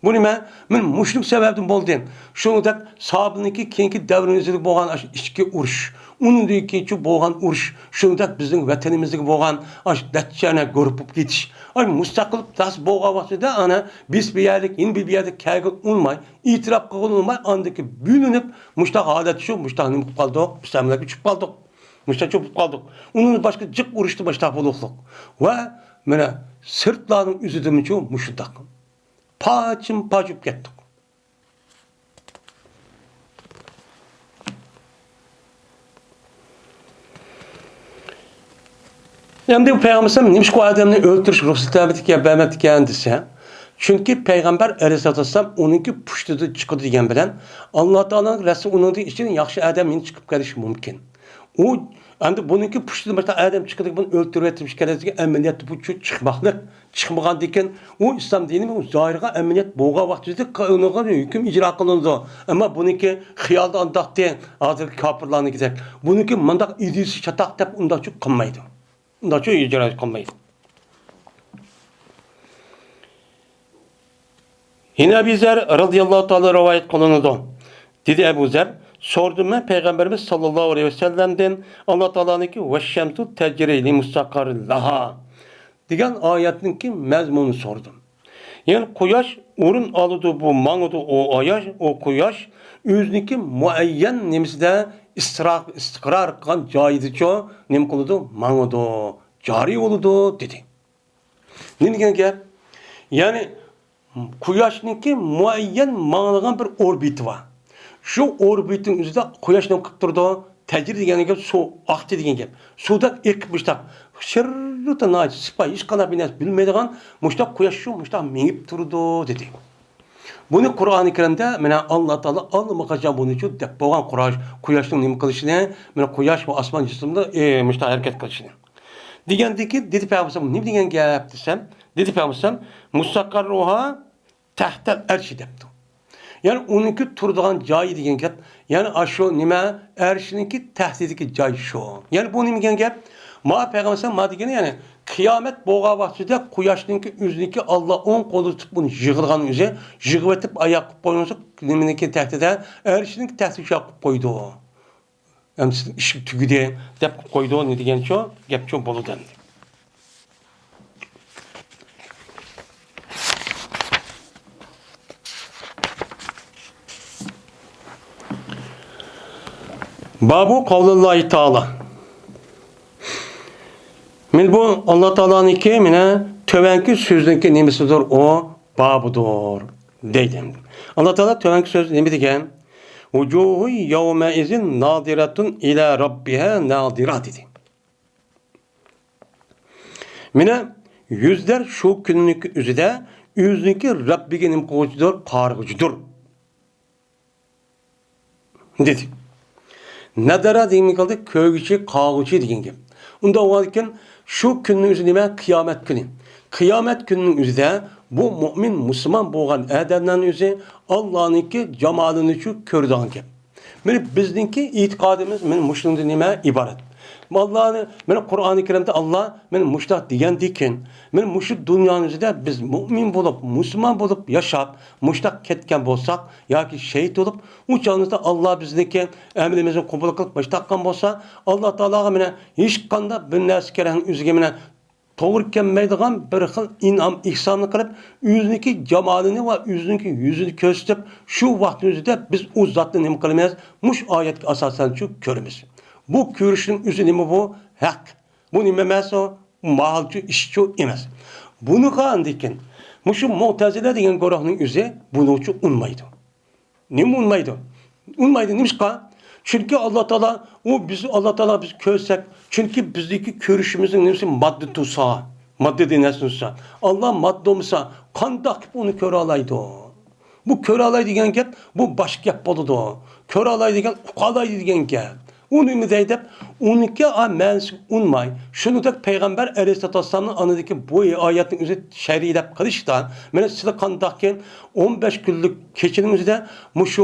بۇ نېمە؟ مانا مۇشۇ سەۋەبتىن بولدى. شۇنىڭدەك ساھابىنىڭكى كېيىنكى دەۋرىمىزدە بولغان ئاشۇ ئىچكى ئۇرۇش، ئۇنىڭدىن كېيىنچە بولغان ئۇرۇش، شۇنىڭدەك بىزنىڭ ۋەتىنىمىزدىكى بولغان ئاشۇ دەچچەنە گۇرۇپ بولۇپ كېتىش. ئاشۇ مۇستەقىل داس بولغان ۋاقتىدا ئانا بىز بۇ يەرلىك، يەنە بىر يەرلىك كەلگىلى ئۇنىماي، ئېتىراپ قىلغىلى ئۇنىماي، ئاندىكى بۆلۈنۈپ، مۇشتاق ھالەت شۇ، مۇشتاق نېمە قىلىپ قالدۇق؟ مۇستەملىكىگە چۈشۈپ قالدۇق. مۇشتاق چۆكۈپ قالدۇق. ئۇنىڭدىن باشقا جىق ئۇرۇشتا مۇشتاق بولۇقلۇق. ۋە مانا سىرتلارنىڭ ئۆزىدىمۇ مۇشۇنداق. پاچىم پاچ بولۇپ كەتتۇق. ئەمدى بۇ پەيغەمبەر ئەلەيھىسسالام نېمىشقا ئۇ ئادەمنى ئۆلتۈرۈش رۇخسىتى بەرمەپتىكەن، بەرمەپتىكەن دېسە، چۈنكى پەيغەمبەر ئەلەيھىسسالام ئۇنىڭكى پۇشتىدا چىقىدۇ دېگەن بىلەن ئاللا تائالانىڭ رەسۇلى ئۇنىڭدىن ئىچىدىن ياخشى ئادەم يەنە چىقىپ كېلىشى مۇمكىن. ئۇ ئەمدى بۇنىڭكى پۇشتىدىن باشقا ئادەم چىقىدۇ، بۇنى ئۆلتۈرۈۋېتىمىز كېرەك دېگەن ئەمەلىيەتتە بۇ چىقماقلىق. چىقمىغاندىكىن ئۇ ئىسلام دىنى بۇ زاھىرغا ئەمەلىيەت بولغان ۋاقتىدا ئۇنىڭغا ھۆكۈم ئىجرا قىلىنىدۇ. ئەمما بۇنىڭكى خىيالىدا ئانداقتى، ھازىرقى كاپىرلارنىڭكىدەك. بۇنىڭكى مۇنداق ئىدىيىسى چاتاق دەپ ئۇنداقچە قىلمايدۇ. ئۇنداقچە ئىجرا قىلمايدۇ. يەنە ئەبۇ زەر رەزىياللاھۇ تائالا رىۋايەت قىلىنىدۇ. دېدى ئەبۇ زەر، سورىدىم مەن پەيغەمبىرىمىز ساللاللاھۇ ئەلەيھى ۋەسەللەمدىن ئاللا تائالانىڭكى «ۋەششەمسۇ تەجرى لىمۇستەققەررىن لەھا» دېگەن ئايەتنىڭكى مەزمۇنىنى سورىدىم. يەنى قۇياش ئورۇن ئالىدۇ، بۇ ماڭىدۇ، ئۇ ئاياش، ئۇ قۇياش ئۆزىنىڭكى مۇئەييەن نېمىسىدە ئىستىرا-، ئىستىقرار قىلغان جايىدىچۇ نېمە قىلىدۇ؟ ماڭىدۇ، جارى بولىدۇ، دېدى. نېمە دېگەن گەپ؟ يەنى قۇياشنىڭكى مۇئەييەن ماڭىدىغان بىر ئوربىتى بار. شۇ ئوربىتىنىڭ ئۆزىدە قۇياش نېمە قىلىپ تۇرىدۇ؟ تەجرى دېگەن گەپ سۇ ئاقتى دېگەن گەپ. سۇدەك ئېقىپ مۇشتاق شىررىتە ناھايىتى سىپايى، ھېچقانداق بىر نەرسە بىلمەيدىغان مۇشتاق قۇياش شۇ مۇشتاق مېڭىپ تۇرىدۇ، دېدى. بۇنى قۇرئانى كەرىمدە مانا ئاللا تائالا ئاللىماقاچان بۇنى شۇ دەپ بولغان، قۇياش، قۇياشنىڭ نېمە قىلىشىنى، مانا قۇياش ۋە ئاسمان جىسىملىرى، ئى، مۇشتاق ھەرىكەت قىلىشىنى. دېگەندىكىن، دېدى پەيغەمبەر، نېمە دېگەن گەپ دېسەم، دېدى پەيغەمبەر، مۇستەقەررۇھا تەھتەل ئەرشى دەپتۇ. يەنى ئۇنىڭكى تۇرىدىغان جايى دېگەن گەپ، يەنى ئاشۇ نېمە، ئەرشنىڭكى تەھتىدىكى جاي شۇ. يەنى بۇ نېمە دېگەن گەپ؟ ما پەيغەمبەر ما دېگىنى، يەنى قىيامەت بولغان ۋاقتىدا قۇياشنىڭكى ئۆزىنىڭكى ئاللا ئوڭ قولىدا تۇتۇپ ئۇنى يىغىدىغان ئۆزى، يىغىۋېتىپ ئاياق قىلىپ قويمىسا، نېمىنىڭكى تەھتىدە، ئەرشنىڭكى تەھتىدە ئۇشاق قىلىپ قويىدۇ. ئەمدى سىزنىڭ ئىشىڭ تۈگىدى دەپ قىلىپ قويىدۇ، نېمە دېگەنچۇ، گەپچۇ بولىدۇ ئەمدى. بابۇ قەۋلىللاھى تائالا. مانا بۇ ئاللا تائالانىڭكى، مانا تۆۋەنكى سۆزنىڭكى نېمىسىدۇر، ئۇ بابىدۇر دەيدۇ. ئاللا تائالا تۆۋەنكى سۆز نېمە دېگەن؟ ۋۇجۇھۇ يەۋمەئىزىن نادىرەتۇن ئىلە رەببىھا نادىرە دېدى. مانا يۈزلەر شۇ كۈننىڭكى ئۆزىدە ئۆزىنىڭكى رەببىگە نېمە قىلغۇچىدۇر؟ قارىغۇچىدۇر دېدى. نەدەرە دېگەن گەپ، كۆرگۈچى، قارىغۇچى دېگەن گەپ. ئۇنداق بولغاندىكىن شۇ كۈننىڭ ئۆزى نېمە؟ قىيامەت كۈنى. قىيامەت كۈنىنىڭ ئۆزىدە بۇ مۆمىن، مۇسۇلمان بولغان ئادەملەرنىڭ ئۆزى ئاللانىڭكى جامالىنىچۇ كۆرىدىغان گەپ. مانا بىزنىڭكى ئېتىقادىمىز مانا مۇشۇنىڭدىن نېمە ئىبارەت؟ ئاللانى، مانا قۇرئانى كەرىمدە ئاللا مانا مۇشۇنداق دېگەندىكىن، مانا مۇشۇ دۇنيانىڭ ئۆزىدە بىز مۆمىن بولۇپ، مۇسۇلمان بولۇپ ياشاپ، مۇشۇنداق كەتكەن بولساق ياكى شېھىت بولۇپ، ئۇ چاغىمىزدا ئاللا بىزنىڭكى ئەمىلىمىزنى قوبۇل قىلىپ مۇشۇنداق قىلغان بولسا، ئاللا تائالاغا مانا ھېچقانداق بىر نەرسە كېرەكنىڭ ئۆزىگە مانا توغرا كەلمەيدىغان بىر خىل ئىنئام ئېھساننى قىلىپ، ئۆزىنىڭكى جامالىنى ۋە ئۆزىنىڭكى يۈزىنى كۆرسىتىپ، شۇ ۋاقىتنىڭ ئۆزىدە بىز ئۇ زاتنى نېمە قىلىمىز؟ مۇشۇ ئايەتكە ئاساسەن شۇ كۆرىمىز. بۇ كۆرۈشنىڭ ئۆزى نېمە بۇ؟ ھەق. بۇ نېمە ئەمەس ئۇ؟ ماھالچۇ، ئىشچۇ ئەمەس. بۇنىڭغا ئاندىن كېيىن مۇشۇ مۇئتەزىلە دېگەن گۇرۇھنىڭ ئۆزى بۇنىڭچۇ ئۇنىمايدۇ. نېمە ئۇنىمايدۇ؟ ئۇنىمايدۇ. نېمىشقا؟ چۈنكى ئاللا تائالا، ئۇ بىز، ئاللا تائالا بىز كۆرسەك، چۈنكى بىزدىكى كۆرۈشىمىزنىڭ نېمىسى ماددا تۇرسا، ماددىي نەرسە تۇرسا، ئاللا ماددا بولمىسا، قانداق گەپ ئۇنى كۆرەلەيدۇ؟ بۇ كۆرەلەي دېگەن گەپ، بۇ باشقا گەپ بولىدۇ. كۆرەلەي دېگەن ئۇقالايدۇ دېگەن گەپ. ئۇ نېمە دەي دەپ، ئۇنىڭكى ئا مەنىسىگە ئۇنىماي، شۇنىڭدەك پەيغەمبەر ئەلەيھىسسالاتۇ ۋەسسالامنىڭ ئاندىكى بۇ ئايەتنىڭ ئۆزى شەرھلەپ قىلىشتا، مانا سىلى قانداقكىن ئون بەش كۈنلۈك كېچىنىڭ ئۆزىدە مۇشۇ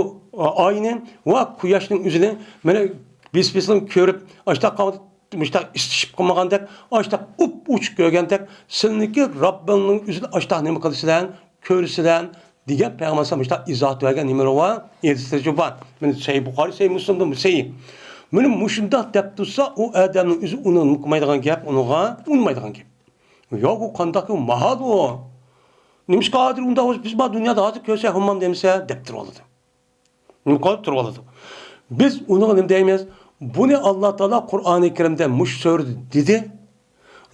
ئاينى ۋە قۇياشنىڭ ئۆزىنى مانا بىس-بىسىنى كۆرۈپ، ئاشتاق قاۋىدى مۇشتاق ئىسسىشىپ قالمىغاندەك، ئاشتاق ئۇپ-ئوچۇق كۆرگەندەك، سىلىنىڭكى رەببىڭنىڭ ئۆزىنى ئاشتاق نېمە قىلىسىلەن، كۆرىسىلەن دېگەن پەيغەمبەر ئەلەيھىسسالام مۇشتاق ئىزاھات بەرگەن نېمىلىرى بار، ھەدىسلىرى بار. مانا سەھىھ بۇخارى، سەھىھ مۇسلىمدا بۇ سەھىھ. مانا مۇشۇنداق دەپ تۇرسا، ئۇ ئادەمنىڭ ئۆزى ئۇنى نېمە قىلمايدىغان گەپ، ئۇنىڭغا ئۇنىمايدىغان گەپ. ياق، ئۇ قانداق، ئۇ ماھال ئۇ. نېمىشقا ھازىر ئۇنداق بولسا، بىز بار دۇنيادا ھازىر كۆرسەك ھامان دېمىسە، دەپ تۇرۇۋالىدۇ. نېمە قىلىپ تۇرۇۋالىدۇ؟ بىز ئۇنىڭغا نېمە دەيمىز؟ بۇنى ئاللا تائالا قۇرئانى كەرىمدە مۇشۇ سۈرىدە دېدى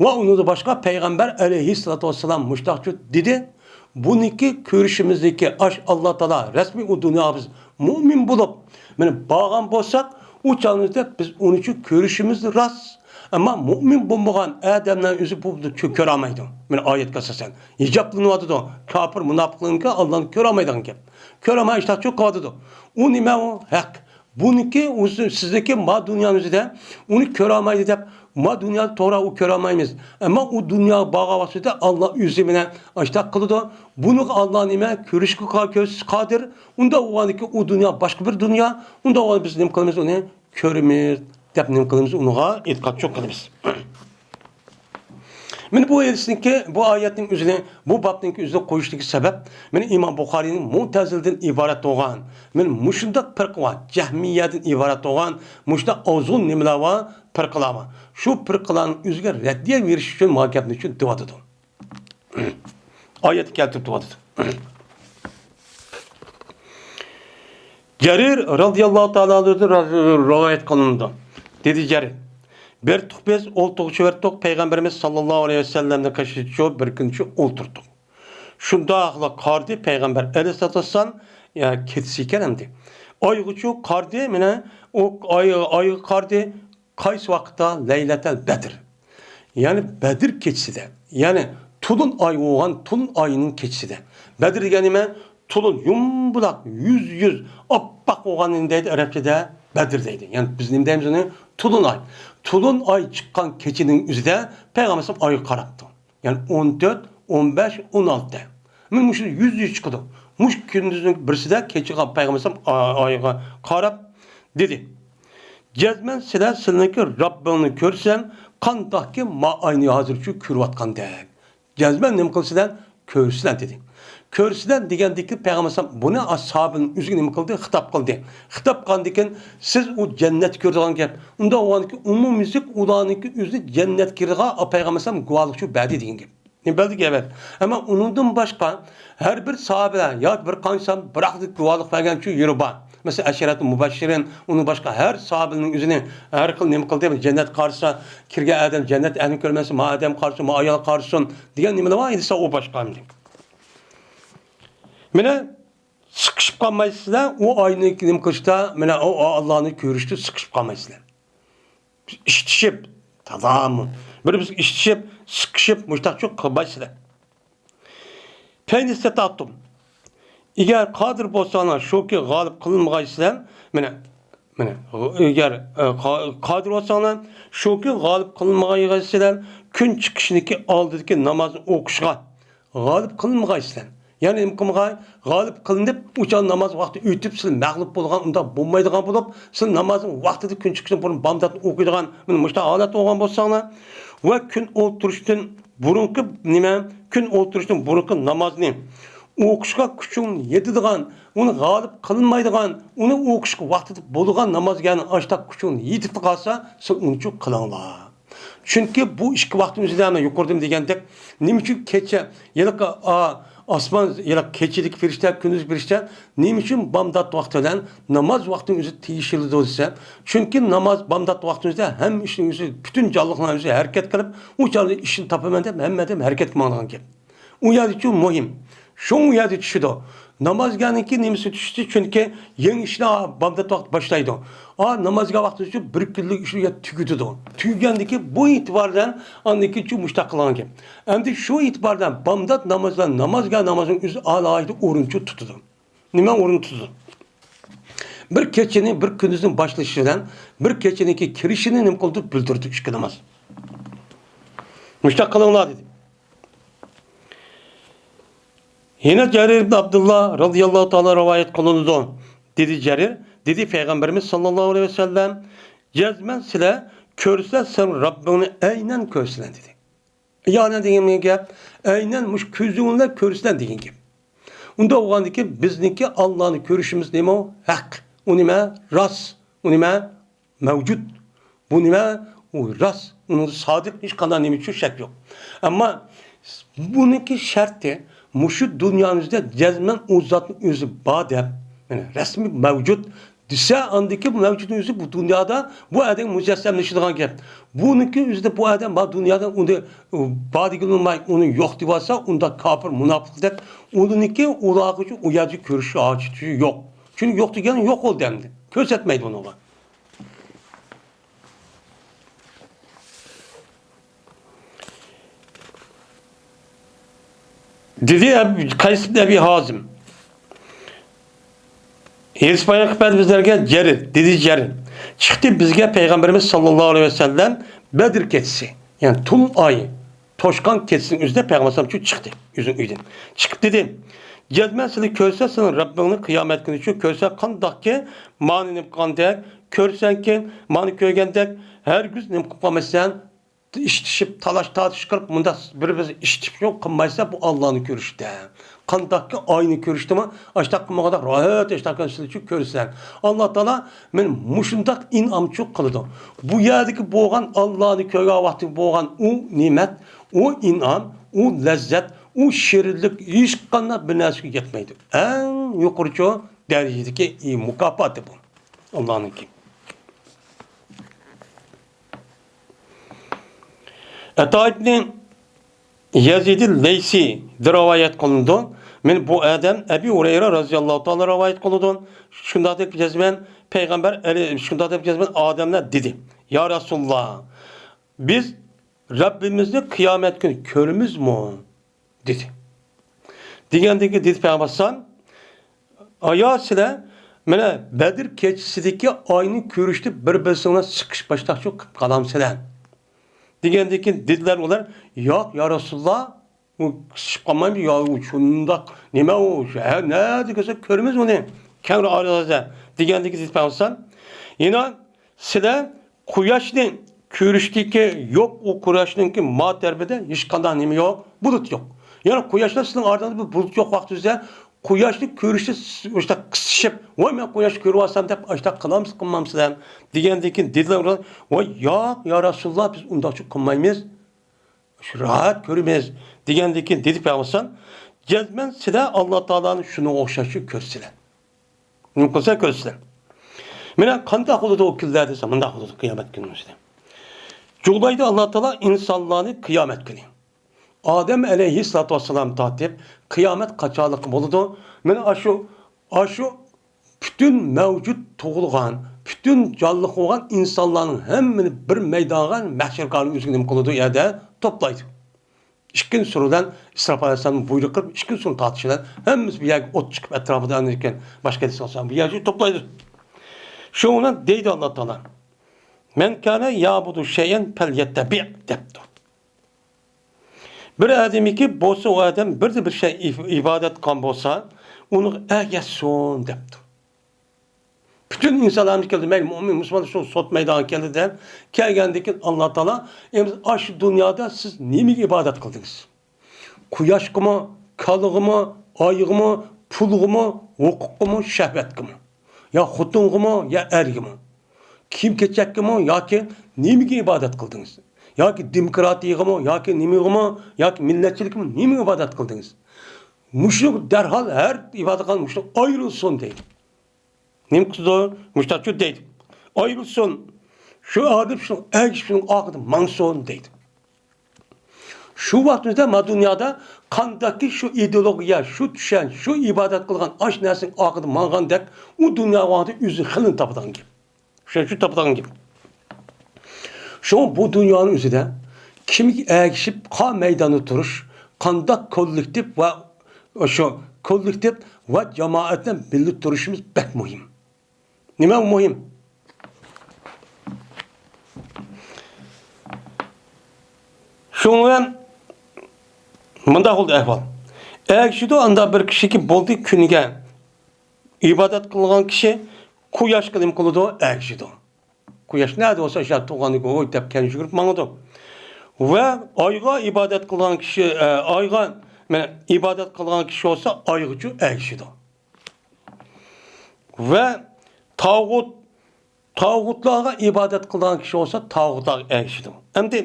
ۋە ئۇنىڭدىن باشقا پەيغەمبەر ئەلەيھىسسالاتۇ ۋەسسالام مۇشتاقچۇ دېدى. بۇنىڭكى كۆرۈشىمىزدىكى ئاش ئاللا تائالا رەسمىي ئۇ دۇنياغا بىز مۆمىن بولۇپ، مانا بارغان بولساق، ئۇ چاغىمىزدا بىز ئۇنىچۇ كۆرۈشىمىز راست. ئەمما مۆمىن بولمىغان ئادەملەر ئۆزى بۇ كۆرەلمەيدۇ. مانا ئايەتكە ئاساسەن ھىجابلىنىۋاتىدۇ. كاپىر، مۇناپىقلارنىڭكى ئاللانى كۆرەلمەيدىغان گەپ. كۆرەلمەي ئىشتاق چوقۇۋاتىدۇ. ئۇ نېمە ئۇ؟ ھەق. بۇنىڭكى ئۆزى، سىزدىكى ما دۇنيانىڭ ئۆزىدە ئۇنى كۆرەلمەيدۇ دەپ، ما دۇنيادا توغرا ئۇ كۆرەلمەيمىز. ئەمما ئۇ دۇنياغا بارغان ۋاقتىدا ئاللا ئۆزى مانا ئاشتاق قىلىدۇ. بۇنىڭغا ئاللا نېمە؟ كۆرۈشكە قا-، كۆرسىتىشكە قادىر. ئۇنداق بولغاندىكىن ئۇ دۇنيا باشقا بىر دۇنيا. ئۇنداق بولغاندا بىز نېمە قىلىمىز ئۇنى؟ كۆرىمىز دەپ نېمە قىلىمىز، ئۇنىڭغا ئېتىقاد چوق قىلىمىز. مانا بۇ ھەدىسنىڭكى، بۇ ئايەتنىڭ ئۆزىنى، بۇ بابنىڭكى ئۆزىنى قويۇشتىكى سەۋەب، مانا ئىمام بۇخارىينىڭ مۇتەزىلىدىن ئىبارەت بولغان، مانا مۇشۇنداق پىرقە بار، جەھمىيەدىن ئىبارەت بولغان مۇشۇنداق ئازغۇن نېمىلەر بار، پىرقىلار بار. شۇ پىرقىلارنىڭ ئۆزىگە رەددىيە بېرىش ئۈچۈن مانا گەپنى شۇ دەۋاتىدۇ. ئايەتتە كەلتۈرۈپ دەۋاتىدۇ. جەرىر رازىياللاھۇ تائالا ئەنھۇدىن را-، رىۋايەت قىلىنىدۇ. دېدى جەرىر: بېرىتتۇق بىز، ئولتۇرغۇچى بېرىتتۇق، پەيغەمبىرىمىز ساللاللاھۇ ئەلەيھى ۋەسەللەمنىڭ قېشىدىچۇ بىر كۈنچۇ ئولتۇردۇق. شۇنداقلا قارىدى، پەيغەمبەر ئەلەيھىسسالاتۇ ۋەسسالام، يا، كېتىسى ئىكەن ئەمدى. ئايغىچۇ قارىدى، مانا ئۇ ئاي، ئايغا قارىدى، قايسى ۋاقىتتا؟ لەيلەتەل بەدر. يەنى بەدر كېچىسىدە. يەنى تولۇن ئاي بولغان، تولۇن ئاينىڭ كېچىسىدە. بەدر دېگەن نېمە؟ تولۇن يۇمبۇلاق، يۈز، يۈز، ئاپئاق بولغاننى دەيدۇ ئەرەبچىدە، بەدر دەيدۇ. يەنى بىز نېمە دەيمىز ئۇنى؟ تولۇن ئاي. تولۇن ئاي چىققان كېچىنىڭ ئۆزىدە پەيغەمبەر ئەلەيھىسسالام ئايغا قاراپتۇ. يەنى ئون تۆت، ئون بەش، ئون ئالتە. مانا مۇشۇ يۈز، يۈز چىقىدۇ. مۇشۇ كۈندۈزنىڭ بىرسىدە كېچىگە پەيغەمبەر ئەلەيھىسسالام ئا-، ئايغا قاراپ دېدى: جەزمەن سىلەر سىلىنىڭكى رەببىڭنى كۆرسەڭ، قانداقكى ما ئاينى ھازىرچۇ كۆرۈۋاتقاندەك. جەزمەن نېمە قىلىسىلەر؟ كۆرىسىلەر دېدى. كۆرىسىلەر دېگەندىكىن پەيغەمبەر ئەلەيھىسسالام بۇنى ئاسھابىنىڭ ئۆزىگە نېمە قىلدى؟ خىتاب قىلدى. خىتاب قىلغاندىكىن سىز ئۇ جەننەتكە كىرىدىغان گەپ. ئۇنداق بولغاندىكىن ئومۇميۈزلۈك ئۇلارنىڭكى ئۆزى جەننەتكە كىرىدىغان پەيغەمبەر ئەلەيھىسسالام گۇۋاھلىقچۇ بەردى دېگەن گەپ. نېمە بەردى گەپ؟ ئەمما ئۇنىڭدىن باشقا ھەر بىر ساھابىلەر ياكى بىر قانچە بىراقلا گۇۋاھلىق بەرگەنچۇ يېرى بار. مەسىلەن، ئەشەرەتۇل مۇبەششىرىن، ئۇنىڭ باشقا ھەر ساھابىنىڭ ئۆزىنى ھەر خىل نېمە قىلدى، جەننەتكە قارىسا، كىرگەن ئادەم جەننەت ئەھلىنى كۆرمەسۇن، ما ئادەم قارىسۇن، ما ئايال قارىسۇن دېگەن نېمىلەر بار ئىدى، ئۇ باشقا ئەمدى. مانا سىقىشىپ قالمايسىلەر، ئۇ ئاينى نېمە قىلىشتا، مانا ئۇ ئاللانى كۆرۈشتە سىقىشىپ قالمايسىلەر. ئىشتىشىپ، تازا بىر-بىرىگە ئىشتىشىپ، سىقىشىپ، مۇشتاقچۇ قىلمايسىلەر. فەئىن ئىستەتاتۇم. ئەگەر قادىر بولساڭلار، شۇكى غالىب قىلىنمىغايسىلەر. مانا، مانا، ئەگەر، ئە، قا-، قادىر بولساڭلار، شۇكى غالىب قىلىنمىغايسىلەر، كۈن چىقىشنىكى ئالدىدىكى نامازنى ئوقۇشقا غالىب قىلىنمىغايسىلەر. يەنى نېمە قىلمىغاي؟ غالىب قىلىنىپ، ئۇ چاغ ناماز ۋاقتى ئۆتۈپ، سىلەر مەغلۇپ بولغان، ئۇنداق بولمايدىغان بولۇپ، سىلەر نامازنىڭ ۋاقتىدا كۈن چىقىشتىن بۇرۇن بامداتنى ئوقۇيدىغان، مانا مۇشۇنداق ھالەتتە بولغان بولساڭلار، ۋە كۈن ئولتۇرۇشتىن بۇرۇنقى نېمە؟ كۈن ئولتۇرۇشتىن بۇرۇنقى نامازنى ئوقۇشقا كۈچۈڭ يېتىدىغان، ئۇنى غالىب قىلمايدىغان، ئۇنى ئوقۇشقا ۋاقتىدا بولىدىغان نامازغا ئاشتاق كۈچۈڭ يېتىپ قالسا، سىلەر ئۇنچۇ قىلىڭلار. چۈنكى بۇ ئىككى ۋاقىتنىڭ ئۆزىدە، مەن يۇقىرىدىمۇ دېگەندەك، نېمە ئۈچۈن كېچە، ھېلىقى، ئا، ئاسمان، ھېلىقى كېچىدىكى پەرىشتە، كۈندۈزدىكى پەرىشتە نېمە ئۈچۈن بامدات ۋاقتى بىلەن ناماز ۋاقتىنىڭ ئۆزى تېگىشىلىدۇ دېسە، چۈنكى ناماز بامدات ۋاقتىنىڭ ئۆزىدە ھەممە ئىشنىڭ ئۆزى، پۈتۈن جانلىقلارنىڭ ئۆزى ھەرىكەت قىلىپ، ئۇ چاغدا ئىشنى تاپىمەن دەپ ھەممە ئادەم ھەرىكەتكە ماڭىدىغان گەپ. ئۇ يەردىچۇ مۇھىم. شۇڭا ئۇ يەردە چۈشىدۇ. نامازگەرنىڭكى نېمىسى چۈشتى؟ چۈنكى يېڭى ئىشنى بامدات ۋاقتى باشلايدۇ. ئا، نامازگەر ۋاقتىچۇ بىر كۈنلۈك ئىشنى يا تۈگىتىدۇ. تۈگىگەندىكى بۇ ئېتىبار بىلەن ئاندىن كېيىن چۈ مۇشتاق قىلغان گەپ. ئەمدى شۇ ئېتىبار بىلەن بامدات نامازى بىلەن نامازگەر نامازىنىڭ ئۆزى ئالاھىدە ئورۇنچۇ تۇتىدۇ. نېمە ئورۇن تۇتىدۇ؟ بىر كېچىنى، بىر كۈندۈزنىڭ باشلىشى بىلەن بىر كېچىنىڭكى كىرىشىنى نېمە قىلىدۇ؟ بىلدۈرىدۇ ئىككى ناماز. مۇشتاق قىلىڭلار دېدى. يەنە جەرىر ئىبن ئابدۇللا رازىياللاھۇ تائالا رىۋايەت قىلىنىدۇ. دېدى جەرىر، دېدى پەيغەمبىرىمىز ساللاللاھۇ ئەلەيھى ۋەسەللەم، جەزمەن سىلەر كۆرسە سەن رەببىڭنى ئەينەن كۆرسىلەر دېدى. يەنى دېگەن گەپ، ئەينەن مۇشۇ كۆزۈڭلار كۆرسىلەر دېگەن گەپ. ئۇنداق بولغاندىكىن بىزنىڭكى ئاللانى كۆرۈشىمىز نېمە ئۇ؟ ھەق. ئۇ نېمە؟ راست. ئۇ نېمە؟ مەۋجۇت. بۇ نېمە؟ ئۇ راست. ئۇنىڭدا سادىق ھېچقانداق نېمە ئۈچۈن شەك يوق. ئەمما بۇنىڭكى شەرتى مۇشۇ دۇنيانىڭ ئۆزىدە جەزمەن ئۇ زاتنىڭ ئۆزى بار دەپ، يەنى رەسمىي مەۋجۇت دېسە، ئاندىكى بۇ مەۋجۇتنىڭ ئۆزى بۇ دۇنيادا بۇ ئادەم مۇجەسسەملىشىدىغان گەپ. بۇنىڭكى ئۆزىدە بۇ ئادەم بار دۇنيادا ئۇنى، ئۇ، بار دېگىلى بولماي، ئۇنى يوق دېۋالسا، ئۇندا كاپىر، مۇناپىق دەپ، ئۇنىڭكى ئۇلارغىچۇ ئۇ يەردە كۆرۈش ھاجىتى يوق. چۈنكى يوق دېگەن يوق بولدى ئەمدى. كۆرسەتمەيدۇ ئۇنىڭغا. دېدى ئەب-، قەيس ئىبن ئەبى ھازىم. ھېدىس بايان قىلىپ بەردى بىزلەرگە جەرىر، دېدى جەرىر. چىقتى بىزگە پەيغەمبىرىمىز ساللاللاھۇ ئەلەيھى ۋەسەللەم بەدر كېچىسى، يەنى تۇل ئاي توشقان كېچىسىنىڭ ئۆزىدە پەيغەمبەر ئەلەيھىسسالام چىقتى ئۆزىنىڭ ئۆيىدىن. چىقىپ دېدى، جەزمەن سىلى كۆرسە سېنىڭ رەببىڭنى قىيامەت كۈنى شۇ كۆرسە قانداقكى مانى نېمە قىلغاندەك، كۆرسەڭكى مانى كۆرگەندەك ھەرگىز نېمە قىلىپ قالمايسەن. ئىشتىشىپ، تالاش-تارتىش قىلىپ، مۇنداق بىر-بىرىگە ئىشتىشىپ قىلمايسىلەر بۇ ئاللانى كۆرۈشتە. قانداقكى ئاينى كۆرۈشتىمۇ، ئاشتاق قىلمىغاندا راھەت ئاشتاق كۆرسىلىچۇ كۆرسىلەر. ئاللا تائالا مېنى مۇشۇنداق ئىنئامچۇ قىلىدۇ. بۇ يەردىكى بولغان ئاللانى كۆرگەن ۋاقتى بولغان ئۇ نېمەت، ئۇ ئىنئام، ئۇ لەززەت، ئۇ شېرىنلىك ھېچقانداق بىر نەرسىگە يەتمەيدۇ. ئەڭ يۇقىرىچۇ دەرىجىدىكى مۇكاپاتى بۇ. ئاللانىڭكى. ئەتا ئىبنى يەزىدى لەيسى رىۋايەت قىلىنىدۇ. مەن بۇ ئادەم ئەبى ھۇرەيرە رازىياللاھۇ تائالا رىۋايەت قىلىدۇ. شۇنداق دەپ جەزمەن پەيغەمبەر ئەلەي-، شۇنداق دەپ جەزمەن ئادەملەر دېدى، يا رەسۇلاللا، بىز رەببىمىزنى قىيامەت كۈنى كۆرىمىزمۇ؟ دېدى. دېگەندىن كېيىن دېدى پەيغەمبەر ئەلەيھىسسالام، ئايا سىلەر مانا بەدر كېچىسىدىكى ئاينى كۆرۈشتە بىر-بىرسىڭلار سىقىش باشلاقچۇ قىلىپ قالامسىلەر؟ دېگەندىن كېيىن دېدىلەر ئۇلار، ياق، يا رەسۇلاللا، ئۇ قىسىشىپ قالمايمىز، يا ئۇ شۇنداق نېمە ئۇ، ھە، نەدە كۆرسەك كۆرىمىز ئۇنى، كەڭرى ئارىلىدا دېگەندىن كېيىن دېدى پەيغەمبەر ئەلەيھىسسالام، يەنە سىلەر قۇياشنى كۆرۈشتىكى يوق، ئۇ قۇياشنىڭكى ما تەرىپىدە ھېچقانداق نېمە يوق، بۇلۇت يوق. يەنى قۇياش بىلەن سىلەرنىڭ ئارىڭىزدا بىر بۇلۇت يوق ۋاقتىڭىزدا، قۇياشنى كۆرۈشتە ئاشتاق قىسىشىپ، ۋاي، مەن قۇياشنى كۆرۈۋالسام دەپ ئاشتاق قىلامسىز، قىلمامسىلەر دېگەندىن كېيىن دېدىلەر، ۋاي، ياق، يا رەسۇلاللا، بىز ئۇنداقچە قىلمايمىز، شۇ راھەت كۆرىمىز دېگەندىن كېيىن دېدى پەيغەمبەر، جەزمەن سىلەر ئاللا تائالانى شۇنىڭغا ئوخشاشچە كۆرىسىلەر. نېمە قىلسا كۆرىسىلەر. مانا قانداق بولىدۇ ئۇ كۈنلەر دېسە، مۇنداق بولىدۇ قىيامەت كۈنى ئىچىدە. جۇغلايدۇ ئاللا تائالا ئىنسانلارنى قىيامەت كۈنى. ئادەم ئەلەيھىسسالاتۇ ۋەسسالام تارتىپ، قىيامەت قاچانلىقى بولىدۇ؟ مانا ئاشۇ، ئاشۇ پۈتۈن مەۋجۇت تۇغۇلغان، پۈتۈن جانلىق بولغان ئىنسانلارنىڭ ھەممىنى بىر مەيدانغا، مەھشەرگاھنىڭ ئۆزىگە نېمە قىلىدۇ؟ ئۇ يەردە توپلايدۇ. ئىككىنچى سۈرە بىلەن ئىسراپىل ئەلەيھىسسالام بۇيرۇق قىلىپ، ئىككىنچى سۈرىنى تارتىش بىلەن ھەممىسى بۇ يەرگە ئوت چىقىپ، ئەتراپىدا ئاندىن كېيىن باشقا ھەدىس ئالسام، بۇ يەرگە توپلايدۇ. شۇنىڭ بىلەن دەيدۇ ئاللا تائالا، مەن كانە يەئبۇدۇ شەيئەن پەليەتتەبىئ دەپتۇ. بىر ئادەمكى بولسا، ئۇ ئادەم بىردە بىر شەي ئىب-، ئىبادەت قىلغان بولسا، ئۇنىڭغا ئەگەشسۇن دەپتۇ. پۈتۈن ئىنسانلارمىز كەلدى، مەيلى مۆمىن، مۇسۇلمان، شۇ سوت مەيدانىغا كەلدى دەپ كەلگەندىن كېيىن ئاللا تائالا، ئەمدى ئاشۇ دۇنيادا سىز نېمىگە ئىبادەت قىلدىڭىز؟ قۇياشقىمۇ، كالىغىمۇ، ئايغىمۇ، پۇلغىمۇ، ھوقۇققىمۇ، شەھۋەتكىمۇ؟ يا خوتۇنغىمۇ، يا ئەرگىمۇ؟ كىيىم-كېچەككىمۇ ياكى نېمىگە ئىبادەت قىلدىڭىز؟ ياكى دېموكراتىيىغىمۇ، ياكى نېمىگىمۇ، ياكى مىللەتچىلىككىمۇ نېمىگە ئىبادەت قىلدىڭىز؟ مۇشۇ دەرھال ھەر ئىبادەت قىلغان مۇشۇ ئايرىلسۇن دەيدۇ. نېمە قىلىدۇ؟ مۇشتاقچۇ دەيدۇ. ئايرىلسۇن. شۇ ئادەم شۇنىڭ ئەگىشىپ شۇنىڭ ئارقىدا ماڭسۇن دەيدۇ. شۇ ۋاقتىمىزدا ما دۇنيادا قانداقكى شۇ ئىدېئولوگىيە، شۇ چۈشەنچە، شۇ ئىبادەت قىلغان ئاش نەرسىنىڭ ئارقىدا ماڭغاندەك، ئۇ دۇنيا ۋاقتى ئۆزىنىڭ خىلىنى تاپىدىغان گەپ. شۇ، شۇ تاپىدىغان گەپ. شۇڭا بۇ دۇنيانىڭ ئۆزىدە كىمگە ئەگىشىپ قا مەيداندا تۇرۇش، قانداق كوللېكتىپ ۋە شۇ كوللېكتىپ ۋە جامائەت بىلەن بىللە تۇرۇشىمىز بەك مۇھىم. نېمە مۇھىم؟ شۇنىڭ بىلەن مۇنداق بولدى ئەھۋال. ئەگىشىدۇ ئاندا بىر كىشىكى بولدى كۈنىگە ئىبادەت قىلغان كىشى قۇياشقا نېمە قىلىدۇ؟ ئەگىشىدۇ. قۇياش نەدە بولسا شۇ يەردە تۇرغاندىكىن ھوي دەپ كەنجىگۈرۈپ ماڭىدۇ. ۋە ئايغا ئىبادەت قىلغان كىشى، ئە، ئايغا، مانا، ئىبادەت قىلغان كىشى بولسا ئايغىچۇ ئەگىشىدۇ. ۋە تاغۇت، تاغۇتلارغا ئىبادەت قىلىدىغان كىشى بولسا تاغۇتلارغا ئەگىشىدۇ. ئەمدى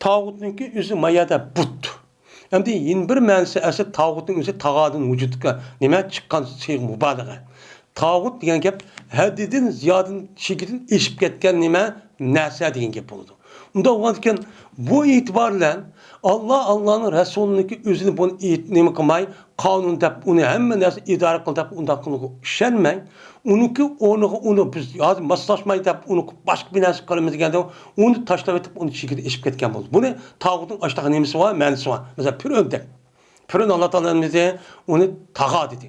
تاغۇتنىڭكى ئۆزى ما يەردە بۇت. ئەمدى يەنە بىر مەنىسى ئەسلى تاغۇتنىڭ ئۆزى تاغادىن ۋۇجۇدقا نېمە چىققان سىيغە مۇبالىغە. تاغۇت دېگەن گەپ ھەددىدىن زىيادىدىن چېكىدىن ئېشىپ كەتكەن نېمە نەرسە دېگەن گەپ بولىدۇ. ئۇنداق بولغاندىكىن بۇ ئېتىبار بىلەن ئاللا، ئاللانىڭ رەسۇلىنىڭكى ئۆزىنى بۇنى ئېيت-، نېمە قىلماي، قانۇن دەپ ئۇنى ھەممە نەرسە ئىدارە قىل دەپ ئۇنداق قىلغۇ ئىشەنمەي، ئۇنىڭكى ئورنىغا ئۇنى بىز ھازىر ماسلاشماي دەپ ئۇنى باشقا بىر نەرسە قىلىمىز دېگەندە ئۇنى تاشلاپ ئېتىپ ئۇنى چېكىدىن ئېشىپ كەتكەن بولدى. بۇنى تاغۇتنىڭ ئاشتاق نېمىسى بار، مەنىسى بار. مەسىلەن، پىرئەۋن دەپ. پىرئەۋن ئاللا تائالا ئەمدى ئۇنى تاغا دېدى.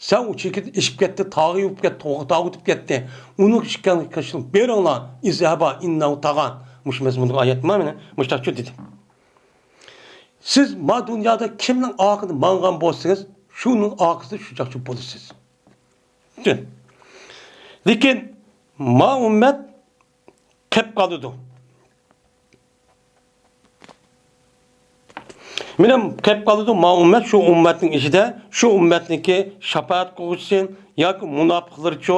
سەن ئۇ چېكىدىن ئېشىپ كەتتى، تاغا يۈرۈپ كەتتى، تاغا ئۆتۈپ كەتتى. ئۇنىڭ ئىشكەن قىلىشىنى بېرىڭلار، ئىزھەبا ئىننەھۇ تاغا. مۇشۇ مەزمۇندىكى ئايەت بار، مانا مۇشتاقچۇ دېدى. سىز ما دۇنيادا كىمنىڭ ئارقىدا ماڭغان بولسىڭىز، شۇنىڭ ئارقىسىدا شۇ چاقچۇ بولىسىز. لېكىن ما ئۈممەت قېپ قالىدۇ. مېنىڭ قېپ قالىدۇ، ما ئۈممەت، شۇ ئۈممەتنىڭ ئىچىدە شۇ ئۈممەتنىڭكى شاپائەت قىلغۇچىسى ياكى مۇناپىقلىرىچۇ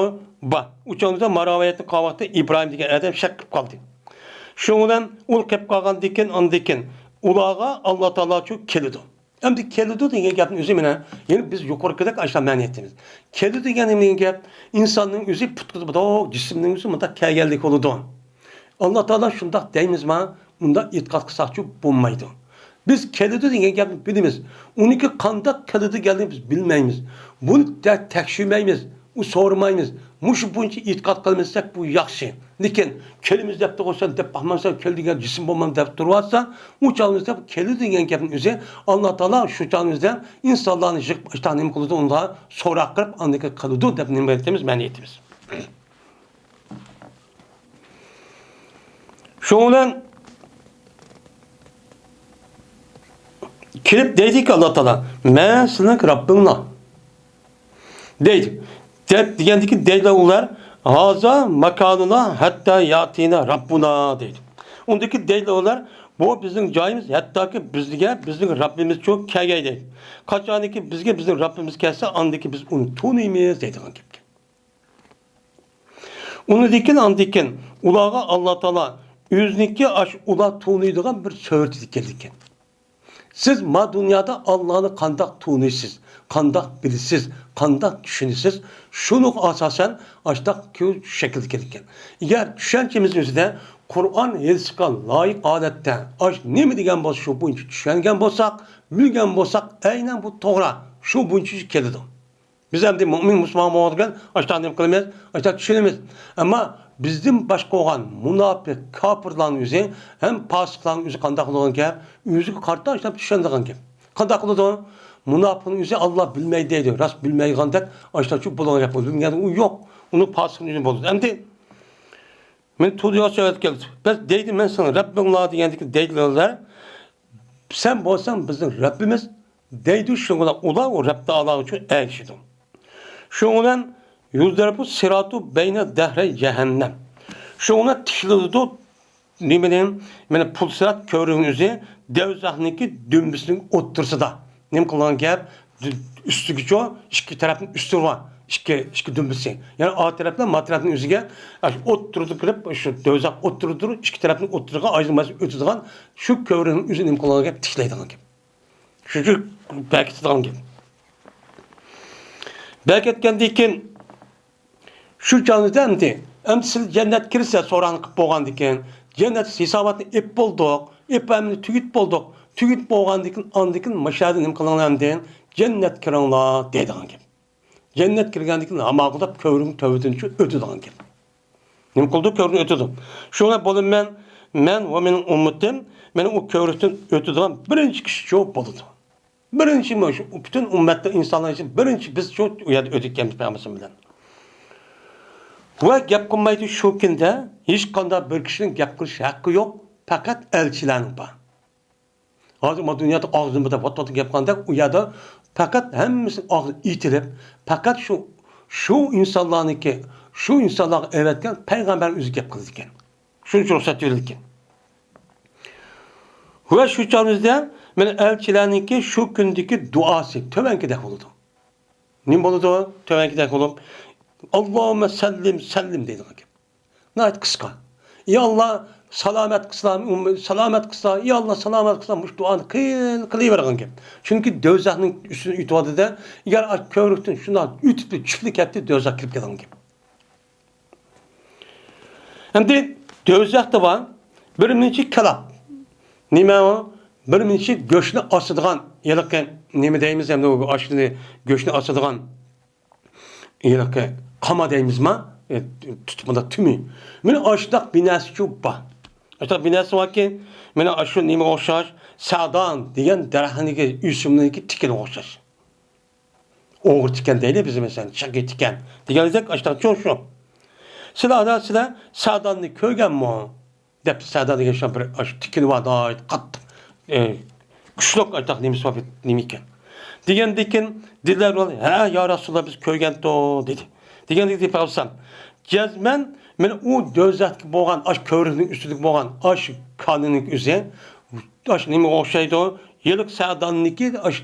بار. ئۇ چاغدا ماراۋايەتنى قىلغان ۋاقىتتا ئىبراھىم دېگەن ئادەم شەك قىلىپ قالدى. شۇنىڭ بىلەن ئۇ قېپ قالغاندىن كېيىن، ئاندىن كېيىن ئۇلارغا ئاللا تائالاچۇ كېلىدۇ. ئەمدى كېلىدۇ دېگەن گەپنىڭ ئۆزى مانا، يەنە بىز يۇقىرىقىدەك ئاشۇنداق مەنە ئېيتىمىز. كېلىدۇ دېگەن نېمە دېگەن گەپ؟ ئىنساننىڭ ئۆزى پۇتقا بۇنداق، جىسىمنىڭ ئۆزى مۇنداق كەلگەنلىك بولىدۇ. ئاللا تائالا شۇنداق دەيمىزما؟ ئۇنداق ئېتىقاد قىلساقچۇ بولمايدۇ. بىز كېلىدۇ دېگەن گەپنى بىلىمىز. ئۇنىڭكى قانداق كېلىدۇ دېگەننى بىز بىلمەيمىز. بۇنى تە-، تەكشۈرمەيمىز. ئۇ سورىمايمىز. مۇشۇ بويىچە ئېتىقاد قىلىمىز دېسەك، بۇ ياخشى. لېكىن كېلىمىز دەپ تۇرغۇچە دەپ باقمامسەن، كېلىدۇ دېگەن جىسىم بولمام دەپ تۇرۇۋاتسا، ئۇ چاغدا دەپ كېلىدۇ دېگەن گەپنىڭ ئۆزى ئاللا تائالا شۇ چاغدا ئىنسانلارنى يىغىپ، ئاشتا نېمە قىلىدۇ، ئۇندا سوراق قىلىپ، ئاندىن كېيىن قىلىدۇ دەپ نېمە ئېيتىمىز، مەنە ئېيتىمىز. شۇنىڭ بىلەن كېلىپ دەيدىكى ئاللا تائالا، مەن سىلىنىڭ رەببىڭلار دەيدۇ. دەپ دېگەندىكىن دەيدۇ ئۇلار، ھازا ماكانۇنا ھەتتا ياتىنا رەببۇنا دەيدۇ. ئۇندىكى دەيدۇ ئۇلار، بۇ بىزنىڭ جايىمىز، ھەتتاكى بىزگە بىزنىڭ رەببىمىزچۇ كەلگەي دەيدۇ. قاچانكى بىزگە بىزنىڭ رەببىمىز كەلسە، ئاندىكى بىز ئۇنى تونۇيمىز دەيدىغان گەپكەن. ئۇنىڭدىن كېيىن، ئاندىن كېيىن ئۇلارغا ئاللا تائالا ئۆزىنىڭكى ئاشۇ ئۇلار تونۇيدىغان بىر سۈرىتىدە كېلىدىكەن. سىز ما دۇنيادا ئاللانى قانداق تونۇيسىز؟ قانداق بىلىسىز، قانداق چۈشىنىسىز، شۇنىڭغا ئاساسەن ئاشۇنداق شەكىلدە كېلىدىكەن. ئەگەر چۈشەنچىمىزنىڭ ئۆزىدە قۇرئان ھەدىسكە لايىق ھالەتتە ئاش نېمە دېگەن بولسا، شۇ بويىچە چۈشەنگەن بولساق، بىلگەن بولساق، ئەينەن بۇ توغرا، شۇ بويىچە كېلىدۇ. بىز ئەمدى مۆمىن مۇسۇلمان بولغان ئاشۇنداق نېمە قىلىمىز، ئاشۇنداق چۈشىنىمىز. ئەمما بىزدىن باشقا بولغان مۇناپىق، كاپىرلارنىڭ ئۆزى ھەم پاسىقلارنىڭ ئۆزى قانداق قىلىدىغان گەپ، ئۆزىگە قارىتا ئاشۇنداق چۈشىنىدىغان گەپ. قانداق قىلىدۇ؟ مۇناپىقنىڭ ئۆزى ئاللا بىلمەيدۇ دەيدۇ. راست بىلمەيدىغاندەك ئاشۇنداقچۇ بولىدىغان گەپ. بىلمىگەن ئۇ يوق. ئۇنىڭ پاسىقنىڭ ئۆزى بولىدۇ. ئەمدى مېنى تۇيدۇرغان سۆزگە كەلدى. بەس دەيدۇ، مەن سېنىڭ رەببىڭلار دېگەندىكى دەيدۇ. سەن بولساڭ بىزنىڭ رەببىمىز دەيدۇ. شۇنىڭ بىلەن ئۇلار ئۇ رەب تائالا ئۈچۈن ئەگىشىدۇ. شۇنىڭ بىلەن يۇزدەربۇ سىراتۇ بەينە دەھرەي جەھەننەم. شۇنىڭ بىلەن تىكلىنىدۇ نېمىنى؟ مانا پۇل سىرات كۆۋرۈكنىڭ ئۆزى دوزاخنىڭكى دۈمبىسىنىڭ ئوتتۇرىسىدا. نېمە قىلغان گەپ؟ دۈ-، ئۈستىگىچۇ ئىككى تەرەپنىڭ ئۈستى بار. ئىككى، ئىككى دۈمبىسى. يەنى ئا تەرەپنى، ما تەرەپنىڭ ئۆزىگە، ئاشۇ ئوتتۇرىدا كىرىپ، شۇ دوزاخ ئوتتۇرىدۇر، ئىككى تەرەپنىڭ ئوتتۇرىغا ئايرىلماس ئۆتىدىغان شۇ كۆۋرۈكنىڭ ئۆزىنى نېمە قىلغان گەپ؟ تىكلەيدىغان گەپ. شۇ، شۇ بەركىتىدىغان گەپ. بەركەتكەندىن كېيىن شۇ چاغدا ئەمدى، ئەمدى سىلەر جەننەتكە كىرىسىلەر، سوراقنى قىلىپ بولغاندىن كېيىن، جەننەت ھېساباتنى ئېلىپ بولدۇق، ئېلىپ ھەممىنى تۈگىتىپ بولدۇق، تۈگىتىپ بولغاندىن كېيىن، ئاندىن كېيىن ماشۇ يەردە نېمە قىلىڭلار ئەمدى؟ جەننەتكە كىرىڭلار دەيدىغان گەپ. جەننەت كىرگەندىن كېيىن ھاماقىداپ كۆۋرۈكنىڭ تۆۋىدىن ئۆتىدىغان گەپ. نېمە قىلىدۇ؟ كۆۋرۈكنى ئۆتىدۇ. شۇڭا بولىمەن، مەن ۋە مېنىڭ ئۈممىتىم، مېنىڭ ئۇ كۆۋرۈكتىن ئۆتىدىغان بىرىنچى كىشىچۇ بولىدۇ. بىرىنچى مۇشۇ پۈتۈن ئۈممەتتە ئىنسانلار ئىچىدە بىرىنچى بىزچۇ ئۇ يەردە ئۆتۈپ كەلدۇق پەيغەمبەر بىلەن. ۋە گەپ قىلمايدۇ شۇ كۈندە، ھېچقانداق بىر كىشىنىڭ گەپ قىلىش ھەققى يوق، پەقەت ئەلچىلەرنىڭ بار. ھازىر ما دۇنيادا ئاغزىمىزدا ۋات-ۋات گەپ قىلغاندەك، ئۇ يەردە پەقەت ھەممىسىنىڭ ئاغزى ئېتىلىپ، پەقەت شۇ، شۇ ئىنسانلارنىڭكى، شۇ ئىنسانلارغا ئەۋەتكەن پەيغەمبەر ئۆزى گەپ قىلىدىكەن. شۇنچە رۇخسەت بېرىلگەن. ۋە شۇ چاغىمىزدا مانا ئەلچىلەرنىڭكى شۇ كۈندىكى دۇئاسى تۆۋەنكىدەك بولىدۇ. نېمە بولىدۇ؟ تۆۋەنكىدەك بولۇپ، «ئاللاھۇممە سەللىم، سەللىم» دەيدىغان گەپ. ناھايىتى قىسقا. «يا ئاللا، سالامەت قىلسىلا، سالامەت قىلسىلا، يا ئاللا، سالامەت قىلسىلا»، مۇشۇ دۇئانى قىل-، قىلىۋەرگەن گەپ. چۈنكى دوزاخنىڭ ئۈستىدىن ئۆتۈۋاتىدۇ-دە، ئەگەر ئاشۇ كۆۋرۈكتىن شۇنداق ئۆتۈپلا چۈشۈپلا كەتتى، دوزاخ كىرىپ كېتىدىغان گەپ. ئەمدى دوزاختا بار بىر مىنچە كالاپ. نېمە ئۇ؟ بىر مىنچە گۆشنى ئاسىدىغان، ھېلىقى نېمە دەيمىز ئەمدى، ئۇ ئاشنى، گۆشنى ئاسىدىغان، ھېلىقى قاما دەيمىزما؟ ئە، تۇتۇپ مۇنداق تۈمى. مانا ئاشۇنداق بىر نەرسىچۇ بار. ئاشۇنداق بىر نەرسە باركى، مانا ئاشۇ نېمىگە ئوخشاش؟ سەدان دېگەن دەرەخنىڭكى، ئۆسۈملۈكنىڭكى تىكىنىگە ئوخشاش. ئوغرى تىكەن دەيلى بىز، مەسىلەن، چىغى تىكەن دېگەندەك، ئاشۇنداق شۇ. سىلەر ئادا، سىلەر سەداننى كۆرگەنمۇ؟ دەپتۇ. سەدان دېگەن شۇ بىر ئاشۇ تىكىنى بار، ناھايىتى قاتتىق، ئى، كۈچلۈك ئاشۇنداق نېمىسى بار، نېمە ئىكەن. دېگەندىكىن دېدىلەر، ھە، يا رەسۇلاللا، بىز كۆرگەنتۇق، دېدى. دېگەندىكىن پەيغەمبەر، جەزمەن مانا ئۇ دوزاختىكى بولغان، ئاشۇ كۆۋرۈكنىڭ ئۈستىدىكى بولغان ئاشۇ كانىنىڭ ئۆزى، ئاشۇ نېمىگە ئوخشايدۇ؟ ھېلىقى سەداننىڭكى ئاشۇ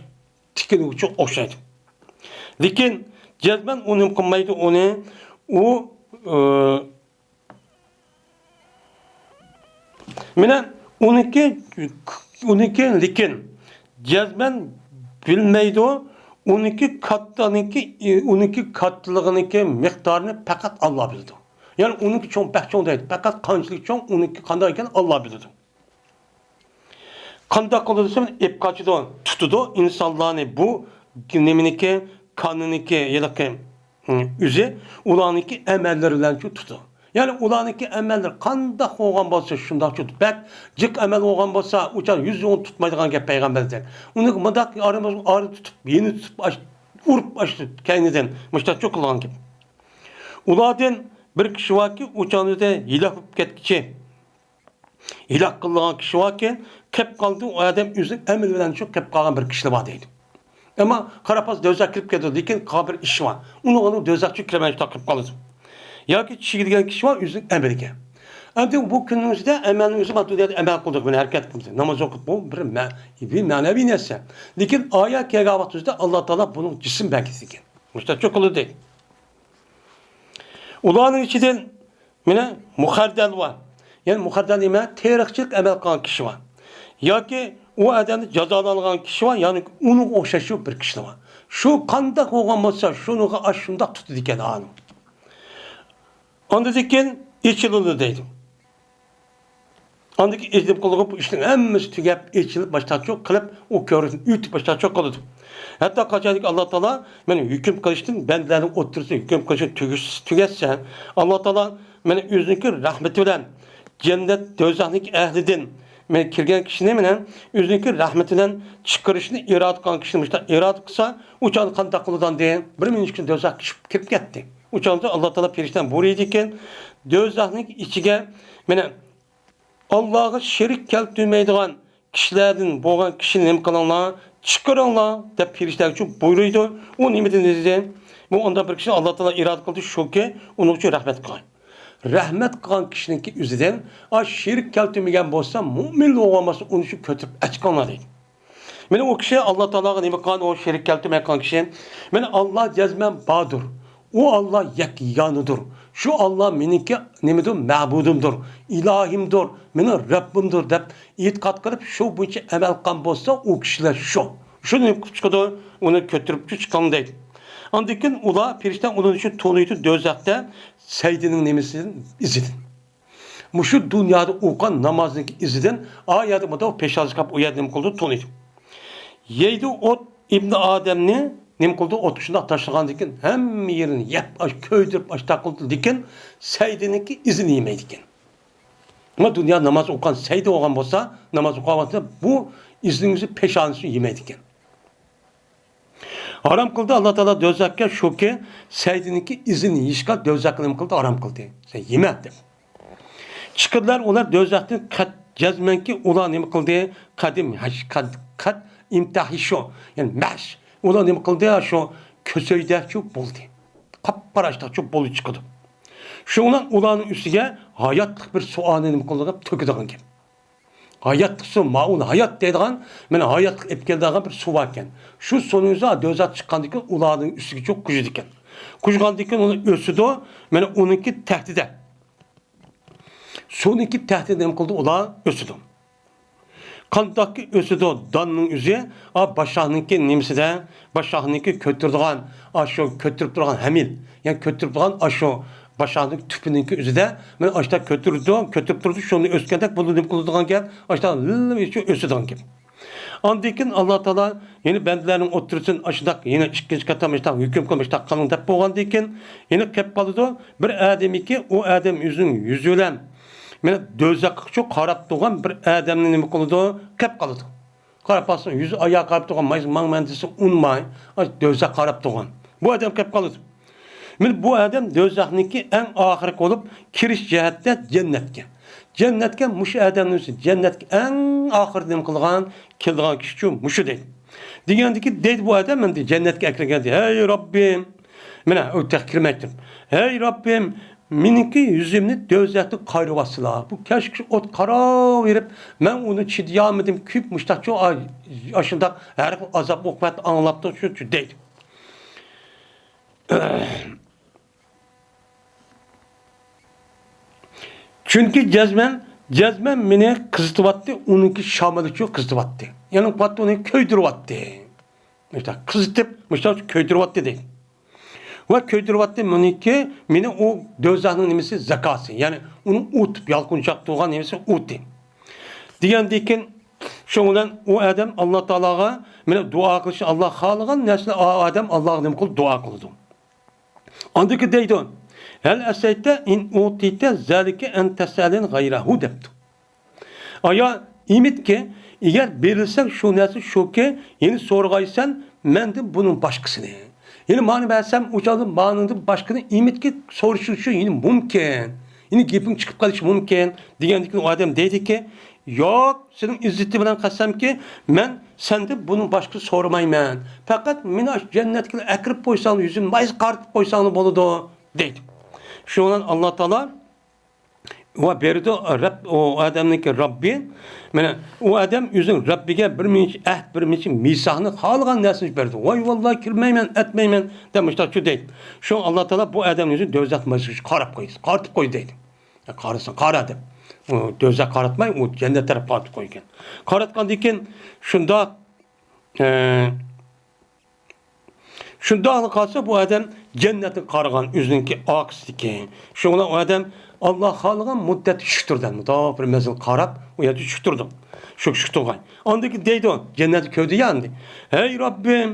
تىكىنىگە ئوخشايدۇ. لېكىن جەزمەن ئۇ نېمە قىلمايدۇ، ئۇنى، ئۇ، ئى، مانا ئۇنىڭكى، ئۇنىڭكى لېكىن جەزمەن بىلمەيدۇ، ئۇنىڭكى كاتتىلىقىنىڭكى، ئۇنىڭكى كاتتىلىقىنىڭكى مىقدارىنى پەقەت ئاللا بىلىدۇ. يەنى ئۇنىڭكى چوڭ، بەك چوڭ دەيدۇ، پەقەت قانچىلىك چوڭ، ئۇنىڭكى قانداق ئىكەنلىكىنى ئاللا بىلىدۇ. قانداق قىلىدۇ دېسەم، ئېلىپ قاچىدۇ، تۇتىدۇ ئىنسانلارنى. بۇ نېمىنىڭكى، كانىنىڭكى ھېلىقى، ھم، ئۆزى ئۇلارنىڭكى ئەمەللىرى بىلەن شۇ تۇتىدۇ. يەنى ئۇلارنىڭكى ئەمەللىرى قانداق بولغان بولسا، شۇنداق شۇ بەك جىق ئەمەل بولغان بولسا، ئۇچان يۈز يوغان تۇتمايدىغان گەپ پەيغەمبەردىن. ئۇنى مۇنداق ئارا، ئارا تۇتۇپ، يېنى تۇتۇپ، ئاش-، ئۇرۇپ، ئاش-، كەينىدىن مۇشتاق شۇ قىلغان گەپ. ئۇلاردىن بىر كىشى باركى، ئۇچان ئۆزى ھېلاك بولۇپ كەتكۈچى. ھېلاك قىلىنغان كىشى باركەن، قېلىپ قالدى، ئۇ ئادەم ئۆزىنىڭ ئەمىلى بىلەن شۇ قېلىپ قالغان بىر كىشىلەر بار دەيدۇ. ئەمما قاراپ قالسا دوزاخ كىرىپ كېتىدۇ، لېكىن قالغان بىر ئىشى بار. ئۇنىڭ، ئۇنىڭ دوزاخچۇ كىرمەي شۇنداق قېلىپ قالىدۇ. ياكى چىشى دېگەن كىشى بار ئۆزىنىڭ ئەمىلىگە. ئەمدى بۇ كۈننىڭ ئۆزىدە ئەمەلنىڭ ئۆزى مانا دۇنيادا ئەمەل قىلدۇق، مانا ھەرىكەت قىلدى، ناماز ئوقۇپ، بۇ بىر مە-، بىر مەنەۋى نەرسە. لېكىن ئايەت كەلگەن ۋاقتىمىزدا ئاللا تائالا بۇنىڭ جىسىم بەرگەن ئىكەن. مۇشتاق قىلدى. ئۇلارنىڭ ئىچىدىن مانا مۇخەردەل بار. يەنى مۇخەردەل نېمە؟ تېرىقچىلىق ئەمەل قىلغان كىشى بار. ياكى ئۇ ئادەمنى جازالانغان كىشى بار، يەنى ئۇنىڭغا ئوخشاش بىر كىشىلەر بار. شۇ قانداق بولغان بولسا، شۇنىڭغا ئاشۇنداق تۇتىدىكەن ئانى. ئاندىن كېيىن ئېچىلىدۇ دەيدۇ. ئاندىن كېيىن ئېچىلىپ قالغان بۇ ئىشنىڭ ھەممىسى تۈگەپ، ئېچىلىپ، باشتاچۇق قىلىپ، ئۇ كۆۋرۈكنى ئۆتۈپ باشتاچۇق قىلىدۇ. ھەتتا قاچانكى ئاللا تائالا مەن ھۆكۈم قىلىشتىن، بەندىلەرنىڭ ئوتتۇرىسىدا ھۆكۈم قىلىشنى تۈگىس-، تۈگەتسە، ئاللا تائالا مەن ئۆزىنىڭكى رەھمىتى بىلەن جەننەت، دوزاخنىڭكى ئەھلىدىن مەن كىرگەن كىشىنى مەن ئۆزىنىڭكى رەھمىتى بىلەن چىقىرىشنى ئىرادە قىلغان كىشىنى مۇشۇنداق ئىرادە قىلسا، ئۇ چاغدا قانداق قىلىدۇ ئاندىن؟ بىر مىنۇت ئىچىدە دوزاخقا چىقىپ كىرىپ كەتتى. ئۇ چاغدا ئاللا تائالا پەرىشتىلەرنى بۇيرۇيدىكەن، دوزاخنىڭ ئىچىگە مەن ئاللاغا شېرىك كەلتۈرمەيدىغان كىشىلەردىن بولغان كىشىنى نېمە قىلىڭلار، چىقىرىڭلار دەپ پەرىشتىلەرگە بۇيرۇيدۇ. ئۇ نېمىدىن دېدى؟ بۇ ئۇنداق بىر كىشىنى ئاللا تائالا ئىرادە قىلدى، شۇكى ئۇنىڭ ئۈچۈن رەھمەت قىلغاي. رەھمەت قىلغان كىشىنىڭكى ئۆزىدىن، ئا، شېرىك كەلتۈرمىگەن بولسا، مۆمىن بولغان بولسا، ئۇنى شۇ كۆتۈرۈپ ئەچىقىڭلار دەيدۇ. مانا ئۇ كىشى ئاللا تائالاغا نېمە قىلغان، ئۇ شېرىك كەلتۈرمەيدىغان كىشى، مانا ئاللا جەزمەن باردۇر. ئۇ ئاللا يەككە يېگانىدۇر. شۇ ئاللا مېنىڭكى نېمىدۇر؟ مەبۇدۇمدۇر، ئىلاھىمدۇر، مېنىڭ رەببىمدۇر دەپ ئېتىقاد قىلىپ، شۇ بويىچە ئەمەل قىلغان بولسا، ئۇ كىشىلەر شۇ. شۇنى قىلىپ چىقىدۇ، ئۇنى كۆتۈرۈپ چىقىڭ دەيدۇ. ئاندىن كېيىن ئۇلار، پەرىشتە ئۇلار ئۈچۈن تونۇيدۇ، دوزاختا سەيدىنىڭ نېمىسىدىن، ئىزىدىن. مۇشۇ دۇنيادا ئوقۇغان نامازنىڭ ئىزىدىن، ئا يەردە مۇنداق پېشانىسى قاپ، ئۇ يەردە نېمە قىلىدۇ؟ تونۇيدۇ. يەيدۇ ئوت ئىبنى ئادەمنى نېمە قىلىدۇ؟ ئوتقا شۇنداق تاشلىغاندىن كېيىن، ھەممە يېرىنى يەپ، ئاش كۆيدۈرۈپ، ئاشتاق قىلىدۇ، لېكىن سەيدىنىڭكى ئىزىنى يېمەيدىكەن. ئەمما دۇنيادا ناماز ئوقۇغان سەيدە بولغان بولسا، ناماز ئوقۇغان ۋاقتىدا بۇ ئىزنىڭ ئۆزى پېشانىسىنى يېمەيدىكەن. ھارام قىلدى ئاللا تائالا دوزاخقا، شۇكى سەيدىنىڭكى ئىزىنى يېيىشقا دوزاخقا نېمە قىلدى؟ ھارام قىلدى. سەن يېمە دەپ. چىقىدىلار ئۇلار دوزاختىن، قەت-، جەزمەنكى ئۇلار نېمە قىلدى؟ قەدىم ھەش-، قەد-، قەد ئىمتاھىشۇ، يەنى مەش. ئۇلار نېمە قىلدى؟ شۇ كۆسۆيدەكچۇ بولدى. قاپقارا ئاشتاقچۇ بولدى چىقىدۇ. شۇڭا ئۇلارنىڭ ئۈستىگە ھاياتلىق بىر سۇ ئانى نېمە قىلىدۇ؟ تۆكىدىغان گەپ. ھاياتلىق سۇ، مائۇل ھايات دەيدىغان، مانا ھاياتلىق ئېلىپ كېلىدىغان بىر سۇ باركەن. شۇ سۇنىڭ ئۆزى دوزاخ چىققاندىن كېيىن ئۇلارنىڭ ئۈستىگە چوق قۇيىدىكەن. قۇيغاندىن كېيىن ئۇلار ئۆسىدۇ، مانا ئۇنىڭكى تەھتىدە. سۇنىڭكى تەھتىدە نېمە قىلىدۇ؟ ئۇلار ئۆسىدۇ. قانداقكى ئۆسىدۇ داننىڭ ئۆزى؟ ئا، باشاقنىڭكى نېمىسىدە، باشاقنىڭكى كۆتۈرىدىغان، ئاشۇ كۆتۈرۈپ تۇرغان ھەمىل، يەنى كۆتۈرۈپ تۇرغان ئاشۇ باشاقنىڭ تۈپىنىڭكى ئۆزىدە، مانا ئاشتا كۆتۈرىدۇ، كۆتۈرۈپ تۇرىدۇ، شۇنى ئۆسكەندەك بۇ نېمە قىلىدىغان گەپ، ئاشتا لىللا ئۆسىدىغان گەپ. ئاندىن كېيىن ئاللا تائالا يەنە بەندىلەرنىڭ ئوتتۇرىسىدىن ئاشۇنداق يەنە ئىككىنچى قېتىم ئاشۇنداق ھۆكۈم قىلىپ، ئاشۇنداق قىلىڭ دەپ بولغاندىن كېيىن، يەنە كەپ قالىدۇ، بىر ئادەمكى، ئۇ ئادەم ئۆزىنىڭ يۈزى بىلەن مانا دوزاخقا قاراپ تۇرغان بىر ئادەمنى نېمە قىلىدۇ؟ كەپ قالىدۇ. قاراپ قالسا، يۈزى ئاياغ قاراپ تۇرغان، مايسا ماڭ مەن دېسە ئۇنىماي، ئاشۇ دوزاخقا قاراپ تۇرغان بۇ ئادەم كەپ قالىدۇ. مانا بۇ ئادەم دوزاخنىڭكى ئەڭ ئاخىرقى بولۇپ، كىرىش جەھەتتە جەننەتكە. جەننەتكە مۇشۇ ئادەمنىڭ ئۆزى، جەننەتكە ئەڭ ئاخىرىدا نېمە قىلغان، كېلىدىغان كىشىچۇ مۇشۇ دەيدۇ. دېگەندىكى دەيدۇ بۇ ئادەم، ئەمدى جەننەتكە ئەكىرگەندە، ھەي رەببىم، مانا ئۇ تېخى كىرمەيتتى. ھەي رەببىم، مېنىڭكى يۈزۈمنى دوزاختىن قايرىۋاتسىلا، بۇ كەچكۈچە ئوت قاراۋېرىپ، مەن ئۇنى چىدىيالمىدىم، كۆيۈپ مۇشتاقچۇ، ئا-، ئاشۇنداق ھەر خىل ئازاب ئوقۇبەتنى ئاڭلاپتۇ، شۇ دەيدۇ. چۈنكى جەزمەن، جەزمەن مېنى قىزىتىۋاتتى، ئۇنىڭكى شامىلىچۇ قىزىتىۋاتتى. يەنى قۇۋۋەتتە ئۇنى كۆيدۈرۈۋاتتى. مۇشۇنداق قىزىتىپ، مۇشۇنداق كۆيدۈرۈۋاتتى دەيدۇ. ۋە كۆيدۈرۈۋاتتى مېنىكى، مېنى ئۇ دوزاخنىڭ نېمىسى، زاكاسى، يەنى ئۇنى ئۇتۇپ يالقۇنچاق تۇرغان نېمىسى ئۇتتى. دېگەندىن كېيىن، شۇنىڭ بىلەن ئۇ ئادەم ئاللا تائالاغا مېنى دۇئا قىلىشنى، ئاللا خالىغان نەرسىنى ئا-، ئادەم ئاللاغا نېمە قىلىدۇ؟ دۇئا قىلىدۇ. ئاندىكى دەيدۇ، ھەل ئەسەيتە ئىن ئۇتىتە زەلىكە ئەن تەسئەلەن غەيرەھۇ دەپتۇ. ئايا، ئىمىتكى، ئەگەر بېرىلسەڭ شۇ نەرسە شۇكى، يەنە سورىغايسەن مەندىن بۇنىڭ باشقىسىنى. يەنە مانا بەرسەم ئۇ چاغدا مانىڭدىن باشقىنى ئىمىتكى سورىشىڭ ئۈچۈن يەنە مۇمكىن. يەنە گېپىڭ چىقىپ قېلىشى مۇمكىن، دېگەندىكىن ئۇ ئادەم دەيدىكى، ياق، سېنىڭ ئىززىتى بىلەن قەسەمكى، مەن سەندىن بۇنىڭ باشقىسى سورىمايمەن. پەقەت مېنى ئاشۇ جەننەتكە ئەكىرىپ قويساڭلا، يۈزۈمنى مايسا قارىتىپ قويساڭلا بولىدۇ، دەيدۇ. شۇنىڭ بىلەن ئاللا تائالا ۋە بېرىدۇ، رەب، ئۇ ئادەمنىڭكى رەببى، مانا، ئۇ ئادەم ئۆزىنىڭ رەببىگە بىر مىنچە ئەھد، بىر مىنچە مىساقنى خالىغان نەرسىنى بېرىدۇ. ۋاي، ۋاللا، كىرمەيمەن، ئەتمەيمەن، دەپ مۇشۇنداقچۇ دەيدۇ. شۇ ئاللا تائالا بۇ ئادەمنى ئۆزى دوزاخ مەيدانىغا قاراپ قويدى، قارىتىپ قويدى دەيدۇ. يا، قارىسۇن، قارا دەپ. ئۇ دوزاخ قاراتماي، ئۇ جەننەت تەرەپ قارىتىپ قويغان. قاراتقاندىن كېيىن شۇنداق، ئە، شۇنداقلا قالسا، بۇ ئادەم جەننەتنى قارىغان ئۆزىنىڭكى ئارقىسىدىكى. شۇڭا ئۇ ئادەم ئاللا خالىغان مۇددەتتە چۈشۈپ تۇرىدۇ. مۇداپىغ بىر مەزگىل قاراپ، ئۇ يەردە چۈشۈپ تۇرىدۇ. شۇ چۈشۈپ تۇرغان. ئاندىن كېيىن دەيدۇ، جەننەتنى كۆردى يا ئەمدى. ھەي رەببىم،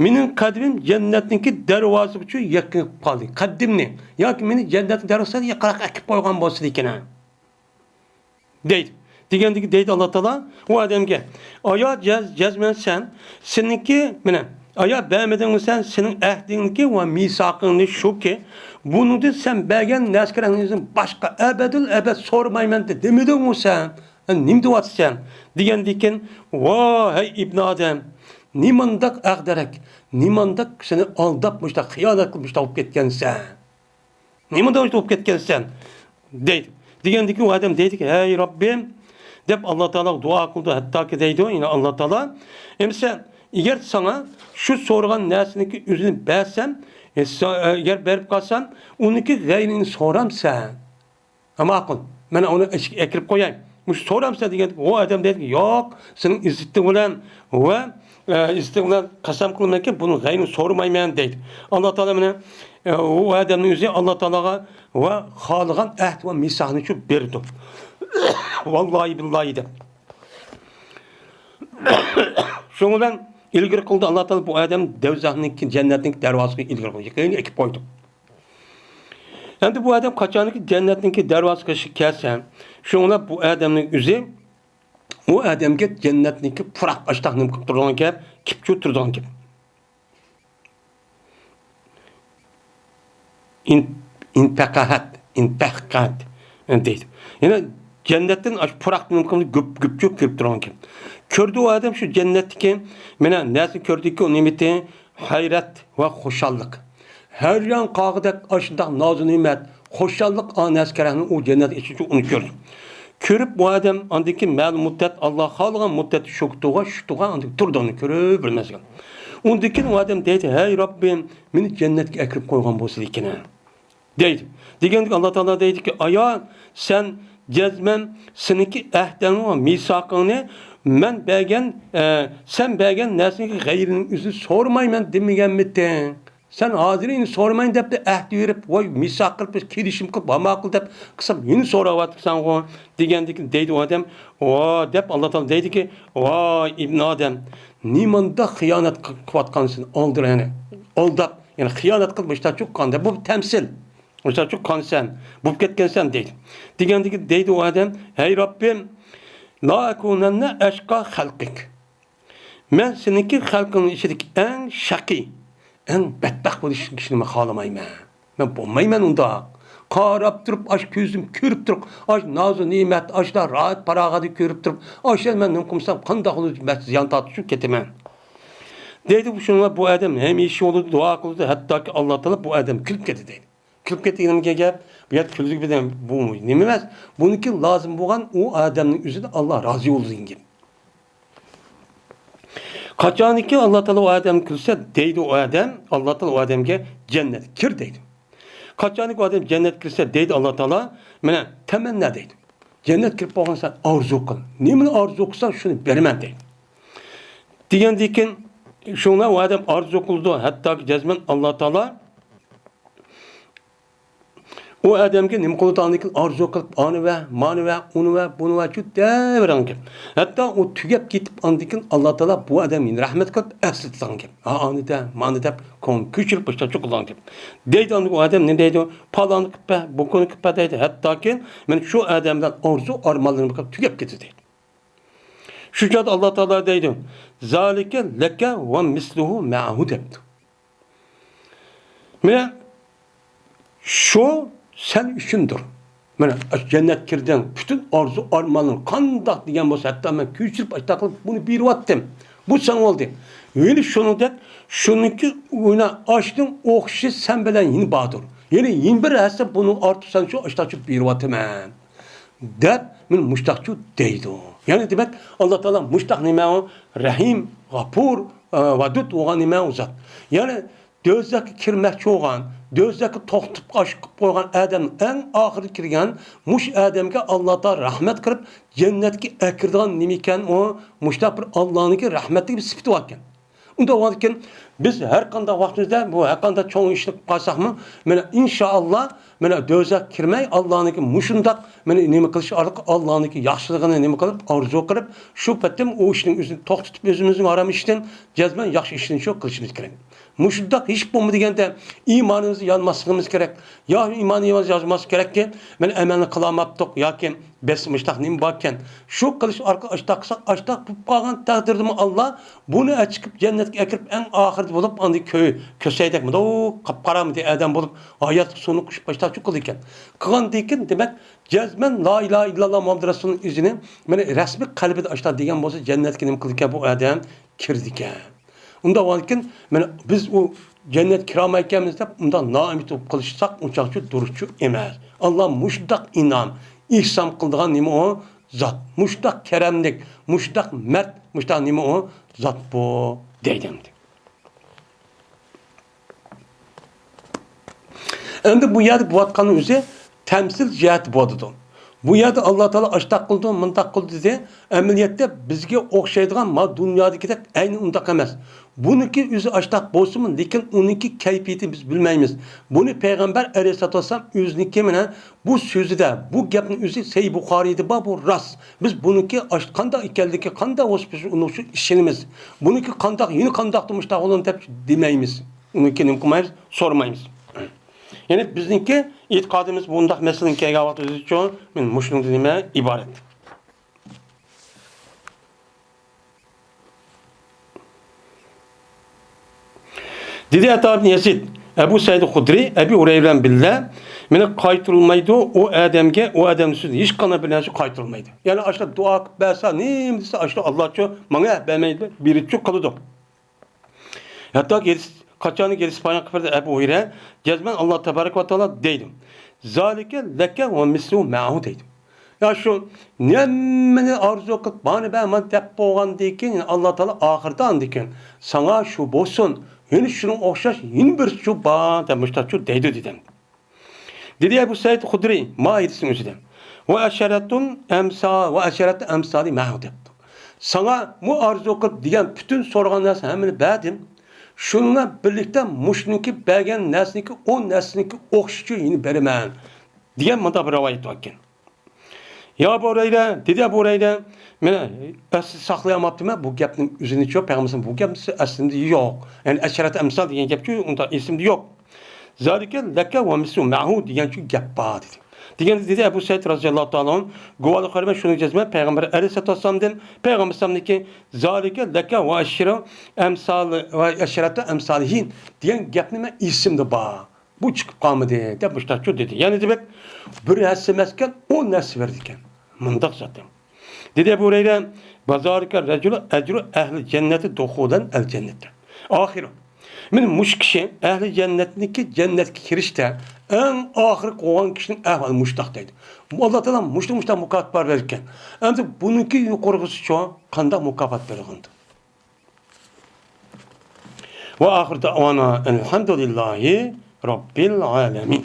مېنىڭ قەدىمىم جەننەتنىڭكى دەرۋازىسىغىچە يېقىن قالدى. قەددىمنى. ياكى مېنى جەننەتنىڭ دەرۋازىسىغا يېقىنراق ئەكىپ قويغان بولسىدىكىن. دەيدۇ. دېگەندىكى دەيدۇ ئاللا تائالا ئۇ ئادەمگە، ئايا جەز-، جەزمەن سەن، سېنىڭكى، مانا، ئايا بەرمىدىڭمۇ سەن سېنىڭ ئەھدىڭنىكى ۋە مىساقىڭنى شۇكى، بۇنىڭدىن سەن بەرگەن نەسكىرەڭدىن باشقا ئەبەدۇل ئەبەد سورىمايمەن دېمىدىڭمۇ سەن؟ ھە، نېمە دەۋاتىسەن؟ دېگەندىكىن، ۋاي، ھەي ئىبنى ئادەم، نېمانداق ئەغدەرەك، نېمانداق سېنى ئالداپ، مۇشۇنداق خىيانەت قىلىپ، مۇشۇنداق بولۇپ كەتكەنسەن؟ نېمە دەۋاتىپ بولۇپ كەتكەنسەن؟ دەيدۇ. دېگەندىكىن ئۇ ئادەم دەيدىكى، ھەي رەببىم، دەپ ئاللا تائالاغا دۇئا قىلىدۇ. ھەتتاكى دەيدۇ، يەنە ئاللا تائالا، ئەمىسە، ئەگەر ساڭا شۇ سورىغان نەرسىنىڭكى ئۆزىنى بەرسەم، ئە، سا-، ئەگەر بېرىپ قالسام، ئۇنىڭكى غەيرىنى سورامسەن؟ ھە، ماقۇل، مەن ئۇنى ئىچىگە ئەكىرىپ قوياي. مۇشۇ سورامسەن دېگەندىكىن، ئۇ ئادەم دەيدىكى، ياق، سېنىڭ ئىززىتىڭ بىلەن ۋە، ئە، ئىززىتىڭ بىلەن قەسەم قىلىمەنكى، بۇنىڭ غەيرىنى سورىمايمەن دەيدۇ. ئاللا تائالا مانا، ئە، ئۇ ئادەمنىڭ ئۆزى ئاللا تائالاغا ۋە خالىغان ئەھد ۋە مىساقنى شۇ بېرىدۇ. ۋاللاھى بىللاھى دەپ. شۇنىڭ بىلەن ئىلگىرى قىلدى ئاللا تائالا بۇ ئادەم دەۋزەخنىڭكى جەننەتنىڭكى دەرۋازىسىغا ئىلگىرى قىلدى، يېقىنغا ئەكىپ قويدى. ئەمدى بۇ ئادەم قاچانكى جەننەتنىڭكى دەرۋازىسىغا كەلسە، شۇڭلار بۇ ئادەمنىڭ ئۆزى، ئۇ ئادەمگە جەننەتنىڭكى پۇراق ئاشتاق نېمە قىلىپ تۇرىدىغان گەپ، كىپچۇ تۇرىدىغان گەپ. ئىن-، ئىنپەقەھەت، ئىنپەقەت دەيدۇ. يەنە جەننەتتىن ئاشۇ پۇراق نېمە قىلىپ گۈپ-، گۈپچۈ كىرىپ تۇرىدىغان گەپ. كۆردى ئۇ ئادەم شۇ جەننەتتىكى، مانا نەرسىنى كۆردىكى، ئۇ نېمىتى، ھەيرەت ۋە خۇشاللىق. ھەيران قالغۇدەك ئاشۇنداق نازۇ نېمەت، خۇشاللىق ئانەسكەرەكنى ئۇ جەننەت ئىچىدە ئۇنى كۆردى. كۆرۈپ بۇ ئادەم ئاندىن كېيىن مەلۇم مۇددەت، ئاللا خالىغان مۇددەتتە شۇ تۇغا، شۇ تۇغا ئاندىن تۇرىدۇ ئۇنى كۆرۈپ بىر مەزگىل. ئۇندىن كېيىن ئۇ ئادەم دەيدۇ، ھەي رەببىم، مېنى جەننەتكە ئەكىرىپ قويغان بولسىدىكىن. دەيدۇ. دېگەندىكىن ئاللا تائالا دەيدۇكى، ئايا، سەن جەزمەن سېنىڭكى ئەھدىڭنى ۋە مىساقىڭنى مەن بەرگەن، ئە، سەن بەرگەن نەرسىنىڭكى غەيرىنىڭ ئۆزىنى سورىمايمەن دېمىگەنمىدىڭ؟ سەن ھازىر يەنە سورىمايمەن دەپ ئەھدە بېرىپ، ۋاي، مىساق قىلىپ، بىز كېلىشىم قىلىپ، ھاما قىل دەپ قىلسام، يەنە سوراۋاتىسەنغۇ؟ دېگەندىكىن دەيدۇ ئۇ ئادەم، ۋا، دەپ ئاللا تائالا دەيدۇكى، ۋاي ئىبنى ئادەم، نېمانداق خىيانەت قىلىۋاتقانسەن، ئالدىراڭنى ئالداپ، يەنى خىيانەت قىلىپ مۇشتاچۇ قان دەپ، بۇ تەمسىل. مۇشتاچۇ قانسەن، بولۇپ كەتكەنسەن دەيدۇ. دېگەندىكىن دەيدۇ ئۇ ئادەم، ھەي رەببىم، لا ئەكۇنەننە ئەشقا خەلقىك. مەن سېنىڭكى خەلقىڭنىڭ ئىچىدىكى ئەڭ شەقىي، ئەڭ بەتبەخت بولۇش كىشىنى مەن خالىمايمەن. مەن بولمايمەن ئۇنداق. قاراپ تۇرۇپ، ئاش كۆزۈم كۆرۈپ تۇرۇپ، ئاش نازۇ نېمەت، ئاشلا راھەت پاراغەتنى كۆرۈپ تۇرۇپ، ئاشلا مەن نېمە قىلمىسام، قانداق بولىدۇ، زىيان تارتىشىپ كېتىمەن. دەيدۇ، شۇنىڭ بىلەن بۇ ئادەم ھەمىشە يولىدا دۇئا قىلىدۇ، ھەتتاكى ئاللا تائالا بۇ ئادەم كۈلۈپ كەتتى دەيدۇ. كۈلۈپ كەتتى دېگىنىمگە گەپ، بۇ يەردە كۈلدى دېگەن بۇ نېمە ئەمەس. بۇنىڭكى لازىم بولغان ئۇ ئادەمنىڭ ئۆزىدىن ئاللا رازى بولدى دېگەن گەپ. قاچانكى ئاللا تائالا ئۇ ئادەم كۈلسە، دەيدۇ ئۇ ئادەم، ئاللا تائالا ئۇ ئادەمگە جەننەتكە كىر دەيدۇ. قاچانكى ئۇ ئادەم جەننەتكە كىرسە، دەيدۇ ئاللا تائالا، مانا تەمەننا دەيدۇ. جەننەتكە كىرىپ بولغان سەن ئارزۇ قىل. نېمىنى ئارزۇ قىلساڭ، شۇنى بېرىمەن دەيدۇ. دېگەندىكىن، شۇڭا ئۇ ئادەم ئارزۇ قىلىدۇ، ھەتتاكى جەزمەن ئاللا تائالا ئۇ ئادەمگە نېمە قىلىدۇ؟ ئاندىن كېيىن ئارزۇ قىلىپ، ئانى ۋە، مانى ۋە، ئۇنى ۋە، بۇنى ۋە، جۈت دەۋېرىدىغان گەپ. ھەتتا ئۇ تۈگەپ كېتىپ، ئاندىن كېيىن ئاللا تائالا بۇ ئادەمگە رەھمەت قىلىپ ئەسلىتىدىغان گەپ. ھا، ئانى دە، مانى دەپ، كۆڭۈل كۆچۈرۈپ باشقا قىلىدىغان گەپ. دەيدۇ، ئاندىن ئۇ ئادەم نېمە دەيدۇ؟ پالانى قىلىپ بە، بۇكۇنى قىلىپ بە دەيدۇ. ھەتتاكى مەن شۇ ئادەم بىلەن ئارزۇ ئارمانلىرىم قىلىپ تۈگەپ كېتىدۇ دەيدۇ. شۇ چاغدا ئاللا تائالا دەيدۇ، زالىكە لەكە ۋە مىسلۇھۇ مەئەھۇ دەپتۇ. مانا شۇ سەن ئۈچۈندۇر. مانا جەننەتكە كىردىڭ، پۈتۈن ئارزۇ ئارمانلىرىڭ قانداق دېگەن بولسا، ھەتتا مەن كۆچۈرۈپ ئاشتاق قىلىپ بۇنى بېرىۋەتتىم. بۇ سەن بولدى. ھېلى شۇنىڭدەك، شۇنىڭكى ئوينا ئاشنىڭ ئوخشىشى سەن بىلەن يەنە باردۇر. يەنە يەنە بىر ھەسسە بۇنىڭ ئارتۇق سەن شۇ ئاشتاقچە بېرىۋاتىمەن. دەپ، مانا مۇشتاقچۇ دەيدۇ. يەنى دېمەك، ئاللا تائالا مۇشتاق نېمە ئۇ؟ رەھىم، غاپۇر، ئە، ۋەدۇد بولغان نېمە ئۇ زات. يەنى دوزاخقا كىرمەكچى بولغان، دوزاخقا توختىتىپ ئاشىق قىلىپ قويغان ئادەمنىڭ ئەڭ ئاخىرىدا كىرگەن مۇشۇ ئادەمگە ئاللا تائالا رەھمەت قىلىپ، جەننەتكە ئەكىرىدىغان نېمە ئىكەن ئۇ؟ مۇشتاق بىر ئاللانىڭكى رەھمەتلىك بىر سۈپىتى باركەن. ئۇنداق بولغاندىكىن، بىز ھەر قانداق ۋاقتىمىزدا بۇ ھەر قانداق چوڭ ئىشنى قىلىپ قالساقمۇ، مانا، ئىنشائاللا، مانا، دوزاخقا كىرمەي، ئاللانىڭكى مۇشۇنداق، مانا، نېمە قىلىش ئارقىلىق ئاللانىڭكى ياخشىلىقىنى نېمە قىلىپ، ئارزۇ قىلىپ، شۇ پېتىم ئۇ ئىشنىڭ ئۆزىنى توختىتىپ، ئۆزىمىزنىڭ ھارام ئىشتىن جەزمەن ياخشى ئىشنى شۇ قىلىشىمىز كېرەك. مۇشۇنداق ھېچ بولمىدى دېگەندە ئىمانىمىزنى يانماسلىقىمىز كېرەك. يا ئىمانىمىزنى يانماسلىقى كېرەككى، مانا، ئەمەلنى قىلالماپتۇق ياكى بەس مۇشتاق نېمە باركەن، شۇ قىلىش ئارقىلىق ئاشتاق قىلساق، ئاشتاق بولۇپ قالغان تەقدىردىمۇ ئاللا بۇنى ئەچىقىپ جەننەتكە ئەكىرىپ، ئەڭ ئاخىرىدا بولۇپ، ئاندىن كۆ-، كۆسەيدەك مۇنداق قاپقارا ئادەم بولۇپ، ھاياتلىق سۇنى قۇشۇپ باشلاقچى قىلىدىكەن. قىلغاندىن كېيىن، دېمەك، جەزمەن لا ئىلاھە ئىللاللا مۇھەممەد رەسۇلنىڭ ئىزىنى، مانا، رەسمىي قەلبىدە ئاشتاق دېگەن بولسا، جەننەتكە نېمە قىلىدىكەن بۇ ئادەم؟ كىرىدىكەن. ئۇنداق بولغاندىكىن، مانا، بىز ئۇ جەننەتكە كىرالمايكەنمىز دەپ، ئۇنداق نائۈمىد بولۇپ قېلىشساق، ئۇنچاقچە دۇرۇسچۇ ئەمەس. ئاللا مۇشۇنداق ئىنئام، ئېھسان قىلىدىغان نېمە ئۇ؟ زات. مۇشۇنداق كەرەملىك، مۇشۇنداق مەرد، مۇشۇنداق نېمە ئۇ؟ زات بۇ، دەيدۇ ئەمدى. ئەمدى بۇ يەردە بولۇۋاتقان ئۆزى تەمسىل جەھەتتە بولىدۇ. بۇ يەردە ئاللا تائالا ئاشتاق قىلدى، مۇنداق قىلدى دېدى. ئەمەلىيەتتە بىزگە ئوخشايدىغان ما دۇنيادىكىدەك ئەينى ئۇنداق ئەمەس. بۇنىڭكى ئۆزى ئاشتاق بولسىمۇ، لېكىن ئۇنىڭكى كەيپىيىتىنى بىز بىلمەيمىز. بۇنى پەيغەمبەر ئەلەيھىسسالاتۇ ۋەسسالام ئۆزىنىڭكى مانا بۇ سۆزىدە، بۇ گەپنىڭ ئۆزى سەھىھ بۇخارىيدا بار، بۇ راست. بىز بۇنىڭكى ئاش-، قانداق ئىكەنلىكى، قانداق بولسا بىز ئۇنىڭ ئۈچۈن ئىشىنىمىز. بۇنىڭكى قانداق، يەنە قانداقتۇ مۇشتاق بولۇن دەپ دېمەيمىز. ئۇنىڭكى نېمە قىلمايمىز، سورىمايمىز. يەنى بىزنىڭكى ئېتىقادىمىز بۇنداق مەسىلىنى كەلگەن ۋاقىت ئۆزىچۇ، مانا مۇشۇنىڭدىن نېمە ئىبارەت. دېدى ئەتا ئىبن يەزىد، ئەبۇ سەئىد خۇدرى ئەبۇ ھۇرەيرە بىلەن بىللە، مېنى قايتۇرۇلمايدۇ، ئۇ ئادەمگە، ئۇ ئادەمنىڭ سۆزىدىن ھېچقانداق بىر نەرسە قايتۇرۇلمايدۇ. يەنى ئاشۇ دۇئا قىلىپ بەرسە، نېمە دېسە، ئاشۇ ئاللاچۇ ماڭا بەرمەيدۇ، بېرىچۇ قىلىدۇ. ھەتتاكى ھەدىس، قاچانكى ھەدىس بايان قىلىپ بەردى ئەبۇ ھۇرەيرە، جەزمەن ئاللا تەبارەك ۋە تائالا دەيدۇ، زالىكە لەكە ۋە مىسلۇ مەئۇ دەيدۇ. يا شۇ نېمىنى ئارزۇ قىلىپ، مانا بەر، مانا دەپ بولغاندىن كېيىن، يەنى ئاللا تائالا ئاخىرىدا ئاندىن كېيىن، ساڭا شۇ بولسۇن، يەنە شۇنىڭ ئوخشاش يەنە بىرسىچۇ بار دەپ مۇشتاچۇ دەيدۇ دېدى. دېدى ئەبۇ سەئىد خۇدرى، ما ھەدىسنىڭ ئۆزىدە. ۋە ئەشەرەتۇن ئەمسا-، ۋە ئەشەرەتۇ ئەمسالى مەئۇ دەپتۇ. ساڭا مۇ ئارزۇ قىلىپ دېگەن پۈتۈن سورىغان نەرسە ھەممىنى بەردىم. شۇنىڭ بىلەن بىرلىكتە مۇشۇنىڭكى بەرگەن نەرسىنىڭكى ئون نەرسىنىڭكى ئوخشىشىچۇ يەنە بېرىمەن، دېگەن مۇنداق بىر رىۋايەت باركەن. يا ئەبۇ ھۇرەيرە، دېدى ئەبۇ ھۇرەيرە، مەن ئەسلى ساقلىيالماپتىمەن بۇ گەپنىڭ ئۆزىنىچۇ، پەيغەمبەر بۇ گەپ ئەسلىمدە يوق. يەنى ئەشەرەت ئەمسال دېگەن گەپچۇ، ئۇندا ئېسىمدە يوق. زالىكە لەكە ۋە مىسلۇ مەئۇ دېگەنچۇ گەپ بار دېدى. دېگەندە دېدى ئەبۇ سەئىد رازىياللاھۇ تائالا ئەنھۇ، گۇۋاھلىق بېرىمەن شۇنىڭ جەزمەن پەيغەمبەر ئەلەيھىسسالاتۇ ۋەسسالامدىن، پەيغەمبەر ئەلەيھىسسالامدىكى زالىكە لەكە ۋە ئەشرە ئەمسال ۋە ئەشرەتە ئەمسالىھىن دېگەن گەپنى مەن ئېسىمدە بار. بۇ چىقىپ قالمىدى دەپ مۇشتاچۇ دېدى. يەنى دېمەك، بىر ھەسسە ئەمەسكەن، ئون ھەسسە بېرىدىكەن. مۇنداق زادى. دېدى ئەبۇ ھۇرەيرە، ۋە زالىكە رەجۇلۇ ئەجرۇ ئەھلى جەننەتى دۇخۇلەن ئەل جەننەتە. ئاخىرى. مانا مۇشۇ كىشى ئەھلى جەننەتنىڭكى جەننەتكە كىرىشتە ئەڭ ئاخىرقى بولغان كىشىنىڭ ئەھۋالى مۇشتاق دەيدۇ. ئاللا تائالا مۇشتاق، مۇشتاق مۇكاپات بار بەرگەن. ئەمدى بۇنىڭكى يۇقىرىقىسىچۇ قانداق مۇكاپات بېرىلغاندۇ؟ ۋە ئاخىر دەئۋانا ئەلھەمدۇلىللاھى رەببىل ئالەمىن.